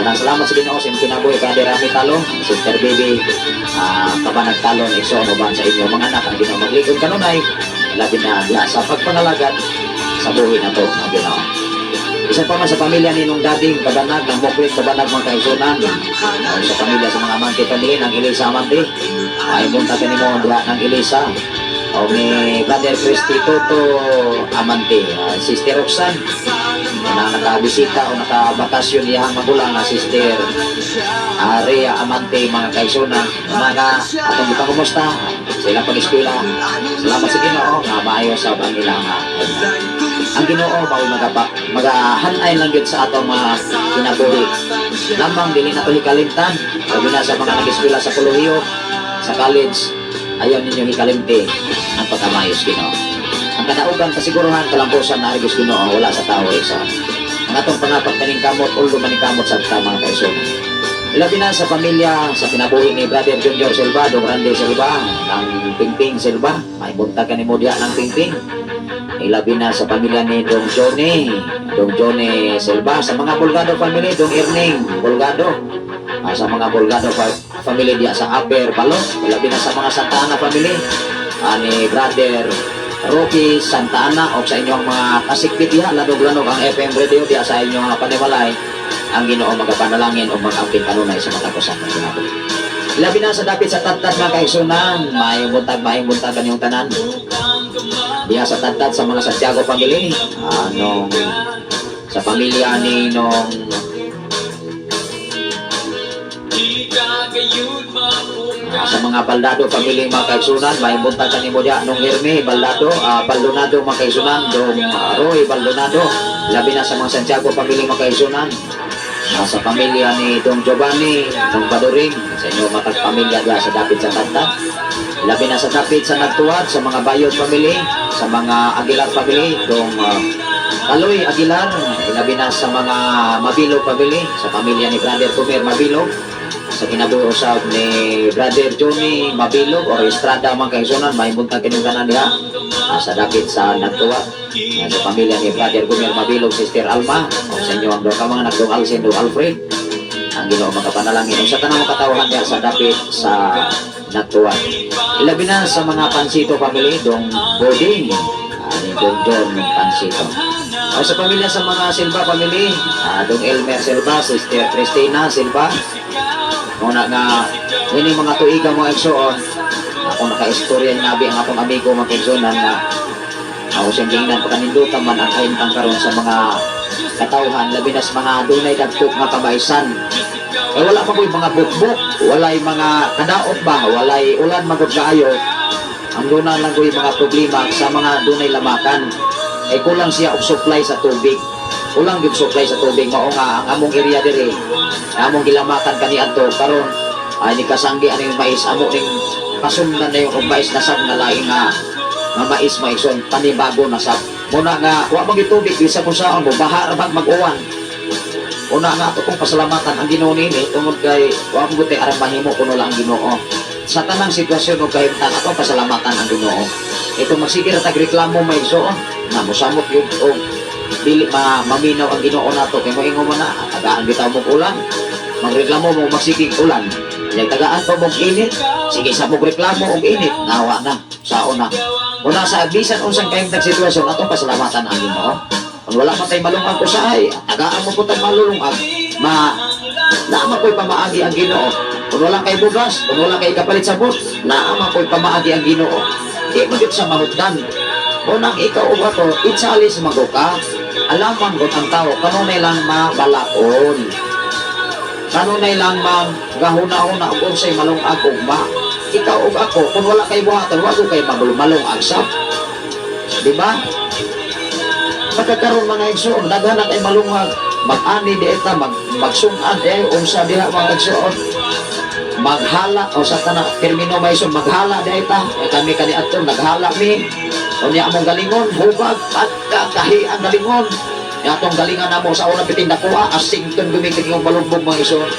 Unang salamat sa Ginoo sa imong kinabuhi, Brother Rami Talon, Sister Baby, Kabanag Talon, igsoon, uban sa inyo mga anak, ang Ginoo maglikod kanunay, labi na diha sa pagpangalagad sa buhi na to ang Ginoo. Isa pa man sa pamilya ni nung Dading Kabanag, ng Mokrin Kabanag, mga kaigsuonan, o sa pamilya sa mga Amante family, ng Elisa Amante, ay punta ka nimo diha ng Elisa, o ni Brother Christy Toto Amante, Sister Roxanne, na nakabisita o nakabakasyon iyang magulang nga Sister Rhea Amante, mga kaigsuonan, mga atong ipangumusta sa ilang pag-eskwela. Salamat sa Ginoo nga maayo sa ang ilang ang Ginoo mao magahanay lang gyud sa atong mga kinabuhi. Lamang dili na to hikalimtan, labi na sa mga nag-eskwela sa kolehiyo, sa college, ayaw ninyo hikalimti ang pagkamayos Ginoo. Ang kadaugan, kasiguruhan, kalambusan na gyud Ginoo, wala sa tao, igsoon. Ang atong pangapat paningkamot, ulo maningkamot sa ta, mga kaigsuonan. Ilabi na sa pamilya sa kinabuhi ni Brother Junior Silva, Dong Randy Silva, ng Pingping Silva. May buntag ka ni mo diha ng Pingping. Ilabi na sa pamilya ni Dong Johnny, Dong Johnny Silva, sa mga Bulgado family, Dong Erning Bulgado. Sa mga Bulgado family diha sa Upper Palo, ilabi na sa mga Santa Ana family, ni Brother Rocky Santa Ana o sa inyong mga kasikbit diha, lanog-lanog ang FM radio diha sa inyong mga panimalay. Ang Ginoo magapanalangin o mag-amping kanunay sa matag usa ng kinabuhi. Labi na sa dapit sa tadtad, mga kaigsunan, maayong buntag kanyong tanan. Diha sa tadtad sa mga Santiago family, anong sa pamilya ni nung sa mga Baldado family, mga kaigsunan, maayong buntag kanimo diha nung Herme Baldado, Baldonado, mga kaigsunan, dong Roy Baldonado. Labi na sa mga Santiago family, mga kaigsunan. Sa pamilya ni Dong Giovanni, Dong Baduring, sa inyo matag pamilya diha sa dapit sa Tadtad. Labi na sa dapit sa Nagtuwad, sa mga Bayod family, sa mga Aguilar family, Dong Aloy Aguilar, labi na sa mga Mabilo family, sa pamilya ni Brother Kumer Mabilo, sa kinabuhi usab ni Brother Johnny Mabilog or Estrada, mga kaigsunan, may buntag kining tanan diha sa dapit sa Nagtuwa. Sa pamilya ni Brother Gumer Mabilog, Sister Alma, o sa inyo ang duha ka mga anak, Dong Alcin, Dong Alfred. Ang Ginoo makapanalangin ug sa tanang mga katawhan diha sa dapit sa Nagtuwa. Ilabi na sa mga Pansito family, Dong Boding, ni Dong John Pansito. O sa pamilya sa mga Silva family, Dong Elmer Silva, Sister Christina Silva, muna nga ini mga tuiga, mga igsoon, ako naka-istorya nabi ang akong amigo, mga kaigsuonan, nga ako siyang gingnan pakanindutan man ang kahimtang karon sa mga katawhan, labi na sa mga dunay dagko nga kabaisan. Eh wala pa ko'y mga bukbuk, walay mga kadaot ba, walay ulan magod kaayo. Ang duna lang ko'y mga problema sa mga dunay lamakan. Eh kulang siya og supply sa tubig. Kulang gyud supply sa tubig, mao nga ang among area diri, among gilamakan kaniadto karon ay ni kasanggi ani yung mais amo ning pasundan na yung og mais na sab nga laing nga nga mais maison panibago na sab. Muna nga wa man gyud tubig, bisan kung saon mo baha ra bag mag-uwan. Una nga ato kong pasalamatan ang Ginoo nini tungod kay wa mo gud aron mahimo kuno lang ang Ginoo. Sa tanang sitwasyon ug kahimtang, ato pasalamatan ang Ginoo. Ito magsige ra tag reklamo, may igsoon, na mosamot gyud og dili ma maminaw ang Ginoo nato kay moingon mo na tagaan bitaw mo ulan, magreklamo mo magsigig ulan. Yay tagaan pa mong init, sige sa mong reklamo og init, nawa na sao na. Una sa bisan unsang kahimtang sitwasyon, atong pasalamatan ang Ginoo. Kung wala man tay malungag usahay, tagaan mo po tag malulungag, ma naa man ko'y pamaagi ang Ginoo. Kung wala kay bugas, kung wala kay kapalit sa bus, naa man ko'y pamaagi ang Ginoo. Di mo gyud sa mahutdan. Unang ikaw ug ako, itsalis mago ka. Alaman gud ang tao, kanunay lang mabalakon. Kanunay lang mang gahuna-huna ug unsay malungag ugma. Ikaw ug ako, kung wala kay buhaton, wa kay malungag sab. Di ba? Pagkakaroon, mga igsoon, daghan na kay malungag. Mag-ani di ita, magsungan eh, unsa diha, mga igsoon. Maghala, o sa kana, termino may igsoon, maghala di ita. Eh, kami kani ato, naghala mi. Unya among galingon, hubag, pagkakahi ang galingon. Ya atong galingan namo sa una pitin nakuha, asington gumikit yung balugbog, mga igsoon.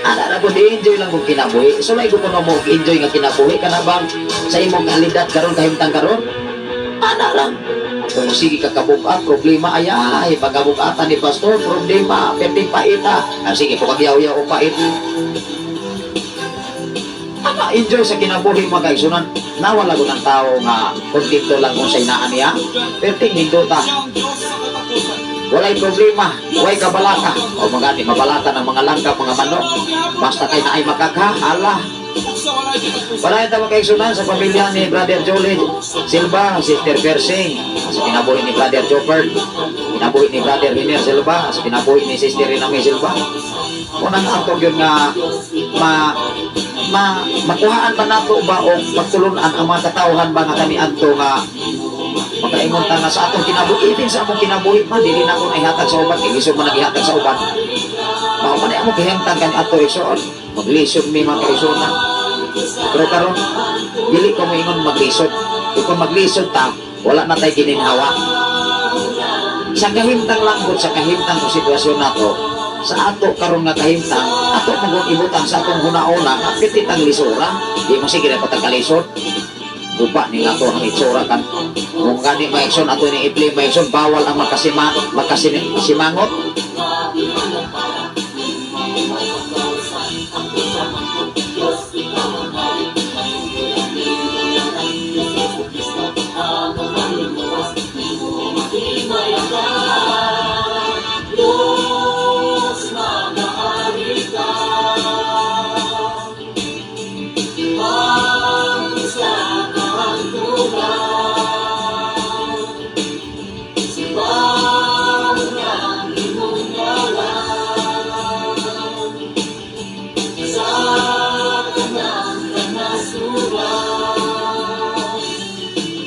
Ana na ko, di enjoy lang kong kinabuhi. Sulay ko kuno mo enjoy nga kinabuhi kana bang sa imong kalidad karon, kahimtang karon. Ana lang. Kung sige ka kabugat, problema ay ay pagkabugatan ni pastor, problema, perting paita. Ah, sige po kagyaw-yaw o pait. Ana, enjoy sa kinabuhi, mga kaigsunan. Nawala ko ng tao nga kontento lang kung sa inaan niya. Perting hindota. Walay problema, walay kabalaka. O magani, mabalaka ng mga langka, mga manok. Basta kay naay makakha, ala. Wala yung mga sa pamilya ni Brother Jolie Silva, Sister Percy, sa kinabuhi ni Brother Jopert, kinabuhi ni Brother Riner Silva, sa kinabuhi ni Sister Rinami Silva. Unang ato yun nga ma ma makuhaan ba nato ba o pagtulunan ang mga katawhan ba nga kaniadto nga makaingon ta nga sa atong kinabuhi, even sa among kinabuhi man, dili na ako naihatag sa uban kay lisod man naghihatag sa uban. Mao man ay among kahimtang kaniadto, igsoon, maglisod mi, mga kaigsoon. Pero karon dili ko moingon maglisod. Kung maglisod ta, wala na tay gininhawa. Sa kahimtang lang gud, sa kahimtang kung sitwasyon nato. Sa ato karon nga kahimtang, ato mong ibutang sa atong hunauna, kapit ang lisura, di mo sige na patagkalisod. Guba ni nato ang itsura kan. Kung gani mga igsoon, ato ni i-play, mga igsoon, bawal ang makasimangot. Diyos, mag-aari ka. Ang sa kahantugan, simbahon ang imong ngalan. Sa tanang kanasuran,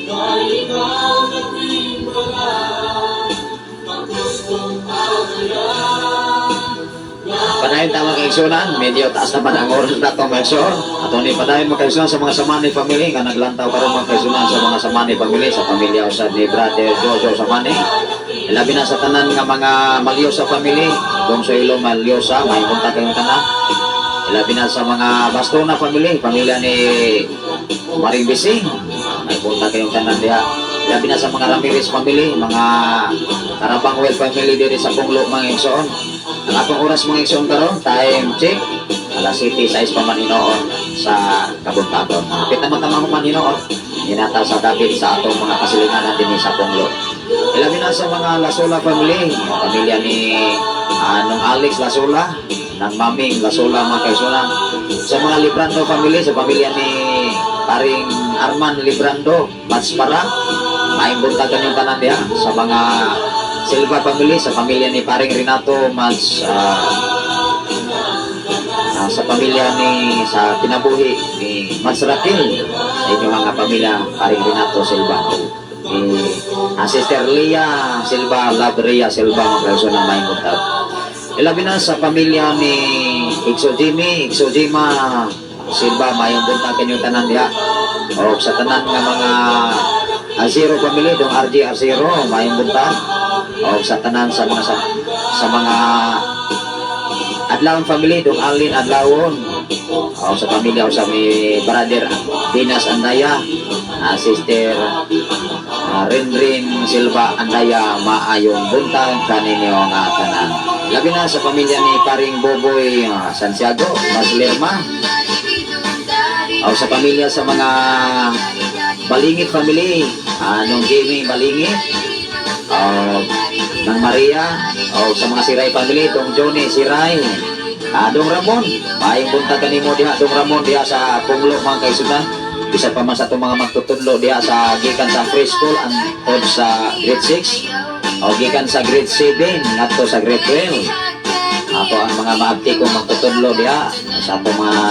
kay ikaw naging-balaan, pagkustong agayan. Padayon ta, mga kaigsunan, medyo taas na pa ang oras na ito, mga igsoon. Ato ni padayon, mga kaigsunan, sa mga Samani family nga naglantaw karon, mga kaigsunan, sa mga Samani family, sa pamilya usab ni Brother Jojo Samani. Labi na sa tanan nga mga Malyosa family, Dong Suelo Malyosa, may punta kayong tanan. Labi na sa mga Bastona family, pamilya ni Maring Bising, may punta kayong tanan diha. Labi na sa mga Ramirez family, mga Karabangwell family diri sa Punglo, mga igsoon. Ang atong oras, mga igsoon, karon, time check, alas 7:06 pa man hinoon sa kabuntagon. Kapit naman tama man hinoon, hinata sa dapit sa atong mga kasilinganan din sa Punglo. Ilabi na sa mga Lasola family, pamilya ni Anong Alex Lasola, ng Maming Lasola, mga kaigsunan. Sa mga Librando family, sa pamilya ni paring Arman Librando, Matspara, maayong buntag kanyong tanan diha. Sa mga Silva family, sa pamilya ni paring Renato Mats, sa pamilya ni sa kinabuhi ni Mats Raquel, sa inyong mga pamilya, paring Renato Silva. Ni Sister Leah Silva, Labria Silva, mga kaigsunan, maayong buntag. Ilabi na sa pamilya ni Igso Jimmy, Igso Jima Silva, mayong buntag kanyong tanan diha. O sa tanan nga mga Azero family, dong RJ Azero, mayong buntag. O sa tanan sa mga Adlawon family, dong Alin Adlawon. O sa pamilya o sa mi brother Dinas Andaya, Sister Rinrin Silva Andaya, maayong buntag kaninyo nga tanan. Labi na sa pamilya ni paring Boboy Santiago, Maslerma. O sa pamilya sa mga Balingit family, anong Jimmy Balingit, o ng Maria, o sa mga Siray family, dong Johnny Siray, Dong Ramon, maayong buntag kanimo diha, Dong Ramon, diha sa Punglo, mga kaigsunan. Bisan pa man sa atong mga magtutudlo diha sa gikan sa preschool antod sa grade 6 o gikan sa grade 7 ngadto sa grade 12. Ato ang mga maabti kong magtutudlo diha sa atong mga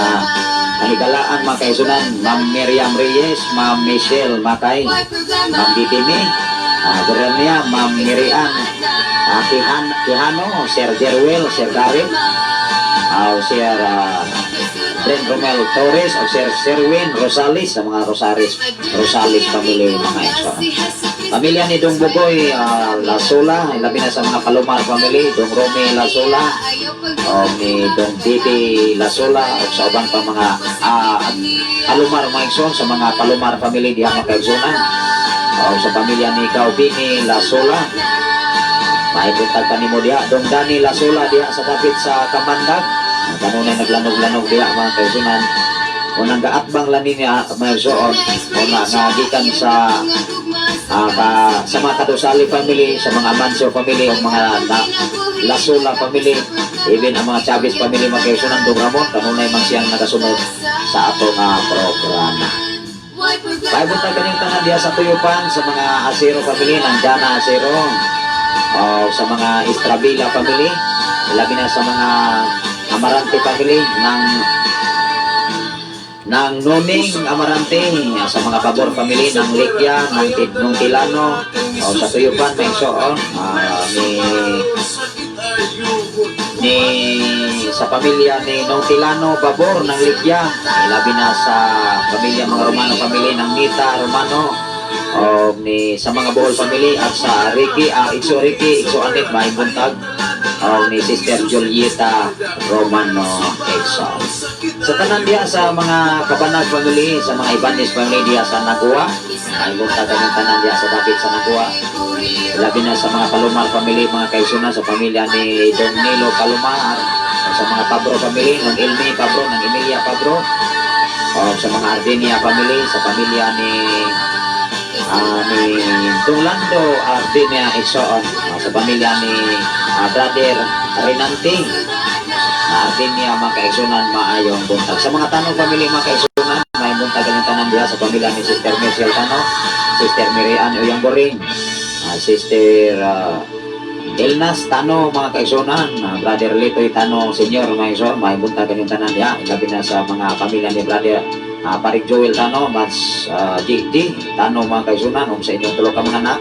kahigalaan, mga kaigsunan, Ma'am Miriam Reyes, Ma'am Michelle Makay, Ma'am Bibimi, Berenia, Ma'am Miriam, Quijano, Sir Jerwell, Sir Garrett, Sir Brent Romel Torres, o Sir Sherwin Rosales, sa mga Rosales family, mga igsoon. Pamilya ni Dong Bugoy Lasola, labi na sa mga Palomar family, Dong Romy Lasola, o ni Dong Didi Lasola, o sa uban pa mga Palomar, mga igsoon, sa mga Palomar family diha, mga kaigsunan. O sa pamilya ni Gaubini Lasola, maayong kanimo diha, Dong Dani Lasola diha sa dapit sa Kamandag. Kanunay naglanog-lanog diha, mga kaigsunan. Unang gaatbang lani niya, mga igsoon, una nga gikan sa mga Kadusali family, sa mga Amancio family, o mga Lasola family, even ang mga Chavez family, mga kaigsunan, Dong Ramon, kanunay man siyang nagasunod sa atong programa. Maayong buntag kanyong tanan diha sa Tuyupan, sa mga Asero family, ng Jana Asero, o sa mga Estrabila family, labi na sa mga Amarante family ng Noning Amarante, sa mga Pabor family ng Likya, ng Nung Tilano, o sa Tuyupan, may igsoon, ni sa pamilya ni Nong Tilano Babor ng Likya, labi na sa pamilya mga Romano family ng Nita Romano, o ni sa mga Bohol family at sa Ricky, Igso Ricky, Igso Anit, maayong buntag. O ni Sister Julieta Romano Exon. Sa tanan diha sa mga Kabanag family, sa mga Ibanez family diha sa Nagua, ay buntag ang tanan diha sa dapit sa Nagua. Labi na sa mga Palomar family, mga kaisunan, sa pamilya ni Don Nilo Palomar, o sa mga Pabro family, ng Ilmi Pabro, ng Emilia Pabro, o sa mga Ardenia family, sa pamilya ni Don Lando Ardenia Exoon, o sa pamilya ni Brother Renante na Ardenia, mga kaigsunan, maayong buntag. Sa mga Tanong family, mga kaigsunan, may buntag ang tanan diha sa pamilya ni Sister Michelle Tano, Sister Mirian Uyang Boring, Sister Elnas Tano, mga kaigsunan, Brother Litoy Tano Senior, mga kaigsunan, may buntag ang tanan diha. Ilabi na sa mga pamilya ni Brother Parik Joel Tano, Mats JD Tano, mga kaigsunan, ug sa inyong tulo ka mga anak,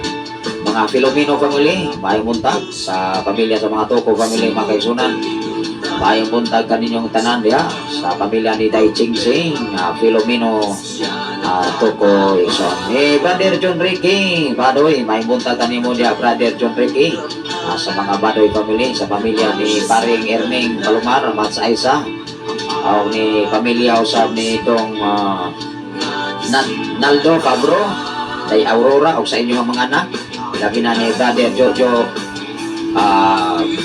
mga Filomeno family, may buntag sa pamilya sa mga Toko family, mga kaigsunan. Maayong buntag kaninyong tanan diha sa pamilya ni Dai Ching Sing, Filomeno Toko Ison. Eh, Brother John Ricky, Badoy, maayong buntag kanimo diha, Brother John Ricky. Sa mga Badoy family, sa pamilya ni Paring Erning Palomar, Mats Aisa, o ni pamilya usab ni itong Naldo Pabro, Day Aurora, o sa inyong mga anak. Labi na ni Brother Jojo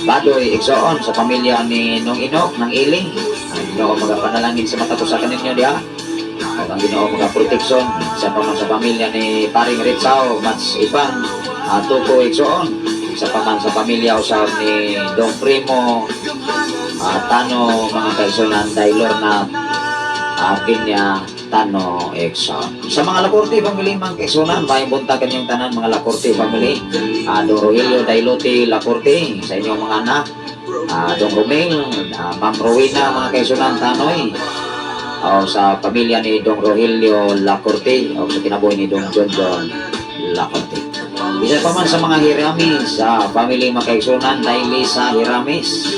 Badoy Exoon sa pamilya ni Nong Inok ng Ili. Ang Ginoo magapanalangin sa mata ko sa kaninyo diha. O ang Ginoo magaproteksyon sa paman sa pamilya ni Paring Ritzaw Mats Ipan Tuko Exoon sa paman sa pamilya usab ni Dong Primo Tano, mga kaigsunan, Dailor na Pinya Tano Exon. Sa mga Lacorte family, mga kaigsunan, may buntag kanyang tanan mga Lacorte family. Dong Rogelio Dailote Lacorte sa inyong mga anak. Dong Romel, Ma'am Rowena, mga kaigsunan, Tanoy. O sa pamilya ni Dong Rogelio Lacorte o sa kinabuhi ni Dong John John Lacorte. Isa pa man sa mga Hiramis, sa family, mga kaigsunan, Day Lisa Hiramis.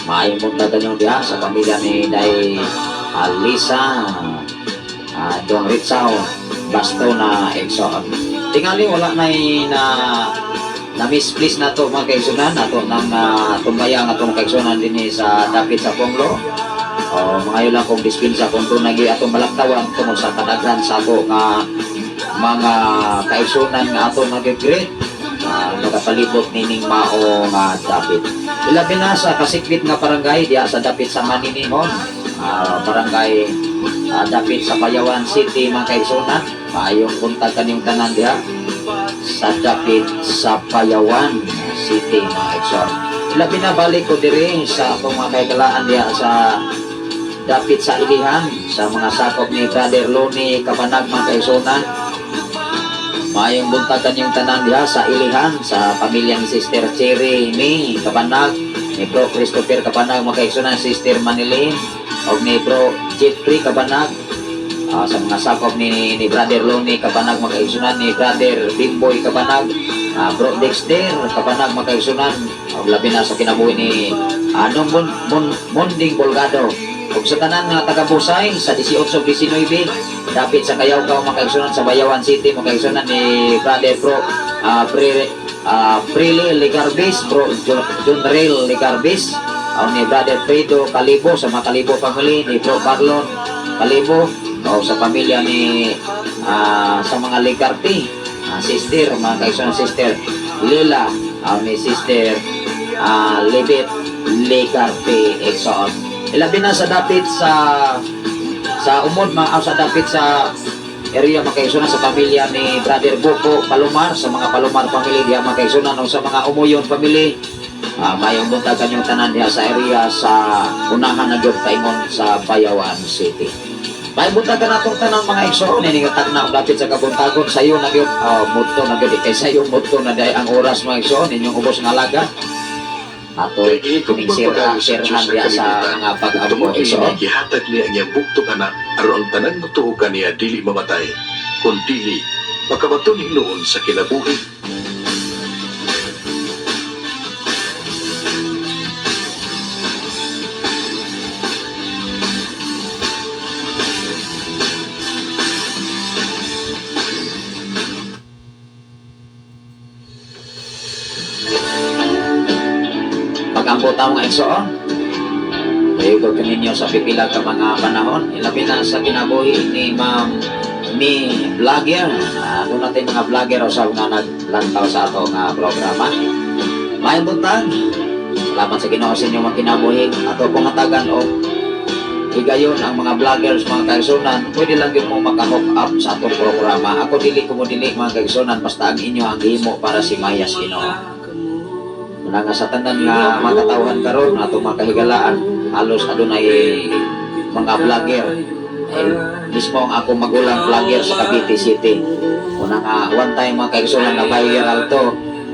Maayong buntag kanyong diha sa pamilya ni Day Lisa, Dong Ritzaw, Basto na Exon. Tingali wala na na na misplace na to, mga kaigsunan, ato nang tumbaya nga atong kaigsunan dinhi sa dapit sa Ponglo. O mga lang kong dispensa kung doon nagi atong balaktawan tungod sa kadaghan sa ako nga mga kaigsunan nga atong nag-greet nakapalibot nining mao nga dapit. Ilabi na sa kasikbit nga barangay diha sa dapit sa Maninihon, barangay dapit sa Bayawan City, mga kaigsunan. Maayong buntag kanyong tanan diha sa dapit sa Bayawan City, mga kaigsunan. Ilabi na balik ko diri sa akong mga kaikalaan diha sa dapit sa Ilihan sa mga sakop ni Brother Loni Kabanag, mga kaigsunan. Maayong buntag kanyong tanan diha sa Ilihan sa pamilya ni Sister Cherry ni Kabanag, ni Bro Christopher Kabanag, mga kaigsunan, Sister Manilin o ni Bro Jeffrey Kabanag, sa mga sakop ni Brother Loni Kabanag, mga kaigsunan, ni Brother Bimboy Kabanag, Bro Dexter Kabanag, mga kaigsunan, ug labi na sa kinabuhi ni Anong Munding Bolgado ug sa tanan nga taga-Busay sa 18 19 dapit sa Kayawkaw, mga kaigsunan, sa Bayawan City, mga kaigsunan, ni Brother Bro Prili Ligarbis, Bro Junril Ligarbis, ang ni Brother Fredo Kalibo sa mga Kalibo family, ni Bro Marlon Kalibo o sa pamilya ni sa mga Ligarti sister, mga kaigsunan, Sister Lila, ang ni Sister Libet Ligarti Exon. Ilabi na sa dapit sa umod mga sa dapit sa area, mga kaigsunan, sa pamilya ni Brother Boko Palomar, sa mga Palomar family diha, mga kaigsunan, o sa mga Umuyon family, mayong buntag kanyong tanan diha sa area sa unahan na gyud paingon sa Bayawan City. May buntag ka natong tanan, mga igsoon, ini nga tagna og dapit sa kabuntagon sayo na gyud, mudto na gyud kay sayo mudto na day ang oras, mga igsoon, inyong ubos nga alaga. Ato Kay gihigugma ning sir pagayo sa sirhan Diyos ang diha sa kalibutan. mga Ug pag-ampo, tungod igsoon. niini gihatag niya ang iyang bugtong anak aron ang tanan motuo kaniya dili mamatay kun dili makabaton hinuon sa kinabuhi. Pag-ampo. Mag-ampo ta, mga igsoon. Payugo ninyo sa pipila ka mga panahon. Ilabi na sa kinabuhi ni Ma'am Mi Vlogger. Doon natin mga vlogger o sa mga naglantaw sa ato nga programa. Maayong buntag. Salamat sa Ginoo sa inyong mga kinabuhi. Ato pong hatagan og higayon ang mga vloggers, mga kaigsunan, pwede lang yun mo maka-hook up sa atong programa. Ako dili ko mo dili, mga kaigsunan, basta ang inyo ang himo para si Mayas Ginoo. Muna nga sa tanan nga mga katawhan karon atong mga kahigalaan, halos adunay mga vlogger. Eh, mismo ang akong magulang, vlogger sa Cavite City. Una nga one time, mga kaigsunan, na viral to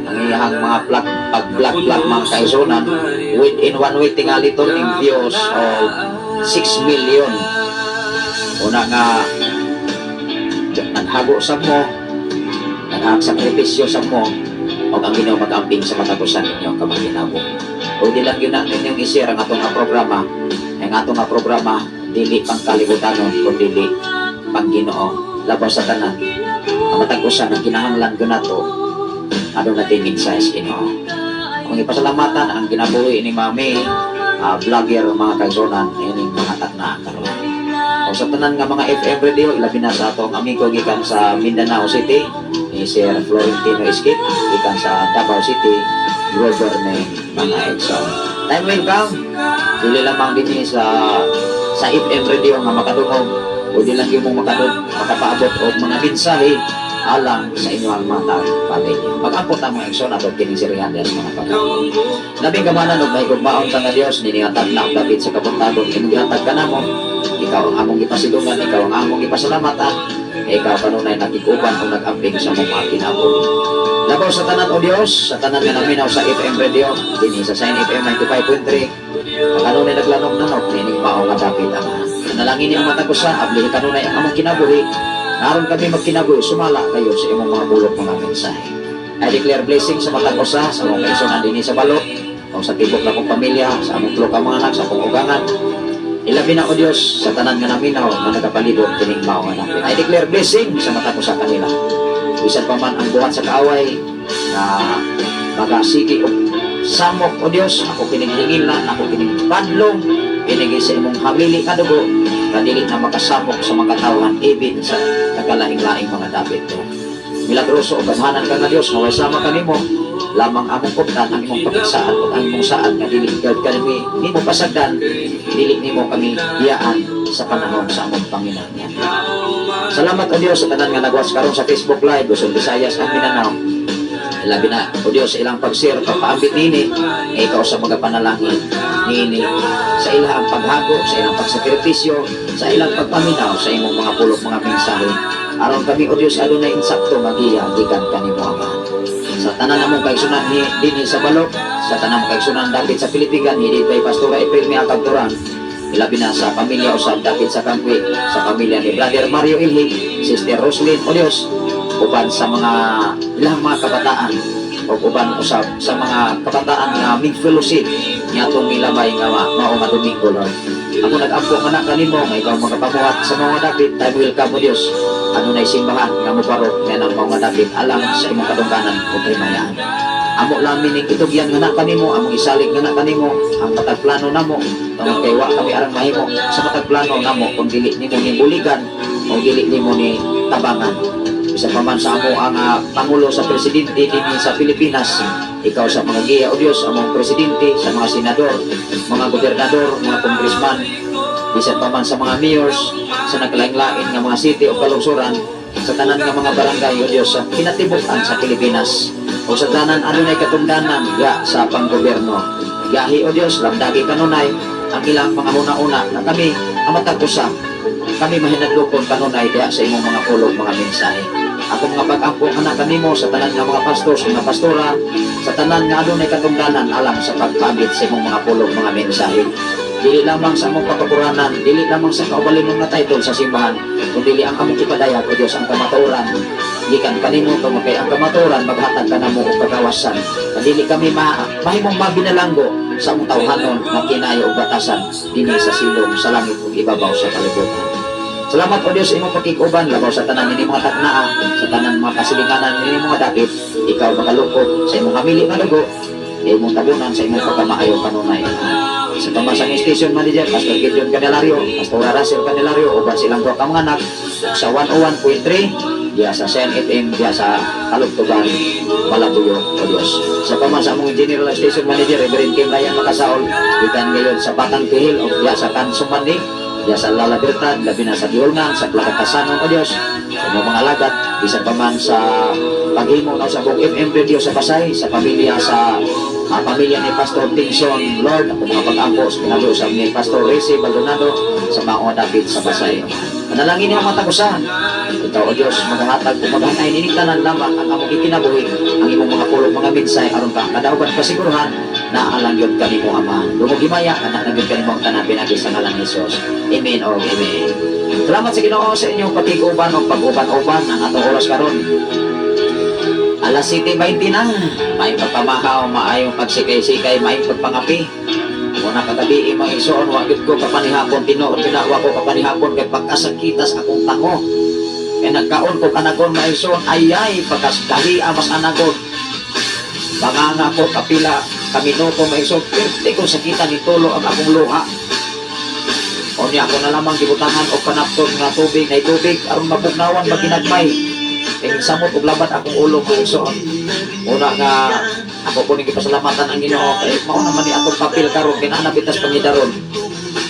ang iyang mga vlog, pag vlog vlog, mga kaigsunan, within one week tingali to ning views of 6 million. Una nga naghago sa mo, nagsakripisyo sa mo, o ang Ginoo mag-amping sa katapusan ninyo kamaginabuhi. Pwede lang yun na ninyong i-share ang atong nga programa. Ang atong nga programa, dili pang kalibutanon, kundi pang Ginoo. Labaw sa tanan, ang matag usa ng kinahanglan ko nato, aduna natin mensahe sa Ginoo. Kung ipasalamatan ang kinabuhi ni Mami, vlogger, mga kaigsunan, ining mga takna karon. O sa tanan nga mga FM radio, ilabi na sa atong amigo gikan sa Mindanao City, ni Sir Florentino Escape, gikan sa Davao City, Governor, mga igsoon. Time will come. Dili lamang din sa FM radio nga makadungog, pwede lang yung mong makapaabot og mga mensahe alang sa inyong mga palay. Mag-ampo ta, mga igsoon, ato kining sirihan sa mga pag. Labing gamanan ug mahigugmaon sa nga Dios, nini nga tagna ug dapit sa kabuntagon imong gihatag kanamo. Ikaw ang among gipasidungan, ikaw ang among gipasalamatan, ikaw kanunay nakig-uban o nag-amping sa among mga kinabuhi. Labaw sa tanan, O Dios, sa tanan nga naminaw sa FM radio, dinhi sa Sign FM 95.3, ang kanunay naglanog-nanog nining mao nga dapit, Ama. Nalangin ang matag usa, ablihi kanunay ang among kinabuhi. Aron kami magkinabuhi, sumala kayo sa imong mga bulok, mga mensahe. I declare blessing sa matag usa, sa mga kaigsunan dinhi sa balok, o sa tibok na kong pamilya, sa among tulo ka mga anak, sa akong ugangan. Ilabi na, O Dios, sa tanan nga naminaw nga nagapalibot kining mao nga dapit. I declare blessing sa matag usa kanila. Bisan pa man ang buhat sa kaaway na magasigi og samok, O Dios, ako kining hingilan, ako kining padlong, pinigi sa imong hamili nga dugo, nga dili na makasamok sa mga katawhan ibin sa nagkalaing-laing mga dapit to. Milagroso o gamhanan ka nga Dios nga way sama kanimo, lamang among kuptan ang imong pakigsaad ug ang imong saad nga dili gad kami nimo pasagdan, dili nimo kami biyaan sa panahon sa among panginahanglan. Salamat, O Dios, sa tanan nga nagwatch karon sa Facebook Live Luzon, Visayas ug Mindanao. Labi na, O Dios, sa ilang pag-share, pagpaambit nini, nga ikaw sa mga panalangin niini sa ilang paghago, sa ilang pagsakripisyo, sa ilang pagpaminaw sa imong mga pulok, mga mensahe. Aron kami, O Dios, adunay insakto nga giya gikan kanimo, Ama. Sa tanan namong kaigsunan ni dinhi sa balok, sa tanan namong kaigsunan dapit sa Pilipigan, headed by Pastora April Mia Pagturan, ilabi na sa pamilya usab dapit sa Kangkwi, sa pamilya ni Brother Mario Ilhig, Sister Roslyn, O Dios, uban sa mga ilang mga kabataan o uban usab sa mga kabataan nga mig fellowship nga atong milabay nga mao nga Domingo, Lord. Ako nag-ampo nga na kanimo nga ikaw magapamuhat sa mga dapit. Time will come, O Dios. Adunay simbahan nga mobaro nga nang mga dapit alang sa imong kadungganan ug himayaan. Amo lang mining itugyan nga na kanimo, among isalig nga na kanimo ang matag plano namo tungod kay wa kami arang mahimo sa matag plano namo kung dili nimo ni buligan o dili nimo ni tabangan. Bisan pa man sa amo ang pangulo sa presidente dinhi sa Pilipinas, ikaw sa mga giya, O Dios, among presidente, sa mga senador, mga gobernador, mga congressman, bisan pa man sa mga mayors sa naglaing-lain nga mga city o kalungsuran, sa tanan nga mga barangay, O Dios, sa kinatibuk-an sa Pilipinas o sa tanan adunay katungdanan ya sa panggobyerno. Gahi, O Dios, lamdagi kanunay ang ilang mga huna-una na kami ang matag usa kami mahinadlokon kanunay diha sa imong mga pulong, mga mensahe. Ako mga pag-ampo anak kanimo sa tanan nga mga pastor, sa mga pastora, sa tanan nga adunay katungdanan alang sa pagpaabit sa imong mga pulong, mga mensahe. Dili lamang sa among kapakuranan, dili lamang sa kaugalingon nga title sa simbahan, kundi ang among ipadayag, O Dios, ang kamatuoran gikan kanimo, tungod kay ang kamatuoran maghatag kanamo og kagawasan. Dili kami mahimong mabinalanggo sa among tawhanon nga kinayo og batasan dinhi sa silong sa langit ug ibabaw sa kalibutan. Salamat, O Dios, imong pakig-uban labaw sa tanan ini mga taknaa, sa tanan mga kasilinganan ini mga dapit, ikaw makalukop sa imong hamili nga dugo. Imong tabunan sa imong pagkamaayo kanunay. Sa pamasang station manager, Pastor Gideon Candelario, Pastor Russell Candelario, uban silang duha ka mga anak sa 101.3 diya sa Sen FM, diya sa Kalugtugan, Malabuyo, O Diyos. Sa paman sa among general station manager, Reverend Kim Ryan Makasaol, gikan ngayon sa Batang Pihil o diya sa Kansumani, diya sa Lalabertad, labi na sa Diolngan, sa Plakakasanon, O Diyos, sa imong mga alagad, bisan pa man sa paghimo na sa buong FM radio sa Pasay, sa pamilya sa pamilya ni Pastor Tingson Lord, ako mga pag-ampo sa kinabuhi ni Pastor Rezi Baldonado sa Mao David sa Pasay. Manalangin niya matag usa. Ikaw, O Diyos, maghatag o maghanay nining tanan lamang ang among ikinabuhi, ang imong mga pulong, mga mensahe aron ka kadaugan kasiguruhan na alang yun kanimo, Ama. Dungog himaya, anak na gyud kanimo ang tanan pinagi sa ngalan ni Jesus. Amen o amen. Salamat sa Ginoo sa inyong pakig-uban o pag-uban-uban ang atong oras karon. Alas 7:20 na. Maayong pagpamahaw, maayong pagsikay-sikay, maayong pagpangapi. Muna kagabi mga igsoon, wa gyud ko kapanihapon, tinuod gyud na wa ko kapanihapon kay pagkasakitas akong tango. Kay nagkaon ko kanagon, mga igsoon, ayay pagkasdahi mas anagon. Banganga ko kapila kaminuto, mga igsoon, pirti ko sakitan ni tulo ang akong luha. Unya ako na lamang gibutangan og panapton nga tubig na tubig aron mapugnawan maginagmay. Kay samot og labad akong ulo, mga igsoon. Una nga ako po ning gipasalamatan ang Ginoo kay mao naman ni atong papel karon kay naa na bitas pangidaron.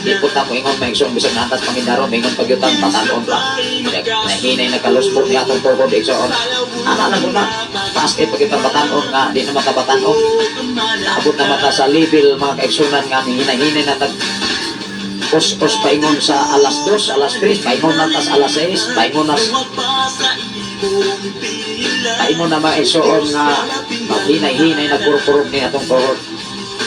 Di po ta mo ingon, mga igsoon, bisag naa tas pangidaron, ingon pagyutang patanon pa. Nahinay nakalusbo ni atong tuhod, igsoon. Ana na guna. Taas kay pagyutang batanon nga di na makabatanon. Naabot na mata sa level, mga kaigsunan, nga hinay-hinay na tag us-us paingon sa alas 2, alas 3, paingon na tas alas 6, paingon na mga igsoon nga maghinay-hinay nagkurkurog ni atong tuhod.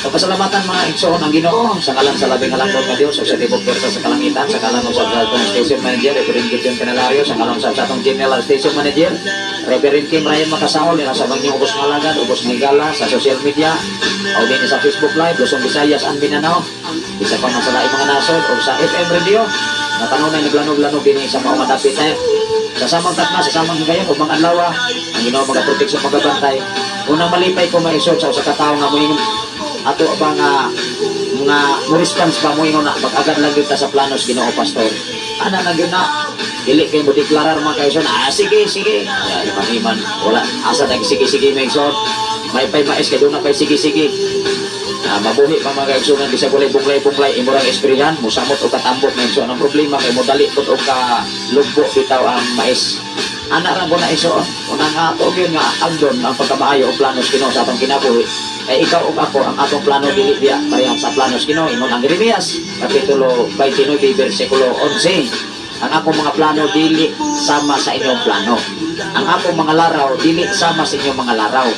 Papasalamatan, mga igsoon, ang Ginoo sa ngalan sa labing halangdon nga Dios o sa tibok pwersa sa kalangitan, sa ngalan sa atong station manager, Reverend Gideon Canelario, sa ngalan sa atong general station manager, Reverend Kim Ryan Makasaol, nila sa inyong ubos nga alagad, ubos nga higala sa social media, o din sa Facebook Live, Luzon, Visayas, and Mindanao, isa pa man sa laing mga nasod, o sa FM radio, na kanunay naglanog-lanog din sa mga madapit na sa samang takna, sa samang higayon, ug mga adlaw, ang Ginoo magaproteksyon, magabantay. Unang malipay ko maisod sa usa ka tawo nga moingon ato ba nga mga mo response ba mo ingon na mag-agad lang gyud ta sa planos Ginoo, Pastor. Ana na gyud na dili kay mo deklarar, mga kaison, ah, sige sige. Ya, iman iman wala asa nag sige sige may igsoon. May pay mais kay doon na pay sige sige. Ah, mabuhi pa, mga kaigsunan, bisag walay bunglay-bunglay imong esprehan mosamot og katambok na igsoon. Ang problema kay modali pud og ka lugbo bitaw ang mais. Ana ra mo na, igsoon. Una nga ato gyud nga andon ang pagkamaayo o planos Ginoo sa atong kinabuhi. Kay ikaw ug ako, ang atong plano dili biya parehas sa planos Ginoo. Ingon ang Jeremias kapitulo 29 bersikulo 11. Ang akong mga plano dili sama sa inyong plano. Ang akong mga laraw dili sama sa inyong mga laraw.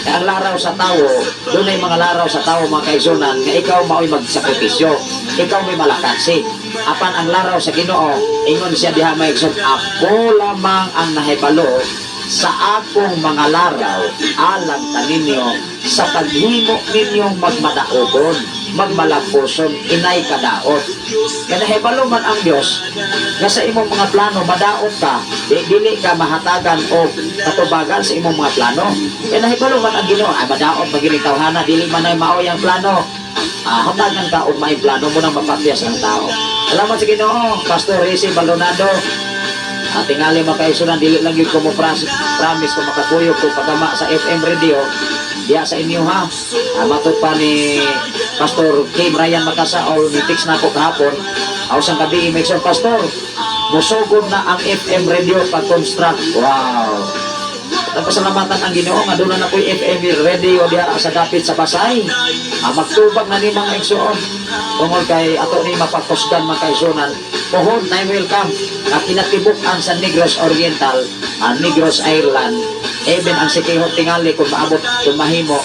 Kaya ang laraw sa tao, doon ay mga laraw sa tao, mga kaigsunan, nga ikaw mao'y magsakripisyo. Ikaw may malakasi. Apan ang laraw sa Ginoo, ingon siya diha may igsoon, ako lamang ang nahibalo sa akong mga laraw alang kaninyo sa paghimo ninyong magmadaugon, magmalapuson, inay kadaot. Kaya nahibalo man ang Dios nga sa imong mga plano madaot ka, di, dili ka mahatagan o katubagan sa imong mga plano. Kaya nahibalo man ang Ginoo, ay madaot magiling tawhana, dili man ay maoy ang plano. Ah, hatagan ka og may plano mo nang mapakyas ang tao. Salamat sa Ginoo, Pastor Rezi Baldonado. At tingali mga kaigsunan, dili lang yun ko mo promise ko makakuyog ko pagama sa FM radio diya sa inyo ha. Ah, matod pa ni Pastor Kim Ryan Makasa o ni text na ako kahapon. Aw sang gabi, make sure, Pastor, musugod na ang FM radio pag-construct. Wow. At pasalamatan ang Ginoo nga doon na ko'y FM radio diha sa dapit sa Pasay. Ah, magtubag na ni mga igsoon. Tungod kay ato ni mapakusgan, mga kaigsunan. Pohon na welcome nga kinatibuk-an sa Negros Oriental, ang Negros Island. Even ang Siquijor tingali kung maabot, kung mahimo,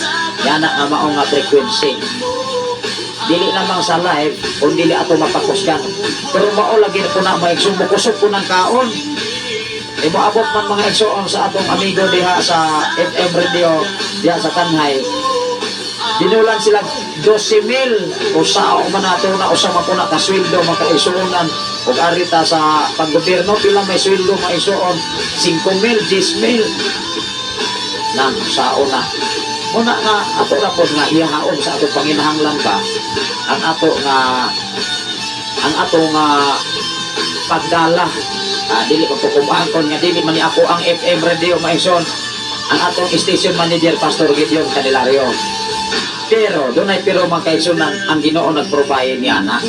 yana nga mao nga frequency. Dili lamang sa live, kung dili ato mapakusgan. Pero mao lagi na po na mga igsoon, mukusog ko ng kaon. E moabot man, mga igsoon, sa atong amigo diha sa FM radio diha sa Tanhay. Dinulan sila 12,000 o sao man nato na usa man po na kasweldo, mga kaigsuonan, ug arita sa panggobyerno pila may sweldo, mga igsoon? 5,000, 10,000 nang sao na. Una nga ato ra pod nga ihaon sa atong panginahanglan ba ang ato nga pagdala. Dili ko kon nga dili man ni ako ang FM radio, maigsoon. Ang atong station manager, Pastor Gideon Candelario. Pero dunay pero, mga kaigsunan, ang Ginoo nagprovide niya na.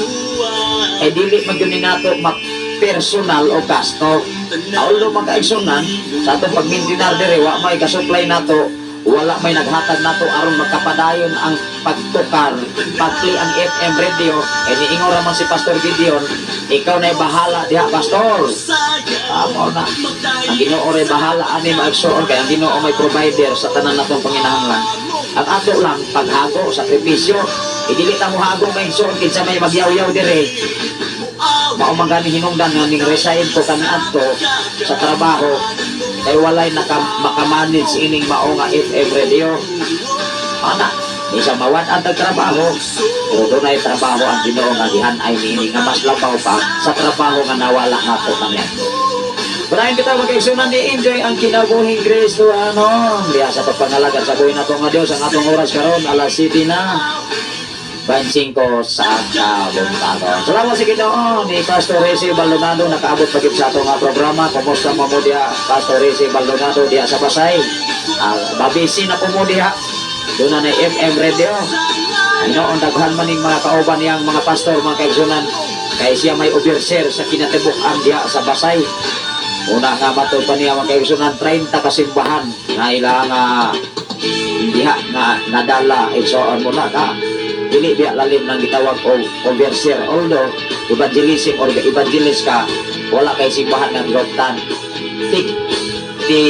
Eh dili man gyud ni nato ma personal o gasto. Although, mga kaigsunan, sa atong pagmintinar diri, wa may kasupply nato, wala may naghatag nato aron magkapadayon ang pagtukar, pagpli ang FM radio. Eh niingon ra man si Pastor Gideon, "Ikaw na bahala diha, Pastor." Tama na. Ang Ginoo ray bahala ani, maigsoon, kay ang Ginoo may provider sa tanan natong panginahanglan. Ang ato lang paghago, sakripisyo. Idili ta mo hago, maigsoon, kinsa may magyaw-yaw dire. Mao man gani hinungdan nga ning resign ko kaniadto sa trabaho kay walay naka makamanage ining mao nga FM radio. Ana, bisa mawad ang trabaho, pero dunay trabaho ang Ginoo nga gihan-ay niini nga mas labaw pa sa trabaho nga nawala nato kaniadto. Padayon kita, mga kaigsunan, ni enjoy ang kinabuhing Kristo ano. Diha sa pagpangalagad sa buhi nato nga Dios. Ang atong oras karon, alas 7 na 25 sa kabuntagon. Salamat sa Ginoo ni Pastor Rezi Baldonado, nakaabot pa gyud sa ato nga programa. Kumusta mo mo diha, Pastor Rezi Baldonado, diha sa Pasay? Babisi na po mo diha. Doon na na FM radio. Noon daghan man ning mga kauban niyang mga pastor, mga kaigsunan, kay siya may overseer sa kinatibuk-an diha sa Basay. Una nga matod pa niya, mga kaigsunan, 30 kasimbahan nga ilang diha nga nadala, igsoon mo na ka. Dili biya lalim ng gitawag og overseer, although evangelism or evangelist ka, wala kay simbahan nga gihugtan. Tik ti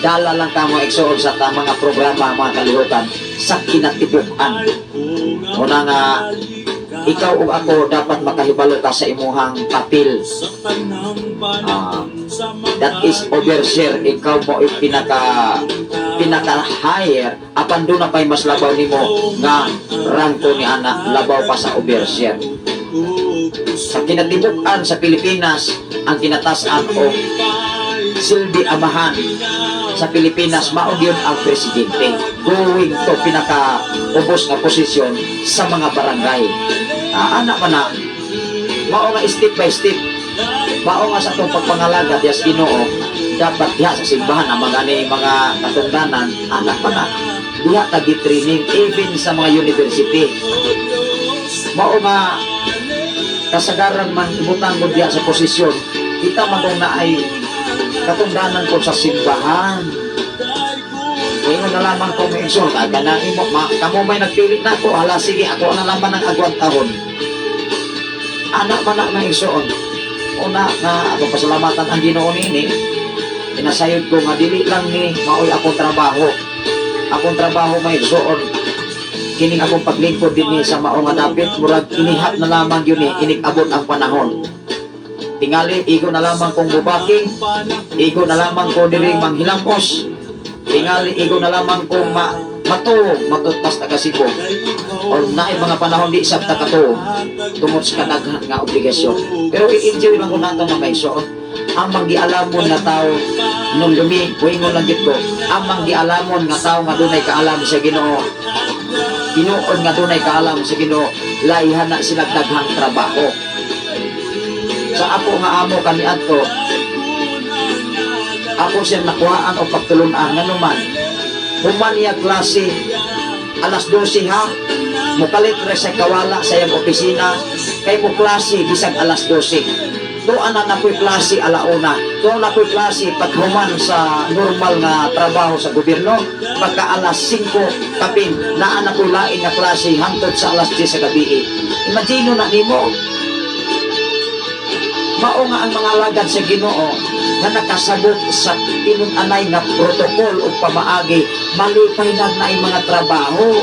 dala lang ka mo, igsoon, sa ta mga programa, mga kalihukan sa kinatibuk-an. Una nga ikaw ug ako dapat makahibalo ka sa imuhang papel. That is overseer, ikaw mo pinaka pinaka higher, apan doon na pa'y mas labaw nimo nga rangko ni ana, labaw pa sa overseer. Sa kinatibuk-an sa Pilipinas, ang kinatasan o silbi amahan sa Pilipinas mao gyud ang presidente, going to pinaka ubos nga posisyon sa mga barangay. Ana man na mao nga step by step, mao nga sa atong pagpangalaga diya sa Ginoo, dapat diha sa simbahan ang mga ni mga katungdanan, ana pa na diha ta training, even sa mga university. Mao nga kasagaran man ibutang mo diha sa posisyon, kita man kung naay katungdanan ko sa simbahan. Ingon na lamang ko may insult, ay kanang imo, ma, kamo may nagpili na ako, hala sige, ako na lamang ang agwantahon. Anak man na may igsoon. Una nga ako pasalamatan ang Ginoo nini. Pinasayod ko nga dili lang ni maoy akong trabaho. Akong trabaho, may igsoon. Kining akong paglingkod dinhi sa mao nga dapit, murag inihap na lamang yun eh, inig-abot ang panahon. Tingali, igo na lamang kong bubaking, igo na lamang ko diri manghilamos. Tingali, igo na lamang kong matuog, matutpas taga Cebu. Or naay mga panahon di sab ta katuog tungod sa kadaghan nga obligasyon. Pero i-enjoy lang ko nato, mga kaigsoon. Ang manggialamon nga tao nung dumi, buhingon lang gid ko, ang manggialamon nga tao nga dunay kaalam sa Ginoo, tinuod nga dunay kaalam sa Ginoo, laihan na sila daghang trabaho. Sa ako nga amo kaniadto, ako siyang nakuhaan o pagtulunan, nganuman human niya klase alas 12 ha, mukalit ra sa kawala sa iyang opisina kay mo klase bisag alas 12. Doon na napoy klase alauna. Doon na po'y klase paghuman sa normal nga trabaho sa gobyerno. Pagka alas 5 kapin, naa na po'y lain nga klase hangtod sa alas 10 sa gabi. Imagine na nimo. Mao nga ang mga alagad sa Ginoo nga nakasabot sa tinun-anay nga protocol o pamaagi, malipay na na mga trabaho.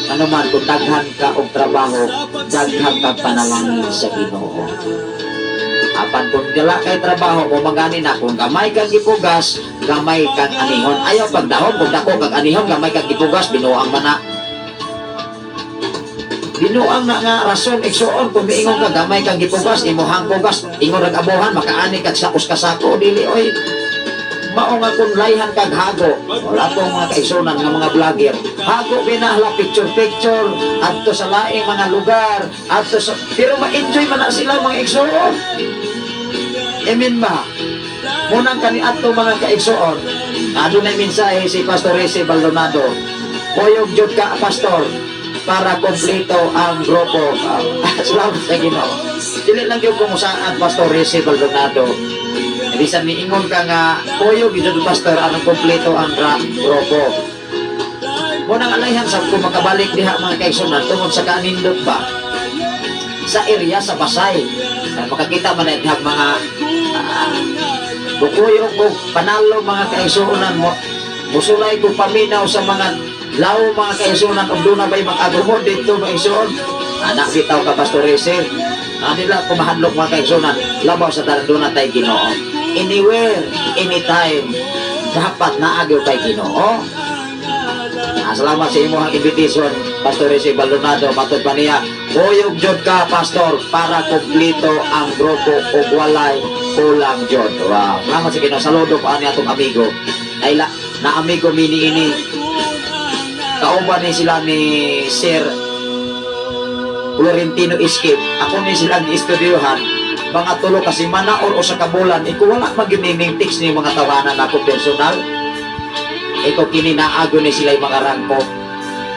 Ano man, kung daghan ka og trabaho, daghan ka panalangin sa Ginoo. Apan kung dala kay trabaho mo, magani na kung gamay kang gipugas, gamay kang anihon. Ayaw pagdahom, kung dako kang anihon, gamay kang gipugas, binuang man na. Binuang na nga rason, igsuon, kung miingon ka, gamay kang gipugas, imuhang pugas, ingon rag abuhan, makaani kag sakos ka sako, dili oy. Mao nga kung layhan kag hago, wala tong mga kaigsunan nga mga vlogger. Hago binahala picture picture adto sa laing mga lugar, adto sa, pero ma-enjoy man na sila, mga igsoon. Amen ba? Munang kani adto, mga kaigsoon, adunay mensahe si Pastor Rese Baldonado. "Kuyog jud ka, Pastor, para kompleto ang grupo." Ah, salamat sa Ginoo. Dili lang gyud kung saan, Pastor Rese Baldonado. Bisan niingon ka nga kuyog jud, Pastor, anong kompleto ang grupo. Munang alayhan sa kung makabalik diha, mga kaigsunan, tungod sa kanindot ba sa area sa Basay. Ay, makakita man na diha mga bukuyo ko panalo, mga kaigsunan mo. Musulay ko paminaw sa mga law, mga kaigsunan, ug doon na ba'y mag-agumod dito, mga igsuon. Anak bitaw ka, Pastor Rese. Nila kumahadlok, mga kaigsunan, labaw sa tanan doon na tay Ginoo. Anywhere, anytime, dapat naagaw kay Ginoo. Ah, salamat sa imong invitation, Pastor Rese Baldonado. Matod pa niya, "Kuyog jud ka, Pastor, para kompleto ang grupo ug walay kulang jud." Wow. Salamat sa Ginoo. Saludo pa ani atong amigo. Naila na amigo mini ini. Kauban ni sila ni Sir Florentino Escape. Ako ni sila ni estudyohan mga 3 ka semana or 1 ka bulan. Iko wala magining text ni mga tawanan ako personal. Ikaw kini naago ni sila yung mga rangko.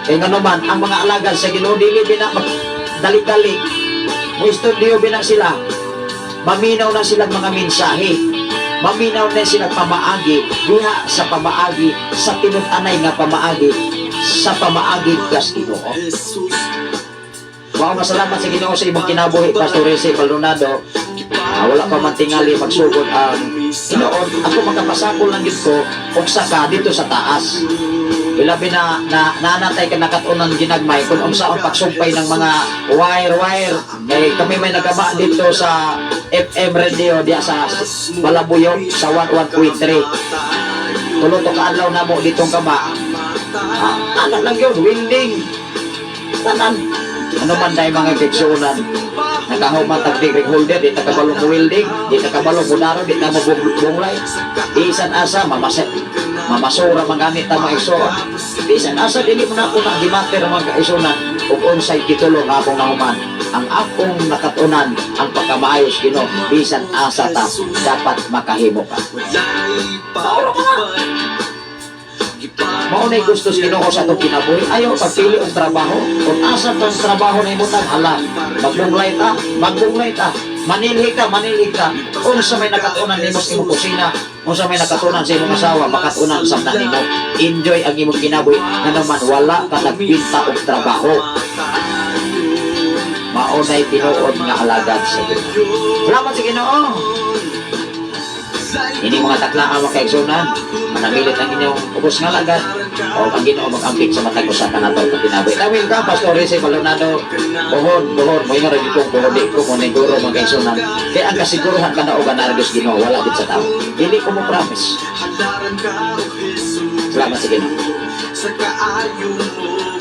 Kaya nga naman, ang mga alagad sa Ginoo dili bina mag dali-dali. Mo studio bina sila. Maminaw na sila mga mensahe. Maminaw na sila pamaagi diha sa pamaagi sa tinud-anay nga pamaagi sa pamaagi gas Ginoo. Jesus. Wow, masalamat sa Ginoo sa imong kinabuhi, Pastor Rese Baldonado. Ah, wala pa man tingali magsugod ang Inoon. Ako makapasakol lang gid ko og saka dito sa taas. Ilabi na na nanatay ka nakatunan ginagmay kung unsa ang pagsumpay ng mga wire wire. Kay kami may nagama dito sa FM radio diya sa Balabuyok sa 11.3. 3 to kaadlaw namo ditong kama. Ah, tanan lang yun, welding. Tanan. Ano man dahil, mga kigsunan, nakahuman tag degree holder, di ta kabalo mo welding, di ta kabalo mo daro, di ta mo bunglay. Bisan asa, mamasa, mamasura man gani ta, mga igsoon. Bisan asa, dili mo na ako na gimater, mga kaigsunan, ug unsay titulo nga akong nahuman. Ang akong nakatunan, ang pagkamaayos Ginoo, bisan asa ta, dapat makahimo ka. Mao nay gusto sa Ginoo sa atong kinabuhi. Ayaw pagpili og trabaho. Kung asa tong trabaho na imutang, hala, magbunglay ta, magbunglay ta. Manilhi ka, manilhi ka. Unsa may nakatunan nimo sa imong kusina, unsa may nakatunan sa imong asawa, makatunan sa nimo. Enjoy ang imong kinabuhi nga naman wala ka nagpinta og trabaho. Mao nay tinuod nga alagad sa Ginoo. Salamat sa Ginoo. Ini mga taklaan, mga kaigsunan, manamilit ang inyong ubos nga alagad o ang Ginoo mag-amping sa matag usa kanato nga kinabuhi. Tawil ka, Pastor Rese Baldonado. Buhon, buhon, mo ingon kong buhon, di ko mo neguro, mga kaigsunan. Kaya ang kasiguruhan ka na og anargos Ginoo, wala gid sa tao. Dili ko mo promise. Halaran ka, O Jesus. Salamat sa Ginoo. Sa kaayo mo.